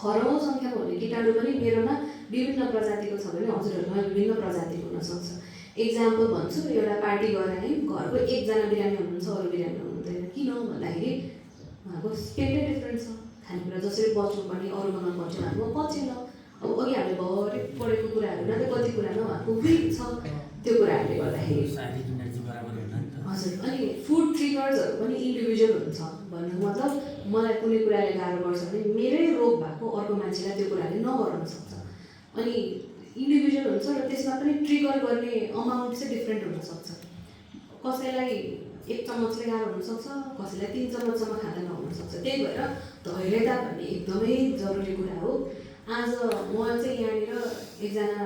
खरौँ सङ्ख्यामा हुने कीटाणु पनि मेरोमा विभिन्न प्रजातिको छ भने हजुरहरूमा विभिन्न प्रजातिको हुनसक्छ। एक्जाम्पल भन्छु, एउटा पार्टी गएर है घरको एकजना बिरामी हुनुहुन्छ, अरू बिरामी हुनुहुँदैन। किन भन्दाखेरि उहाँको पेटै डिफ्रेन्ट छ, खानेकुरा जसरी पच्नुपर्ने अरूमा नपच्यो उहाँको पचेन। अब अघि हामीले भरि पढेको कुराहरूमा त कति कुरामा उहाँको विक छ, त्यो कुराहरूले गर्दाखेरि हजुर। अनि फुड ट्रिगर्सहरू पनि इन्डिभिजुअल हुन्छ भन्नु मतलब मलाई कुनै कुराले गाह्रो गर्छ भने मेरै रोग भएको अर्को मान्छेलाई त्यो कुराले नगराउन सक्छ। अनि इन्डिभिजुअल हुन्छ र त्यसमा पनि ट्रिगर गर्ने अमाउन्ट चाहिँ डिफ्रेन्ट हुनसक्छ। कसैलाई 1 चम्मचले गाह्रो हुनसक्छ, कसैलाई 3 चम्मचसम्म खाँदा नहुनसक्छ। त्यही भएर धैर्यता भन्ने एकदमै जरुरी कुरा हो। आज म चाहिँ यहाँनिर एकजना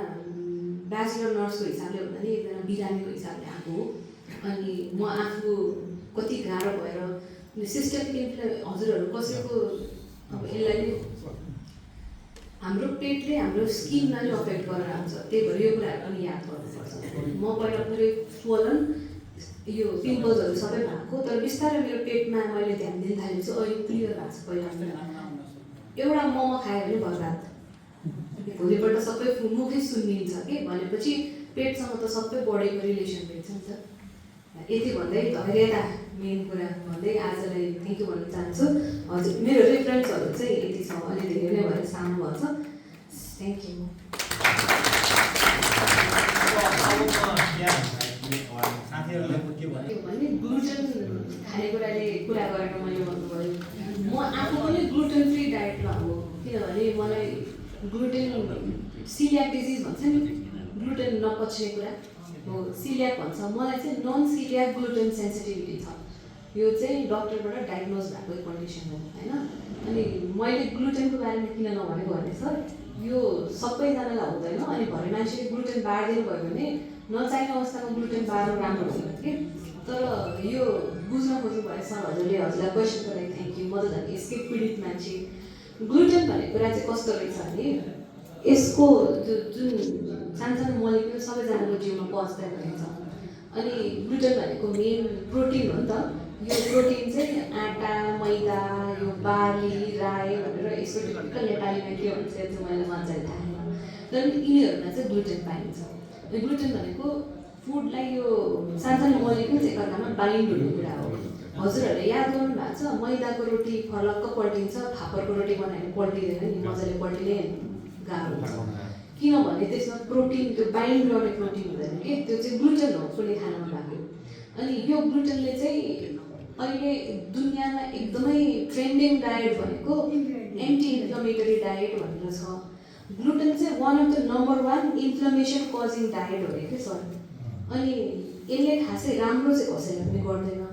ब्याचलर नर्सको हिसाबले भन्दा नि एकजना बिरामीको हिसाबले आएको हो। अनि म आफू कति गाह्रो भएर सिस्टमिक हजुरहरू कसैको अब यसलाई नै हाम्रो पेटले हाम्रो स्किनमा नै अफेक्ट गरेर आउँछ। त्यही भएर यो कुराहरू पनि याद गर्नुपर्छ। म पहिला पुरै स्वलन यो पिम्पल्सहरू सबै भएको, तर बिस्तारै मेरो पेटमा मैले ध्यान दिन थालेपछि अहिले क्लियर भएको छ। पहिला एउटा मोमो खायो भने बर्बाद, भोलिपल्ट सबै मुखै सुन्निन्छ कि भनेपछि पेटसँग त सबै बडीको रिलेसन रहेछ नि त। यति भन्दै धैर्यता मेन कुरा भन्दै आजलाई थ्याङ्क यू भन्न चाहन्छु। हजुर मेरो रेफरेन्सहरू चाहिँ यति छ, अलि धेरै नै भएर सानो भन्छ। Thank you. भने ग्लुटेन खानेकुराले कुरा गरेर मैले भन्नुभयो, म आफू पनि ग्लुटेन फ्री डायटमा हो। किनभने मलाई ग्लुटेन सिलियाक डिजिज भन्छ नि, ग्लुटेन नपच्ने कुरा हो सिलियाक भन्छ। मलाई चाहिँ नन सिलियाक ग्लुटेन सेन्सिटिभिटी छ। यो चाहिँ डक्टरबाट डायग्नोज भएको कन्डिसन हो होइन। अनि मैले ग्लुटेनको बारेमा किन नभनेको भने सर यो सबैजनालाई हुँदैन। अनि भरे मान्छेले ग्लुटेन बाँडिदिनु भयो भने नचाहिने अवस्थामा ग्लुटेन बाँड्नु राम्रो हुँदैन कि। तर यो बुझ्न खोज्नु भयो सर, हजुरले हजुरलाई क्वेसनको लागि थ्याङ्क यू। म त झन् यसकै पीडित मान्छे। ग्लुटेन भन्ने कुरा चाहिँ कस्तो रहेछ भने यसको जुन सानसानो मोलिकुल सबैजनाको जिउमा पस्दै रहेछ। अनि ग्लुटेन भनेको मेन प्रोटिन हो नि त। यो प्रोटिन चाहिँ आँटा, मैदा, यो बार्ली, राई भनेर यसको टिपिकल नेपालीमा के भन्छ त्यो चाहिँ मलाई मजाले थाहा छैन। तर यिनीहरूमा चाहिँ ग्लुटेन पाइन्छ। ग्लुटेन भनेको फुडलाई यो सानसानो मोलिकुल्स एकअर्कामा बाइन्ड हुने कुरा हो। हजुरहरूले याद गर्नु भएको छ मैदाको रोटी फलक्क पल्टिन्छ, फापरको रोटी बनायो भने पल्टिँदैन नि, मजाले पल्टिने गाह्रो हुन्छ। किनभने त्यसमा प्रोटिन, त्यो बाइन्ड गर्ने प्रोटिन हुँदैन कि, त्यो चाहिँ ग्लुटेन हो कुनै खानामा भएको। अनि यो ग्लुटेनले चाहिँ अहिले दुनियाँमा एकदमै ट्रेन्डिङ डायट भनेको एन्टी इन्फ्लेमेटरी डायट भनेर छ। ग्लुटेन चाहिँ one of the number 1 inflammation causing diet हो कि सर। अनि यसले खासै राम्रो चाहिँ कसैलाई पनि गर्दैन।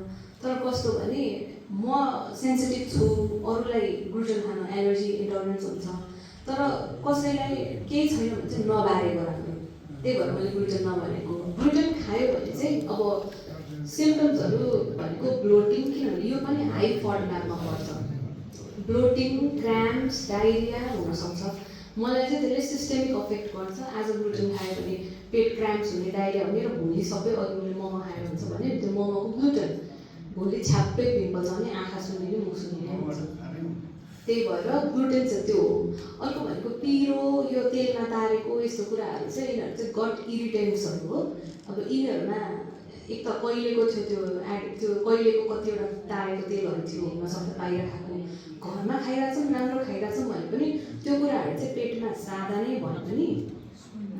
तर कस्तो भने म सेन्सिटिभ छु, अरूलाई ग्लुटेन खान एलर्जी इन्टलरेन्स हुन्छ। तर कसैलाई केही छैन भने चाहिँ नबारेको राम्रो। त्यही भएर मैले ग्लुटेन नभनेको। ग्लुटेन खायो भने चाहिँ अब सिम्पटम्सहरू भनेको ब्लोटिङ, किनभने यो पनि हाई फट नाममा पर्छ। ब्लोटिङ, क्राम्प्स, डाइरिया हुनसक्छ। मलाई चाहिँ त्यसले सिस्टेमिक अफेक्ट गर्छ। आज ग्लुटेन खायो भने पेट क्राम्प्स हुने, डाइरिया हुने, र भोलि सबै अघि मैले मोमो खायो हुन्छ भने त्यो मोमोको ग्लुटेन भोलि छ्याप्पै पिम्पल्स आउने, आँखा सुन्ने, मुख सुन्ने हुन्छ। त्यही भएर ग्लुटेन चाहिँ त्यो हो। अर्को भनेको पिरो, यो तेलमा तारेको यस्तो कुराहरू चाहिँ यिनीहरू चाहिँ गट इरिटेन्ट्सहरू हो। अब यिनीहरूमा एक त कहिलेको थियो त्यो कहिलेको कतिवटा तारेको तेलहरू थियो हुनसक्छ बाहिर खाएको, घरमा खाइरहेछौँ राम्रो खाइरहेछौँ भने पनि त्यो कुराहरू चाहिँ पेटमा सादा नै भने पनि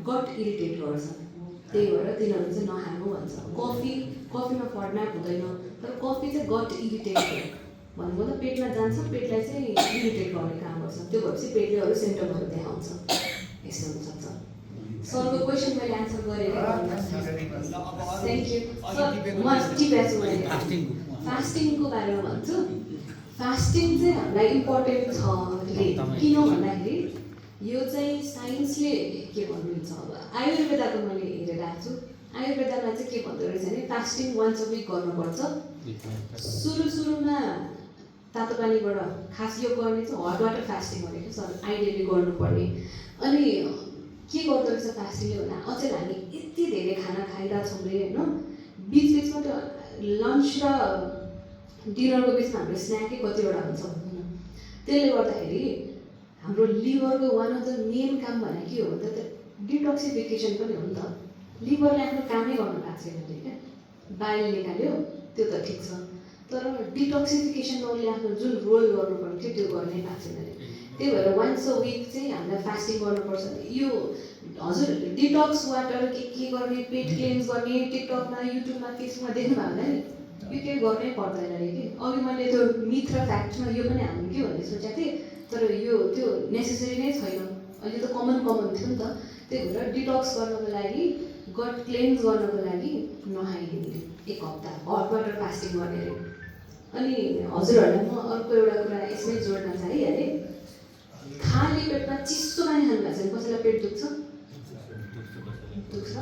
गट इरिटेट गर्छ। त्यही भएर तिनीहरू चाहिँ नखानु भन्छ। कफीमा फडनाक हुँदैन, तर कफी चाहिँ गट इरिटेट हो भनेको त पेटमा जान्छ, पेटलाई चाहिँ इरिटेट गर्ने काम गर्छ। त्यो भएपछि पेटले अरू सिम्पटमहरू देखाउँछ। यस्तो हुनसक्छ। सरको क्वेसन मैले एन्सर गरेँ। Thank you sir. म टिप्याछु मैले फास्टिङको बारेमा भन्छु। फास्टिङ चाहिँ हामीलाई इम्पोर्टेन्ट छ। किन भन्दाखेरि यो चाहिँ साइन्सले के भन्नुहुन्छ, अब आयुर्वेदाको मैले हेरेर आएको छु। आयुर्वेदामा चाहिँ के भन्दो रहेछ भने फास्टिङ वन्स अ विक गर्नुपर्छ। सुरुमा तातो पानीबाट खास यो गर्ने चाहिँ हट वाटर फास्टिङ भनेको सर आइडियली गर्नुपर्ने। अनि के गर्दो रहेछ फास्टिङले भन्दा अचेल हामी यति धेरै खाना खाइरहेछौँ रे होइन, बिचबिचमा त लन्च र डिनरको बिचमा हाम्रो स्न्याकै कतिवटा हुन्छ। त्यसले गर्दाखेरि हाम्रो लिभरको वान अफ द मेन काम भनेको के हो भन्दा त डिटक्सिफिकेसन पनि हो नि त। लिभरले आफ्नो कामै गर्नु भएको छैन अरे क्या, बाइल निकाल्यो त्यो त ठिक छ, तर डिटक्सिफिकेसन उसले आफ्नो जुन रोल गर्नुपर्ने थियो त्यो गर्नै पाएको छैन अरे। त्यही भएर वान्स अ विक चाहिँ हामीलाई फास्टिङ गर्नुपर्छ। यो हजुर डिटक्स वाटर के गर्ने, पेट क्लिन्स गर्ने टिकटकमा युट्युबमा केसमा देख्नुभयो होला नि, यो केही गर्नै पर्दैन अरे कि। अघि मैले त्यो मिथ र फ्याक्टमा यो पनि हाल्नु कि भन्ने सोचेको थिएँ, तर यो त्यो नेसेसरी नै छैन, अहिले त कमन थियो नि त। त्यही भएर डिटक्स गर्नको लागि, गट क्लिन्स गर्नको लागि नखाइदिने 1 हप्ता हट वाटर फास्टिङ गर्ने अरे। अनि हजुरहरूलाई म अर्को एउटा कुरा यसमै जोड्न चाहिहालेँ, खाली पेटमा चिसो पानी खानु भएको छ भने कसैलाई पेट दुख्छ? दुख्छ?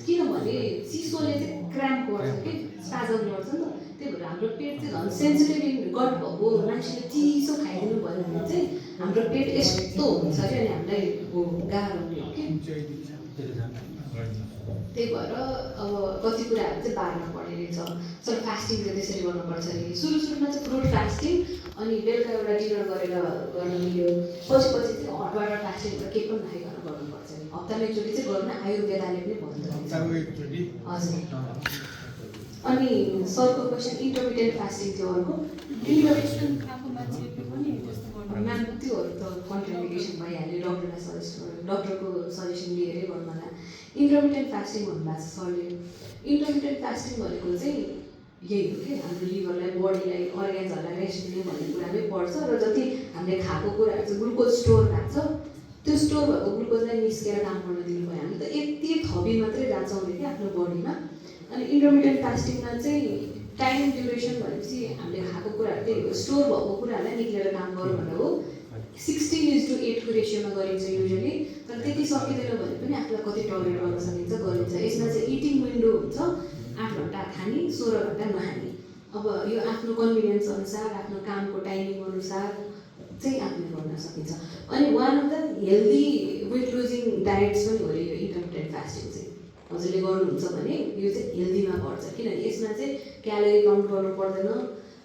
किनभने चिसोले चाहिँ क्राम्प गर्छ कि, स्पाजम गर्छ नि त। त्यही भएर हाम्रो पेट चाहिँ झन् सेन्सिटिभ गट भएको मान्छेले चिसो खाइदिनु भयो भने चाहिँ हाम्रो पेट यस्तो हुन्छ कि, अनि हामीलाई गाह्रो हुने हो कि। त्यही भएर अब कति कुराहरू चाहिँ बार्न पर्ने रहेछ। सर फास्टिङ चाहिँ त्यसरी गर्नुपर्छ अरे। सुरुमा चाहिँ फ्रुट फास्टिङ, अनि बेलुका एउटा डिनर गरेर गर्न मिल्यो, पछि चाहिँ हट वाटर फास्टिङ केही पनि नखाइकन गर्नुपर्छ अरे। हप्तामा एकचोटि चाहिँ गर्न आयुर्वेदाले पनि भन्दो रहेछ। हजुर। अनि सरको क्वेसन इन्टरमिडिएट फास्टिङ थियो अर्को। इन्टरमिडिएट खाएको मान्छेले पनि त्यस्तो गर्नु। म्याम त्योहरू त कन्ट्राइन्डिकेसन भइहाल्यो, डक्टरको सजेसन लिएरै गर्नु होला। इन्टरमिडिएट फास्टिङ भन्नुभएको छ सरले। इन्टरमिडिएट फास्टिङ भनेको चाहिँ यही हो कि हाम्रो लिभरलाई, बडीलाई, अर्ग्यान्सहरूलाई रेस्ट दिने भन्ने कुरामै पर्छ, र जति हामीले खाएको कुराहरू चाहिँ ग्लुकोज स्टोर भएको छ, त्यो स्टोर भएको ग्लुकोजलाई निस्केर काम गर्न दिनु भयो। हामी त यति थपी मात्रै जान्छौँ कि आफ्नो बडीमा। अनि इन्टरमिडिएट फास्टिङमा चाहिँ टाइम ड्युरेसन भनेपछि हामीले खाएको कुराहरू त्यही हो, स्टोर भएको कुराहरूलाई निक्लेर काम गरौँ भनेर हो। 16:8 को रेसियोमा गरिन्छ युजली, तर त्यति सकिँदैन भने पनि आफूलाई कति टलरेट गर्न सकिन्छ गरिन्छ। यसमा चाहिँ इटिङ विन्डो हुन्छ, 8 घन्टा खाने, 16 घन्टा नखाने। अब यो आफ्नो कन्भिनियन्स अनुसार, आफ्नो कामको टाइमिङ अनुसार चाहिँ आफूले गर्न सकिन्छ। अनि one of the healthy weight losing diets पनि हो यो इन्टरमिडिएट फास्टिङ चाहिँ। हजुरले गर्नुहुन्छ भने यो चाहिँ हेल्दीमा पर्छ, किनभने यसमा चाहिँ क्यालोरी काउन्ट गर्नु पर्दैन,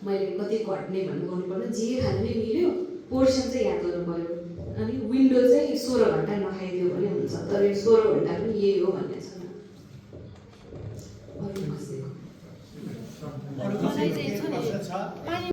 मैले कति घट्ने भन्नु गर्नु पर्दैन, जे खानु नै मिल्यो, पोर्सन चाहिँ याद गर्नु पऱ्यो। अनि विन्डो चाहिँ 16 घन्टा नखाइदियो भने हुन्छ, तर यो 16 घन्टा पनि यही हो भन्ने छैन। मलाई चाहिँ छ नि